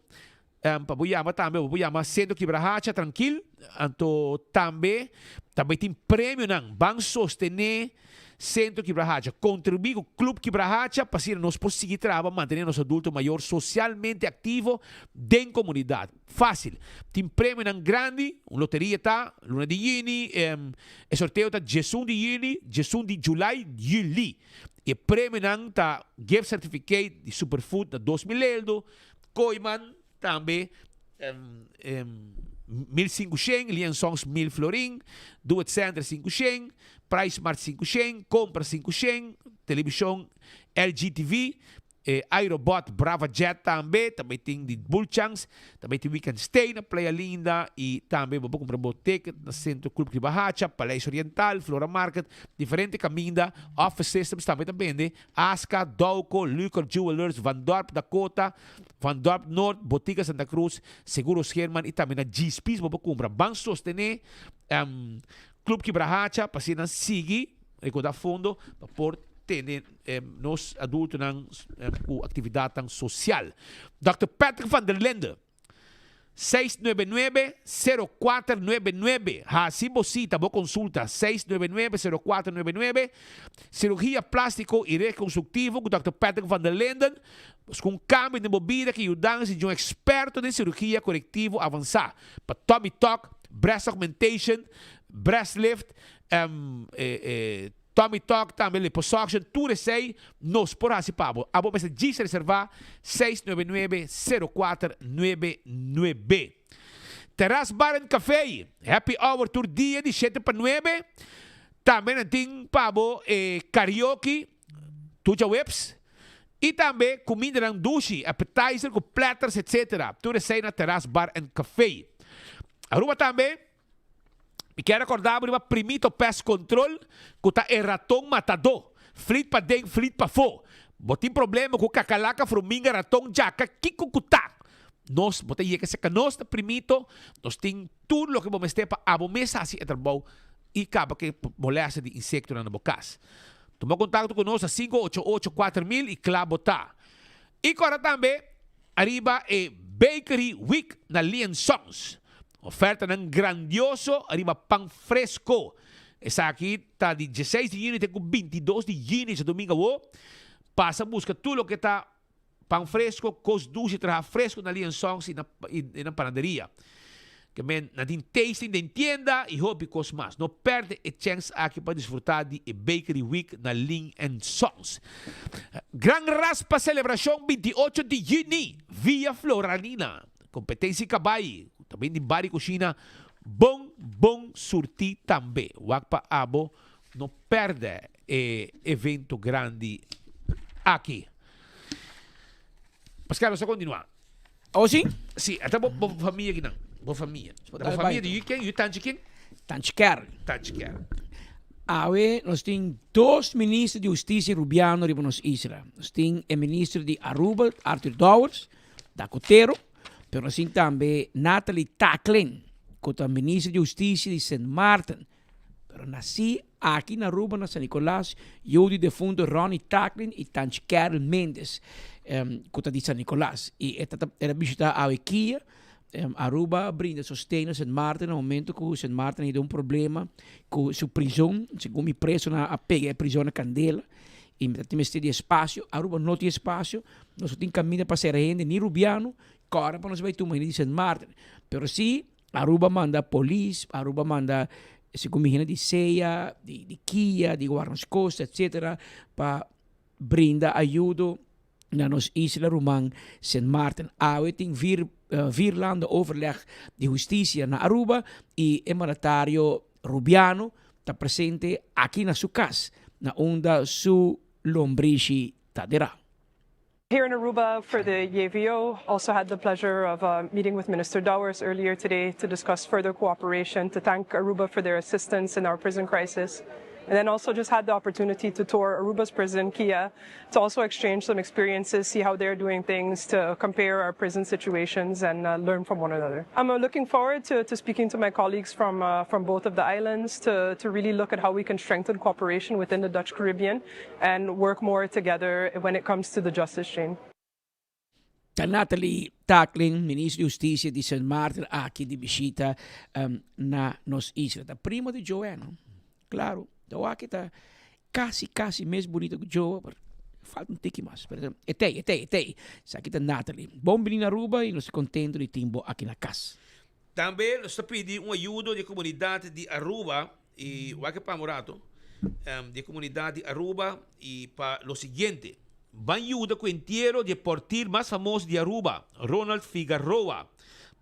Speaker 18: Pa bo yama tambe, bo por yama Centro Kibrahacha trankil. Anto tambe ta bay tin premionan. Ban sostene Centro Kibrahacha. Contribui cu Club Kibrahacha pa asina nos por sigui traha pa mantene nos adulto mayor socialmente activo den comunidad. Facil. Tin premionan grandi. Un loteria ta luna di juni. E sorteo ta diesun di juli, diesun di julai, juli. E premionan ta gift certificate di Superfood na 2000 eldo. Kooiman tambe 1500, Lien Songs 1000 florin, Do It Center 500, Price Mart 500, Compra 500, Television LG TV, iRobot Brava Jet tambe, tambe tin di Bulchans, tambe tin Weekend Stay na Playa Linda y tambe bo por cumpra bo ticket na Centro Club Ribahacha, Paleis Oriental, Flora Market, diferente caminda, Office Systems tambe ta bende. Aska, Douco, Lucor Jewelers, Van Dorp Dakota, Van Dorp Noord, Botica Santa Cruz, Seguros Herman y tambe na Djispis bo por cumpra. Ban sostene Club Kibrahacha pa asina nan sigui recorda fondo pa por tene nos adultonan cu actividadnan social. Dòkter Patrick van der Linde. 699 0499 Hasi bo sita, bo konsulta 699 0499 Sirugia plástiko i rekonstruktivo ku Dòkter Patrick van der Linden Buska un kambio den bo bida ku yudansa di un eksperto den sirugia korektivo avansá pa tummy tuck, breast augmentation, breast lift, Tummy tuck tambe liposuction tur esey nos por haci pa bo. Abo mester djis reserva 699 0499. Terras Bar and Cafe, happy hour tur dia di shete pa nuebe. Tambe nan tin pa bo e karaoke tur djaweps y tambe cumindanan dushi, appetizer cu platters etc. Tur esey na Terras Bar and Cafe. Aruba tambe. Mi kier recorda bo riba Primito Pest Control cu ta e raton matador. Flit paden, flit pafo. Bo tin problema cu cacalaca, fruminga, raton, djaca, kico cu ta. Nos, bo ta yega cerca nos na Primito, nos tin tur loke bo mester pa abo mes haci e trabou y caba cu e molestia di insectonan na bo cas. Tuma contacto cu nos na 588 4000 y cla bo ta. Y corda tambe ariba e Bakery Week na Lee and Sons. Ofertanan grandioso ariba pan fresco. Esaki ta di dieseis di juni te cu bintidos di juni, djadomingo awo. Pasa busca tur loke ta pan fresco, cos dushi traha fresco na Lee and Sons y na panaderia. Ke men nan tin tasting den tienda y hopi cos mas. No perde e chens aki pa disfruta di e Bakery Week na Ling and Sons. Gran Raspa Celebracion 28 di juni, Villa Floranina. Competencia cabay, cu ta bin di bar y cushina, bon bon surti tambe. Wak pa abo no perde e evento grandi aki. Pascal, nos ta continua.
Speaker 19: Oh si?
Speaker 18: Si, ata bo bo famia kinan, bo famia. Bo famia di yu ken, yu tanchi ken?
Speaker 19: Tanchi Kerry.
Speaker 18: Tanchi Kerry.
Speaker 19: Awe nos tin dos minister di hustisia rubiano riba nos isla. Nos tin e minister di Aruba, Arthur Dowers, Dakotero, pero nos tin tambe Nathalie Taklin, ku ta minister di hustisia di Sint Maarten. Pero nací aki na Aruba na San Nicolas, yu di defunto Ronnie Taklin y Tanchi Carol Mendez, cu ta di San Nicolas. Y e ta era bishita awe kia. Aruba a brinda sosten na Sint Maarten na momento cu Sint Maarten a hida un problema cu su prizon. Segun mi presonan a pega e prizon na candela y mi ta tin mester di espacio. Aruba no tin espacio, nos no tin caminda pa cera hende ni Rubiano, cora pa nos bay tuma hende di Sint Maarten. Pero si Aruba manda polis, Aruba manda segun mi hende di SEA, di di kia, di Guarnos Costa, etcetera, pa brinda ayudo na nos isla ruman Sint Maarten. Awe tin vier vier landen overleg di husticia na Aruba y e mandatario Rubiano ta presente aki na su cas, na unda su lombrishi ta dera.
Speaker 2: Here in Aruba for the JVO, also had the pleasure of uh, meeting with Minister Dowers earlier today to discuss further cooperation, to thank Aruba for their assistance in our prison crisis. And then also just had the opportunity to tour Aruba's prison, Kia, to also exchange some experiences, see how they're doing things, to compare our prison situations and uh, learn from one another. I'm uh, looking forward to, to speaking to my colleagues from, uh, from both of the islands to, to really look at how we can strengthen cooperation within the Dutch Caribbean and work more together when it comes to the justice chain.
Speaker 19: Ta Nathalie Tackling, Minister di Husticia di Sint Maarten aki di bishita na nos isla. Ta primo di Joe, no? Claro, ta wak ta casi casi mes bonito cu Joe, pero falta un tiki mas. Pero e tey, e tey, e tey. Esaki ta Nathalie. Bon bini na Aruba y nos ta contento di tin bo aki na cas.
Speaker 18: Tambe nos ta pidi un ayudo di e comunidad di Aruba y wak e pamo rato di e comunidad di Aruba y pa lo siguiente. Ban yuda cu entiero di e portir mas famoso di Aruba, Ronald Figaroa.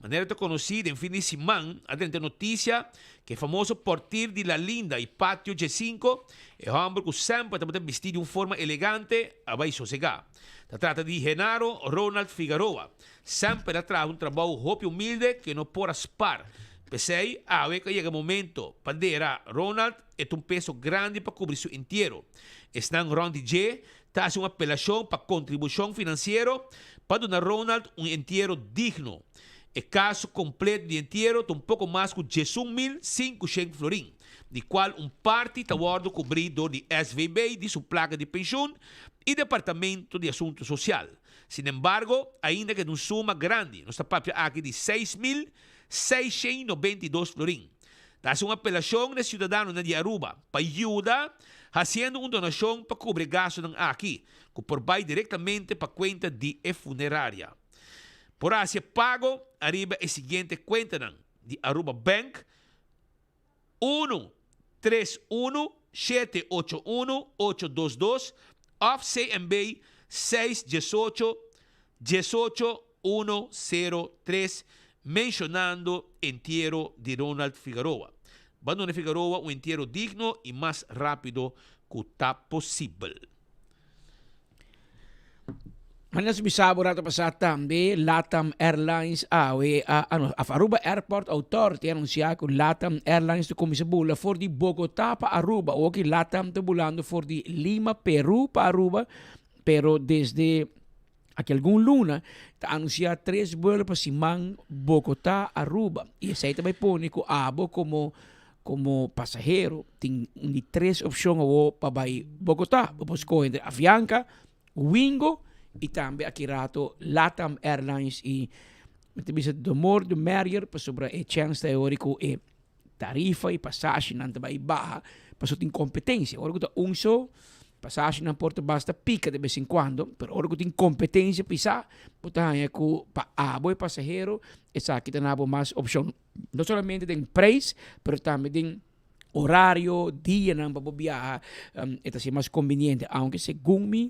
Speaker 18: Manera ta conoci den fin di siman a drenta noticia cu e famoso portir di La Linda y Patio G-cinco, e homber cu semper tabata bisti di un forma elegante, a bay sosega. Ta trata di Genaro Ronald Figaroa. Semper a traha un trabou hopi humilde ke no por a spar. P'esei, awe ku a yega momento pa dera Ronald, e ta un peso grandi pa kubri su entiero. Esnan rònt di dje ta hasi un apelashon pa kontribushon finansiero pa duna Ronald un entiero digno. E kaso kompleto di entiero ta un poko mas ku 11.500 florin, di kual un parti ta wòrdu kubrí dor di SVB di su plaka di penshun i Departamento di Asuntu Sosial. Sinembargo, ainda keda un suma grandi, nos ta papia aki di 6692 florin. Ta hasi un apelashon na e siudadanonan di Aruba pa yuda hasiendo un donashon pa kubri e gastunan aki, ku por bai direktamente pa kuenta di e funeraria. Por hasi e pago ariba e siguiente kuentanan di Aruba Bank, Unu, tres unu, shete ocho unu, ocho dos dos òf CMB seis diesocho, diesocho, uno, sero, tres menshonando entiero di Ronald Figaroa. Ban duna Figaroa un entiero digno i mas rápido ku ta posibel.
Speaker 19: Manera nos bisa bo rato pasá tambe Latam Airlines awe a of Aruba Airport Authority a anunsiá ku Latam Airlines ta kuminsá bula for di Bogotá pa Aruba. Oki Latam ta bulando for di Lima, Peru pa Aruba, pero desde aki algun luna ta anunsiá tres buelo pa siman Bogotá, Aruba. I esei ta bai pone ku abo komo Komo pasahero tin un di tres opshon awor pa bai Bogotá. Bo por skohe entre Avianca, Wingo i tambe aki rato Latam Airlines i mi ta bisa the more the merrier pasobra e chèns ta e ora ku e tarifa i pasashinan ta bai baha pasobra tin kompetensia. Ora ku ta un so pasashinan por ta basta pika de bes en kuando pero ora ku tin kompetensia pisá bo ta haña ku pa abo e pasahero esaki ta na bo mas opshon. No solamente den prijs, pero tambe den horario, dianan pa bo biaha, e ta ser mas conveniente. Aunke segun mi,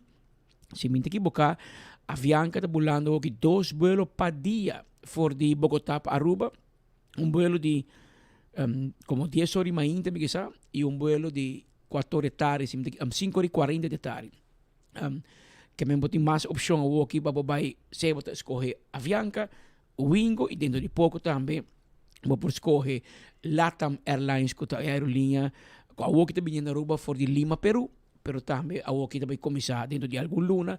Speaker 19: si mi no ta ekiboká, Avianca ta bulando hoki dos buelo pa dia for di Bogotá pa Aruba. Un buelo di como dies ora i mainta mi kisa i un buelo di kuater ora di tardi, si mi ta ekiboká, sinku ora i kuarenta di tardi. Ke men bo tin mas opshon awoki pa bo bai, sea bo ta eskohe Avianca, Wingo y dentro di poco tambe bo por scoge Latam Airlines cu ta e aerolínea cu awoki ta biniendo Aruba for di Lima, Peru, pero tambe awoki ta bay cuminsa dentro di algun luna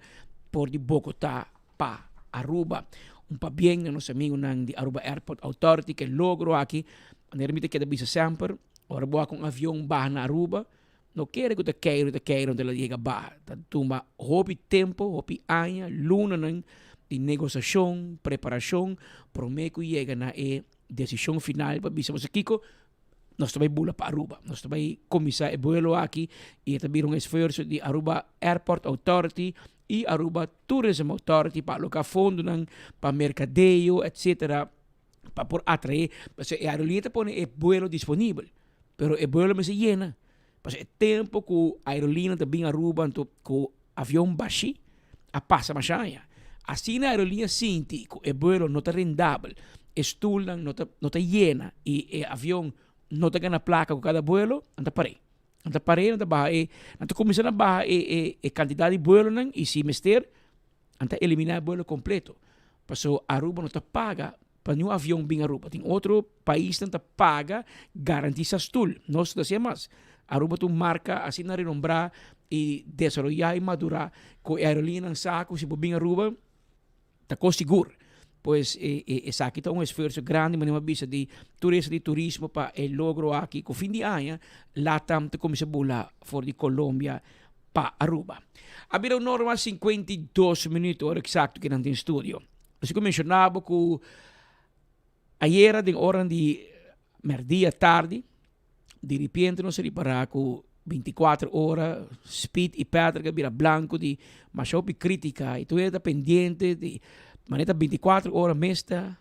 Speaker 19: por di Bogota pa Aruba. Un pabien na nos amigonan di Aruba Airport Authority cu e logro aki, manera mi ta keda bisa semper, ora bo wak un avion baha na Aruba, no kere cu ta keiro ta keiro anto el a yega baha. Ta tuma hopi tempo, hopi aña, lunanan di negociacion, preparacion, prome cu yega na e decision final pa bisa boso kico, nos ta bay bula pa Aruba. Nos ta bay cuminsa e buelo aki y e ta bira un esfuerzo di Aruba Airport Authority y Aruba Tourism Authority pa aloca fondonan pa mercadeo, etcetera, pa por atrae. Pasobra e aerolinea ta pone e buelo disponibel. Pero e buelo mester yena. Pasobra e tempo ku aerolínea ta bin Aruba anto ku avion bashi a pasa masha aña. Asina aerolínea sinti ku e buelo no ta rendabel, e stulnan no ta no ta yena i e avion no ta gana plaka ku kada buelo, nan ta par'é. Nan ta par'é, nan ta baha e, nan ta kuminsá na baha e e e kantidat di buelonan i si mester nan ta eliminá e buelo kompleto. Pasobra Aruba no ta paga Pa niun avion bin Aruba. Tin otro paisnan ta paga garantisa stul. Nos no ta hacia mas. Aruba ta un marca asina renombra y desaroya y madura cu e aerolineanan sa cu si bo bin Aruba ta cos sigur. Pues esaki ta un esfuerzo grandi manera mi a bisa di turista di turismo pa e logro aki cu fin di aña Latam ta cuminsa bula for di Colombia pa Aruba. A bira un norma 52 minuut ora exacto cu nan tin studio. Nos ku menshoná bo ku ayera den oran di merdia tardi, di ripiente nos a ripará ku 24 ora Speed i Patrick a bira blanko di masha hopi krítika i tur hende ta pendiente di manera ta 24 ora mes ta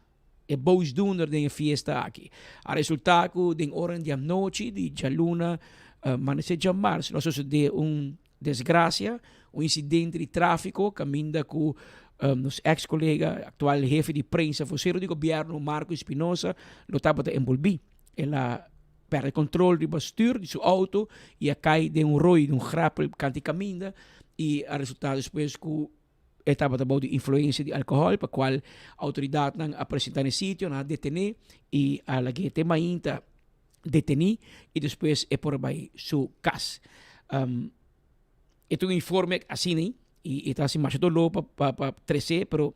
Speaker 19: e boosdoener den e fiesta aki. A resultá ku den oran di anochi di djaluna manesé djamars lo a sosodé un Desgracia, un incidente di trafico caminda cu nos ex colega, actual hefe di prensa, vocero di gobierno Marco Espinosa lo tabata envolvi. El a perde control riba stuur di su auto y a cay den un rooi, den un grapel cant di caminda y a resulta despues cu e tabata bou di influencia di alcohol pa cual autoridadnan a presenta na e sitio, nan a detene y a lag'e te mainta deteni y despues e por a bay su cas. E ta un informe asina y e ta haci masha dolor pa pa pa trece pero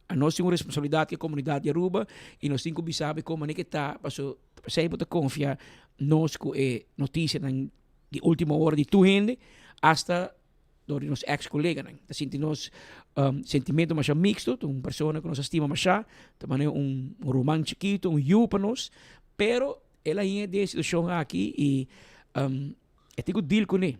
Speaker 19: anos tin un responsabilidad cu e comunidad di Aruba y nos tin cu bisa bo con manera ke ta paso esey bo ta confia nos cu e noticianan di ultimo ora di tur hende hasta dor di nos ex coleganan. Ta sinti nos sentimento masha mixto, ta un persona cu nos a stima masha, ta manera un ruman chikito, un yu pa nos, pero el a haya den e situacion aki y e tin cu deal cune.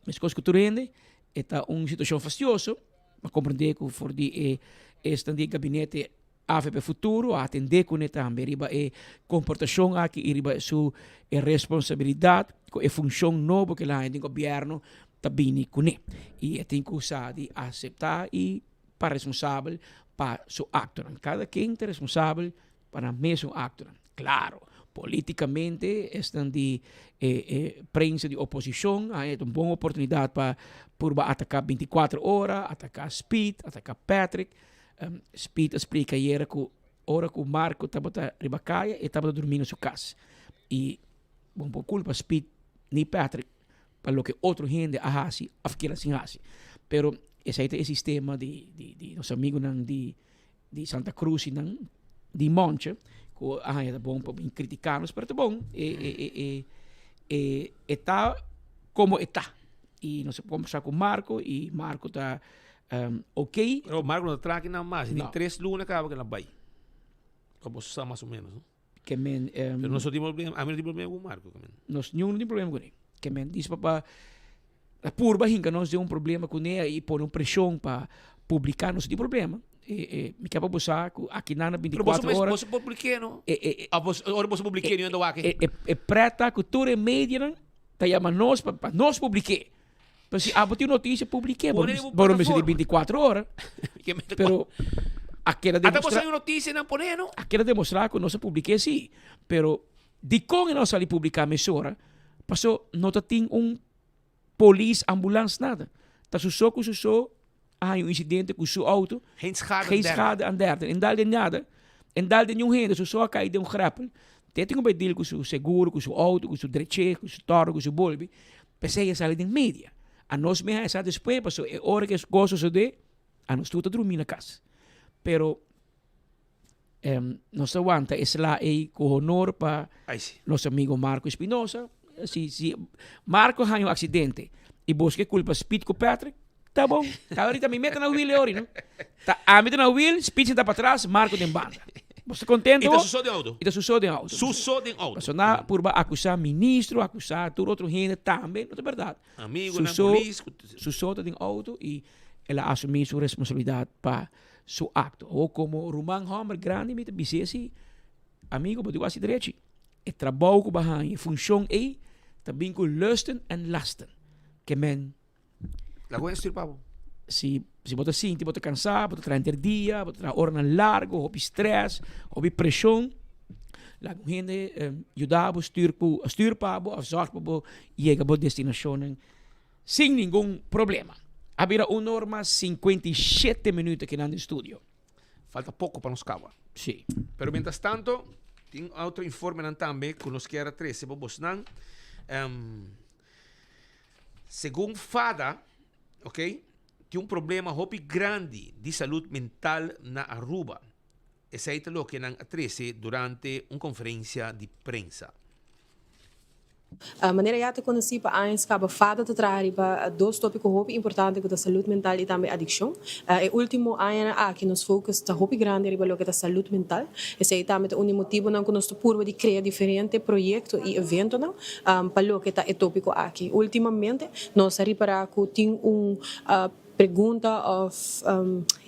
Speaker 19: Mescos cu tur hende, e ta un situacion fastioso, ma comprende cu for di e esnan di e gabinete Avp Futuro a atendé kuné tambe riba e komportashon aki i riba su e responsabilidat ku e funshon nobo ku el a haña den gobièrnu ta bini kuné. I e tin ku sa di aseptá i pa responsabel pa su aktonan. Kada ken ta responsabel pa nan mesun aktonan. Klaro, politikamente esnan di e e prensa di oposishon a haña un bon oportunidat pa purba ataká 24 ora, ataká Speed, ataká Patrick. Speed a splika ayera ku ora ku Marco tabata riba kaya e tabata durmi na su kas. I bo por kulpa Speed ni Patrick pa loke otro hende a hasi òf keda sin hasi. Pero esei ta e sistema di di di nos amigunan di di Santa Cruz i nan di Monche ku a haña ta bon pa bin kritiká nos pero ta bon e e e e e e ta komo e ta. I nos a kombersá ku Marco i Marco ta Um, ok.
Speaker 18: Pero Marco no ta traki nan mas. Tin tres luna caba que na bay. Pa bo sa mas o menos. No?
Speaker 19: Que men,
Speaker 18: um, Pero nos no tin problema. A mi no tin problema cu Marco. Que men.
Speaker 19: Nos ningun no tin problema con él. Que men dice papá, la purba hinca nos de un problema con él y pone un presión pa publicar nos tin problema. Eh, eh, mi ke pa bo sa cu aki nan na
Speaker 18: Pero boso
Speaker 19: 24
Speaker 18: mes,
Speaker 19: ora.
Speaker 18: boso publiqué, no?
Speaker 19: Eh, eh, eh,
Speaker 18: Ah, bos, ora boso publiqué, no ando wak.
Speaker 19: E, e, e preta cu tur e medianan ta yama nos pa, pa nos publiqué. Pero si abo tin un noticia, publiqué. Bo
Speaker 18: Pone bo
Speaker 19: bo no mester di
Speaker 18: plataforma.
Speaker 19: 24 ora.
Speaker 18: Ke mester
Speaker 19: Pero a keda
Speaker 18: Ata boso
Speaker 19: demostra
Speaker 18: hay un noticia nan pone, no?
Speaker 19: a keda demostra ku nos a publiqué sí. Pero dikon e no a sali publiká mesora? Paso no ta tin un polis, ambulans, nada. Ta su so ku su so a haña un insidente ku su auto.
Speaker 18: Geen schade aan
Speaker 19: Geen
Speaker 18: derden.
Speaker 19: schade aan derden. En dal den nada. En dal den niun hende. Su so a kai den un grèpel. Te tin ku bai deal ku su seguro, ku su auto, ku su dreche, ku su tòrre, ku su bolbi. P'esei a sali den media. Anos mi haña sa despues pasobra e ora ku e kos sosodé, anos tur ta drumí na kas. Pero nos ta wanta e sla ei ku honor pa nos amigo Marco Espinosa. Si si Marco haña un aksidente i boso ke kulpa Speed ku Patrick, ta bon. Ta ahorita mi meta na wiel e ori no. Ta ami ta na wiel, Speed sinta patras, Marco den banda. Boso ta kontento?
Speaker 18: I ta su so den auto.
Speaker 19: I ta su so den auto.
Speaker 18: Su so den auto.
Speaker 19: Pasobra nan a purba akusá ministro, akusá tur otro hende tambe, no ta bèrdat.
Speaker 18: Amigonan,
Speaker 19: Su so,
Speaker 18: polis.
Speaker 19: su so ta den auto i el a asumí su responsabilidat pa su akto. Awor komo ruman hòmber grandi mi ta bis'é si, amigo bo tin ku hasi drechi. E trabou ku bo a haña, e funshon ei ta bin ku lusten en lasten. Ke men
Speaker 18: Lago en stuur pa bo.
Speaker 19: Si, si bo ta sinti bo ta cansá, bo ta traha henter dia, bo ta traha oranan largo, hopi stress, hopi presion, laga un hende yuda bo stuur ku, stuur pa bo of zorg pa bo yega bo destinacionnan sin ningun problema. A bira un or mas 57 minuut akinan den studio.
Speaker 18: Falta poco pa nos caba.
Speaker 19: Sí.
Speaker 18: Pero mientras tanto, tin otro informenan tambe cu nos kier a trece pa bosnan. Um, Segun fada, ok, tin un problema hopi grandi di salud mental na Aruba. Esey ta loke nan a trece durante un conferencia di prensa.
Speaker 3: Manera ya ta konosí pa años kaba fada ta traha riba dos tópiko hopi importante ku ta salud mental i tambe adikshon. E último añanan aki nos focus ta hopi grandi riba loke ta salud mental. Esei tambe ta un di motibonan ku nos ta purba di krea diferente proyekto i eventonan pa loke ta e tópiko aki. Últimamente nos a ripará ku tin un pregunta òf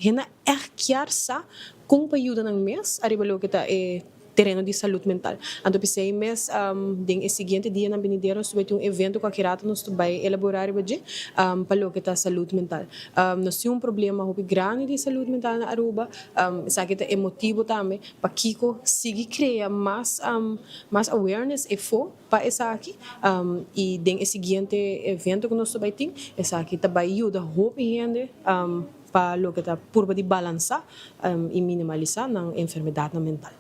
Speaker 3: hende ègt kier sa kon pa yuda nan mes ariba loke ta e tereno di salud mental. Anto p'esei mes den e siguiente dianan benidero nos ta bai tin un evento ku aki rato nos ta bai elaborá riba dje pa loke ta salud mental. Nos tin un problema hopi grandi di salud mental na Aruba, esaki ta e motibu tambe pakiko sigui krea mas mas awareness efo pa esaki i den e siguiente evento ku nos ta bai tin esaki ta bai yuda hopi hende pa loke ta purba di balansá i minimalisá nan enfermedatnan mental.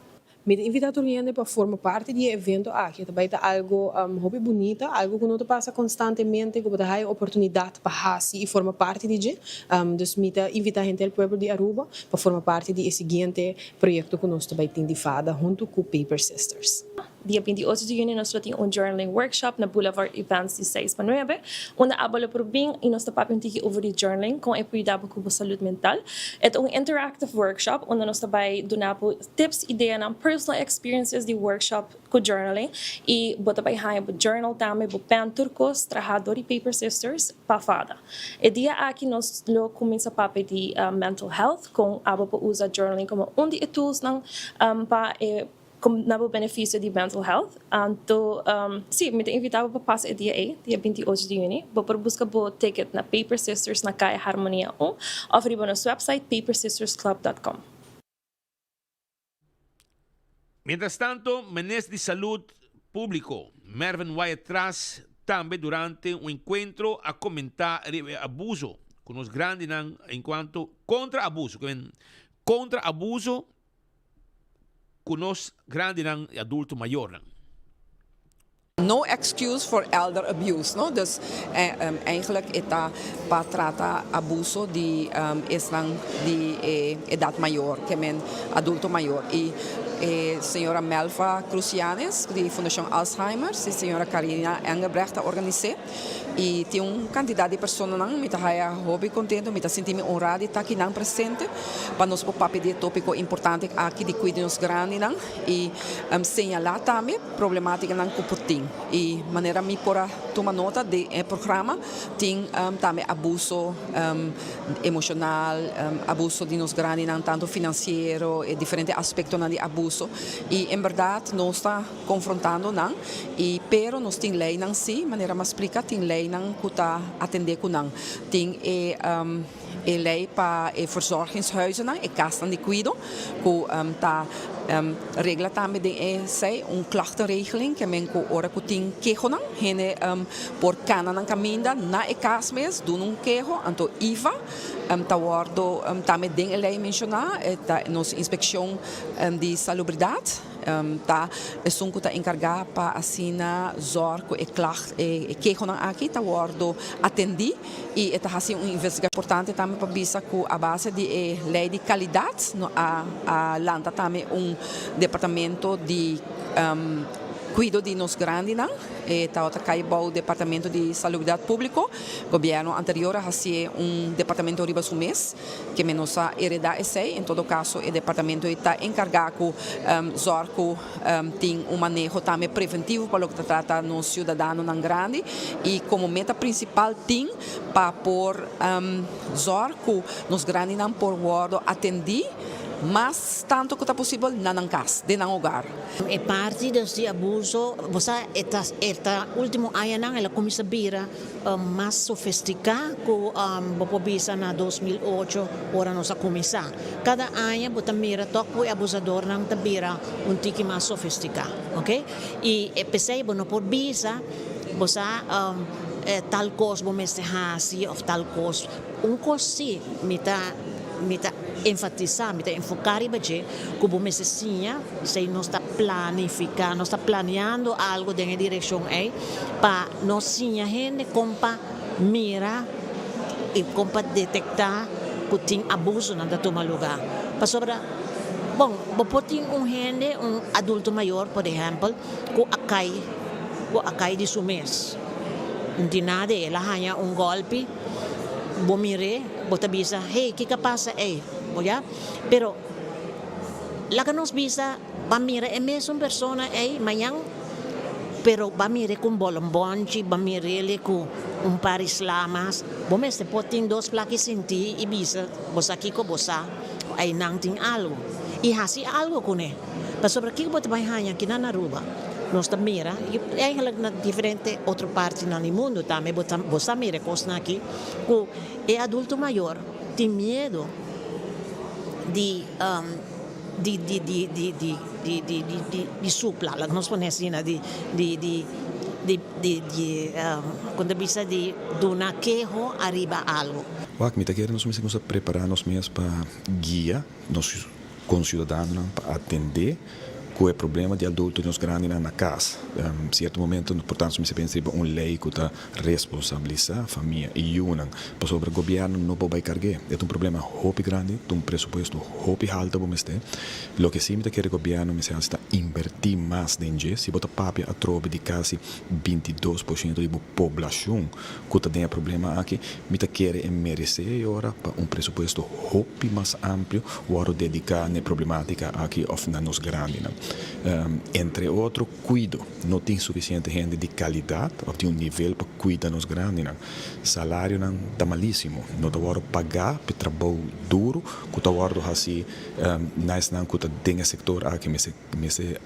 Speaker 3: Mi ta invitá tur hende pa forma parti di e evento aki. E ta bai ta algu hopi bunita, algu ku no ta pasa konstantemente, ku bo ta haya oportunidat pa hasi i forma parti di dje. Dus mi ta invitá henter el pueblo di Aruba pa forma parti di e siguiente proyekto ku nos ta bai tin di fada huntu ku Paper Sisters.
Speaker 22: Dia 28 di juni nos lo tin un journaling workshop na Boulevard Events di seis pa nuebe, unda abo lo por bin y nos ta papia un tiki over di journaling, con e por yuda bo cu bo salud mental. E ta un interactive workshop unda nos ta bay duna bo tips, ideanan, personal experiences di workshop cu journaling y bo ta bay haya bo journal tambe, bo pen, tur cos traha door di Paper Sisters pa fada. E dia aki nos lo cuminsa papia di mental health, con abo por usa journaling como un di e toolsnan pa e. Kon na bo benefisio di mental health. Anto, sí, mi ta invitá bo pa pasa e dia ei, dia 28 di yüni. Bo por buska bo ticket na Paper Sisters na Kaya Harmonia un òf riba nos website papersistersclub dot com.
Speaker 18: Mientrastanto, Minister di Salud Publico, Mervin Wyatt-Ras tambe durante un encuentro a comenta riba e abuso cu nos grandinan encuanto contra abuso, contra abuso ku nos grandinan i adulto mayornan.
Speaker 23: No excuse for elder abuse, no? Dus eigenlijk e ta pa trata abuso di esnan di e edad mayor, ke men adulto mayor. I e señora Melva Crucianes di Fundacion Alzheimer's i señora Carina Engelbrecht ta organis'é. I tin un kantidat di personanan, mi ta haya hopi kontento, mi ta sinti mi honrá di ta akinan presente pa nos por papia di e tópiko importante aki di kuida nos grandinan i señalá tambe problemátikanan ku por tin. I manera mi por a tuma nota den e programa tin tambe abuso emoshonal, abuso di nos grandinan tantu finansiero, e diferente aspektonan di abuso i en bèrdat nos ta. Konfrontando nan i pero nos tin leinan si, manera mi a splika tin leinan ku ta atendé ku nan. Tin e e lei pa e verzorgingshuizennan, e kasnan di kuido ku ta regla tambe den esei un klachtenregeling ke men ku ora ku tin kehonan hende por kana nan kaminda na e kas mes duna un keho anto IVA ta wòrdu tambe den e lei menshoná ta nos inspekshon di salubridat. Ta esun ku ta enkargá pa asina zòrg ku e klacht, e kehonan aki ta wòrdu atendí i e ta hasi un investigashon. Importante tambe pa bisa ku a base di e lei di kalidat no a a lanta tambe un departamento di kuido di nos grandinan. E tabata kai bou departamento di salubridat públiko. Gobièrnu anterior a hasié un departamento riba su mes. Ke men nos a heredá esei. En todo kaso e departamento ei ta enkargá ku zòrg ku tin un maneho tambe preventivo pa loke ta trata nos siudadanonan grandi i komo meta prinsipal tin pa por zòrg ku nos grandinan por wòrdu atendí mas tantu ku ta posibel na nan kas, den nan hogar.
Speaker 24: E parti dus di abuso, bo sa e ta e ta ultimo añanan el a kuminsá bira Mas sofisticá cu bo por bisa na 2008 ora nos a cuminsa. Cada aña bo ta mira toch cu e abusadornan ta bira un tiki mas sofisticá, ok? Y p'esey bo no por bisa bo sa tal cos bo mester haci of tal cos. Un cos si mi ta mi ta enfatisa, mi ta enfoca riba dje cu bo mester siña, esey nos ta planifica, nos ta planeando algo den e direccion ey pa nos siña hende con pa mira y con pa detecta cu tin abusonan ta tuma luga. Pasobra, bon, bo por tin un hende, un adulto mayor por ehempel, cu a cay. ku a kai di su mes. No tin nada, el a haña un gòlpi, bo mir'é, bo ta bisa, hey, kiko a pasa ei? Bo ya? Pero laga nos bisa, ba mira e mesun persona ei mañan, pero ba mir'é ku un bolombònchi, ba mir'é ku un par di sla mas. Bo mester por tin dos plaki sintí i bisa, bo sa kiko bo sa, einan tin algu. I hasi algu kuné. Pasobra kiko bo ta bai haña aki na Aruba? Nos ta mira, i eigenlijk na diferente otro partinan di mundu tambe bo ta bo sa mira e kosnan aki, ku e adulto mayor tin miedu di di di di di di di di di di di supla, laga nos pone asina, di di di di di di kon ta bisa di duna keho ariba algu.
Speaker 4: Wak, mi ta kere nos mester kuminsá prepará nos mes pa guia nos konsiudadanonan pa atendé ku e problema di adulto di nos grandinan na kas. Sierto momento por tanto mester pensa riba un lei ku ta responsabilisá famia i yunan pasobra gobièrnu no por bai karg'é. E ta un problema hopi grandi, ta un presupuesto hopi haltu bo mester. Loke si mi ta kere gobièrnu mester hasi ta inbertí mas den dje. Si bo ta papia atrobe di kasi 22 por shento di bo poblashon ku ta den e problema aki, mi ta kere e meresé e ora pa un presupuesto hopi mas amplio wòrdu dediká na e problematika aki òf na nos grandinan. Entre otro, kuido. No tin sufisiente hende di kalidat òf di un nivel pa kuida nos grandinan. Salarionan ta malisimo. No ta wòrdu pagá p'e trabou duru ku ta wòrdu hasí na esnan ku ta den e sektor aki. Mester mester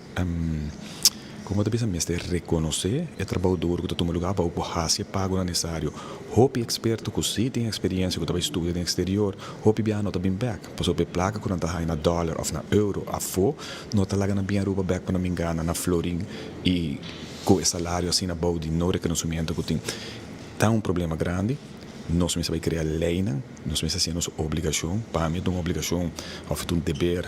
Speaker 4: Como ta bisa mester reconoce e trabou duro cu ta tuma lugar pa bo por haci e pagonan necesario. Hopi experto cu si tin experiencia cu ta bay studia den exterior, hopi biaha no ta bin bek, pasobra e placa cu nan ta haya na dollar of na euro afo no ta laga nan bin Aruba bek pa nan bin gana na florin y cu e salario asina abou di no reconocimiento cu tin. Ta un problema grandi. Nos mester bai krea leinan, nos mester hasié nos obligashon. Pa mi e ta un obligashon òf e ta un deber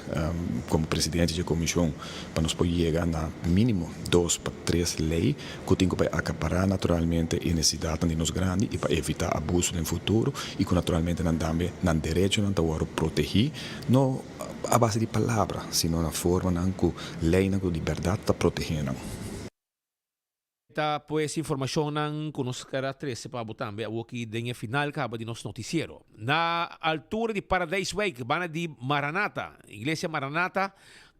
Speaker 4: komo presidente dje komishon pa nos por yega na mínimo dos pa tres lei ku tin ku bai akapará naturalmente e nesesidatnan di nos grandi i pa evitá abuso den futuro i ku naturalmente nan tambe nan derechonan ta wòrdu protegí no a base di palabra sino na formanan ku leinan ku di bèrdat ta protegé nan.
Speaker 18: Ta pues informacionnan cu nos ker a trece pa bo tambe awoki den e final caba di nos noticiero. Na altura di Paradijswijk, banda di Maranatha, Iglesia Maranatha,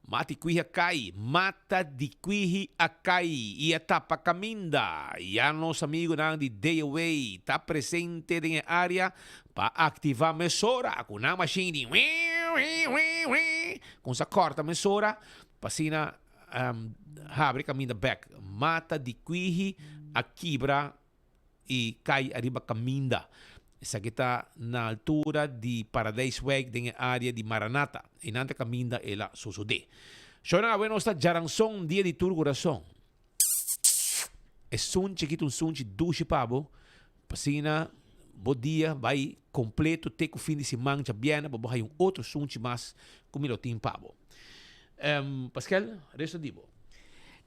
Speaker 18: Mati Kwihi a cay, Mata di Kwihi a cay y a tapa caminda. Ya nos amigonan di DOA ta presente den e area pa activa mesora cu nan machine di wii wii wii wii, cu sa corta mesora pa asina Habri kaminda bek. Mata di kwihi a kibra i kai ariba kaminda. Esaki ta na altura di Paradijswijk den e área di Maranatha. Einan ta kaminda el a sosodé. Shownan awe nos ta djaranson dia di tur kurason. E sunchi aki ta un sunchi dushi pa bo. P'asina bo dia bai kompleto te ku fin di siman djabièrnè pa bo haña un otro sunchi mas ku mi lo tin pa bo. Paskel, resto di bo.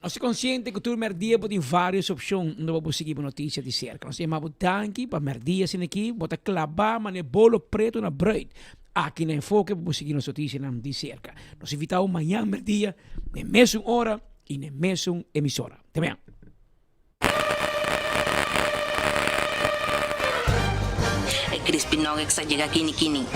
Speaker 19: Nos ta konsiente ku tur mèrdia bo tin vários opshon unda bo por sigui bo notisia di serka. Nos ta yama bo danki pa mèrdia asina aki bo ta klabá manera bolo pretu na brùit. Aki na Enfoke bo por sigui nos notisianan di serka. Nos invitá bo mañan mèrdia na e mesun ora i na e mesun emisora. Te mañan.
Speaker 5: E crispy nuggets a yega kini kini.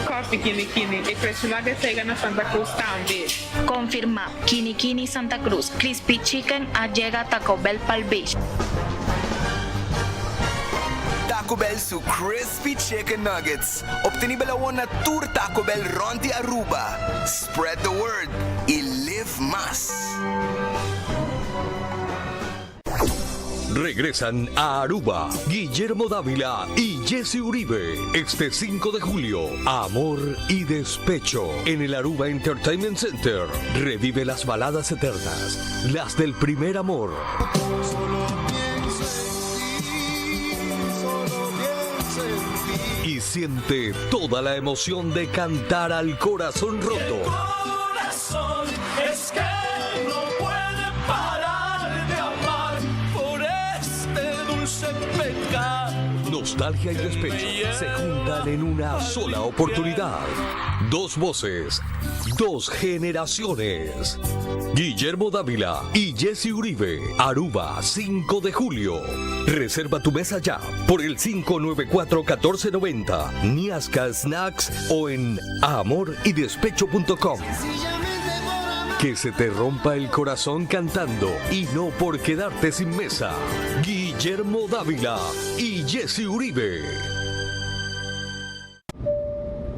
Speaker 6: Coffee kini kini. E crispy nuggets a yega na Santa Cruz tambe.
Speaker 5: Confirma, Kini Kini Santa Cruz, Crispy Chicken a yega Taco Bell Palm Beach.
Speaker 8: Taco Bell su Crispy Chicken Nuggets, obtenibel awor na tur Taco Bell rond di Aruba. Spread the word y live mas!
Speaker 16: Regresan a Aruba Guillermo Dávila y Jesse Uribe este 5 de julio. Amor y Despecho en el Aruba Entertainment Center. Revive las baladas eternas, las del primer amor. Y siente toda la emoción de cantar al corazón roto.
Speaker 7: Corazón es que no puede parar de amar por este dulce pecado.
Speaker 16: Nostalgia y despecho se juntan en una sola oportunidad. Dos voces, dos generaciones. Guillermo Dávila y Jesse Uribe, Aruba, 5 de julio. Reserva tu mesa ya por el 594-1490, Niasca Snacks o en amorydespecho.com. Que se te rompa el corazón cantando y no por quedarte sin mesa. Guillermo Dávila y Jesse Uribe.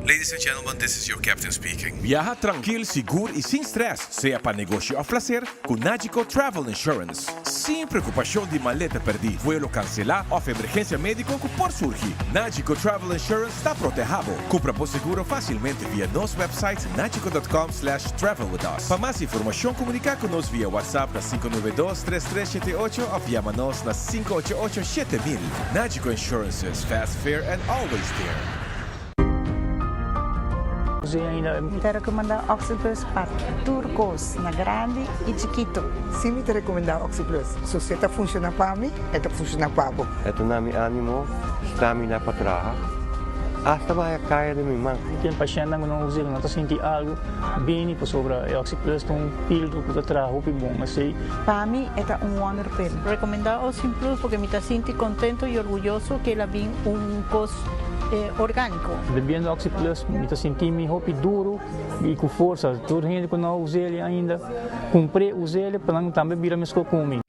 Speaker 10: Ladies and gentlemen, this is your captain speaking.
Speaker 11: Viaha trankil, sigur y sin stress, sea pa negoshi of placer, cu Nagico Travel Insurance. Sin preocupacion di maleta perdi, vuelo cancela of emergencia medico cu por surgi. Nagico Travel Insurance ta proteha bo. Cumpra bo seguro facilmente via nos website nagico.com slash travel with us. Pa mas informacion comunica cu nos via WhatsApp na 592 3378 of yama nos na 588 7000. Nagico Insurances, fast, fair and always there.
Speaker 12: Mi ta recomenda Oxyplus pa tur cos, na grandi y chikito.
Speaker 13: Si mi ta recomenda Oxyplus. So si e ta funciona pa mi, e ta funciona pa bo.
Speaker 25: E ta duna mi animo, stamina pa traha, hasta baha caya den mi man.
Speaker 26: Tin pashentnan ku no usa no ta sinti algu bini pasobra e Oxyplus ta un pildo ku ta traha hopi bon esei.
Speaker 12: Pa mi e ta un wonder pill.
Speaker 27: Recomenda Oxyplus porque mi ta sinti contento y orguyoso ke el a bin un cos orgánico.
Speaker 26: Bebiendo Oxyplus mi ta sinti mi hopi duro y cu forsa. Tur hende cu no a us'el ainda, cumpr'e, us'el pa nan tambe bira mesco cu mi.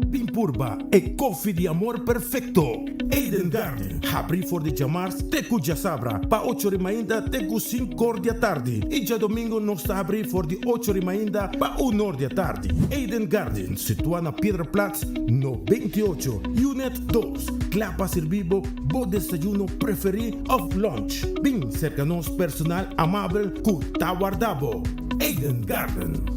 Speaker 28: Bin purba e koffie di amor perfecto! Eden Garden, habri for di djamars te ku djasabra pa ocho ri mainta te ku sinkor di atardi i djadomingo nos ta habri for di ocho ri mainta pa unor di atardi. Eden Garden, situa na Piedraplaats no 28, Unit dos, kla pa sirbi bo bo desayuno preferí òf lunch. Bin serka nos personal amabel ku ta warda bo. Eden Garden.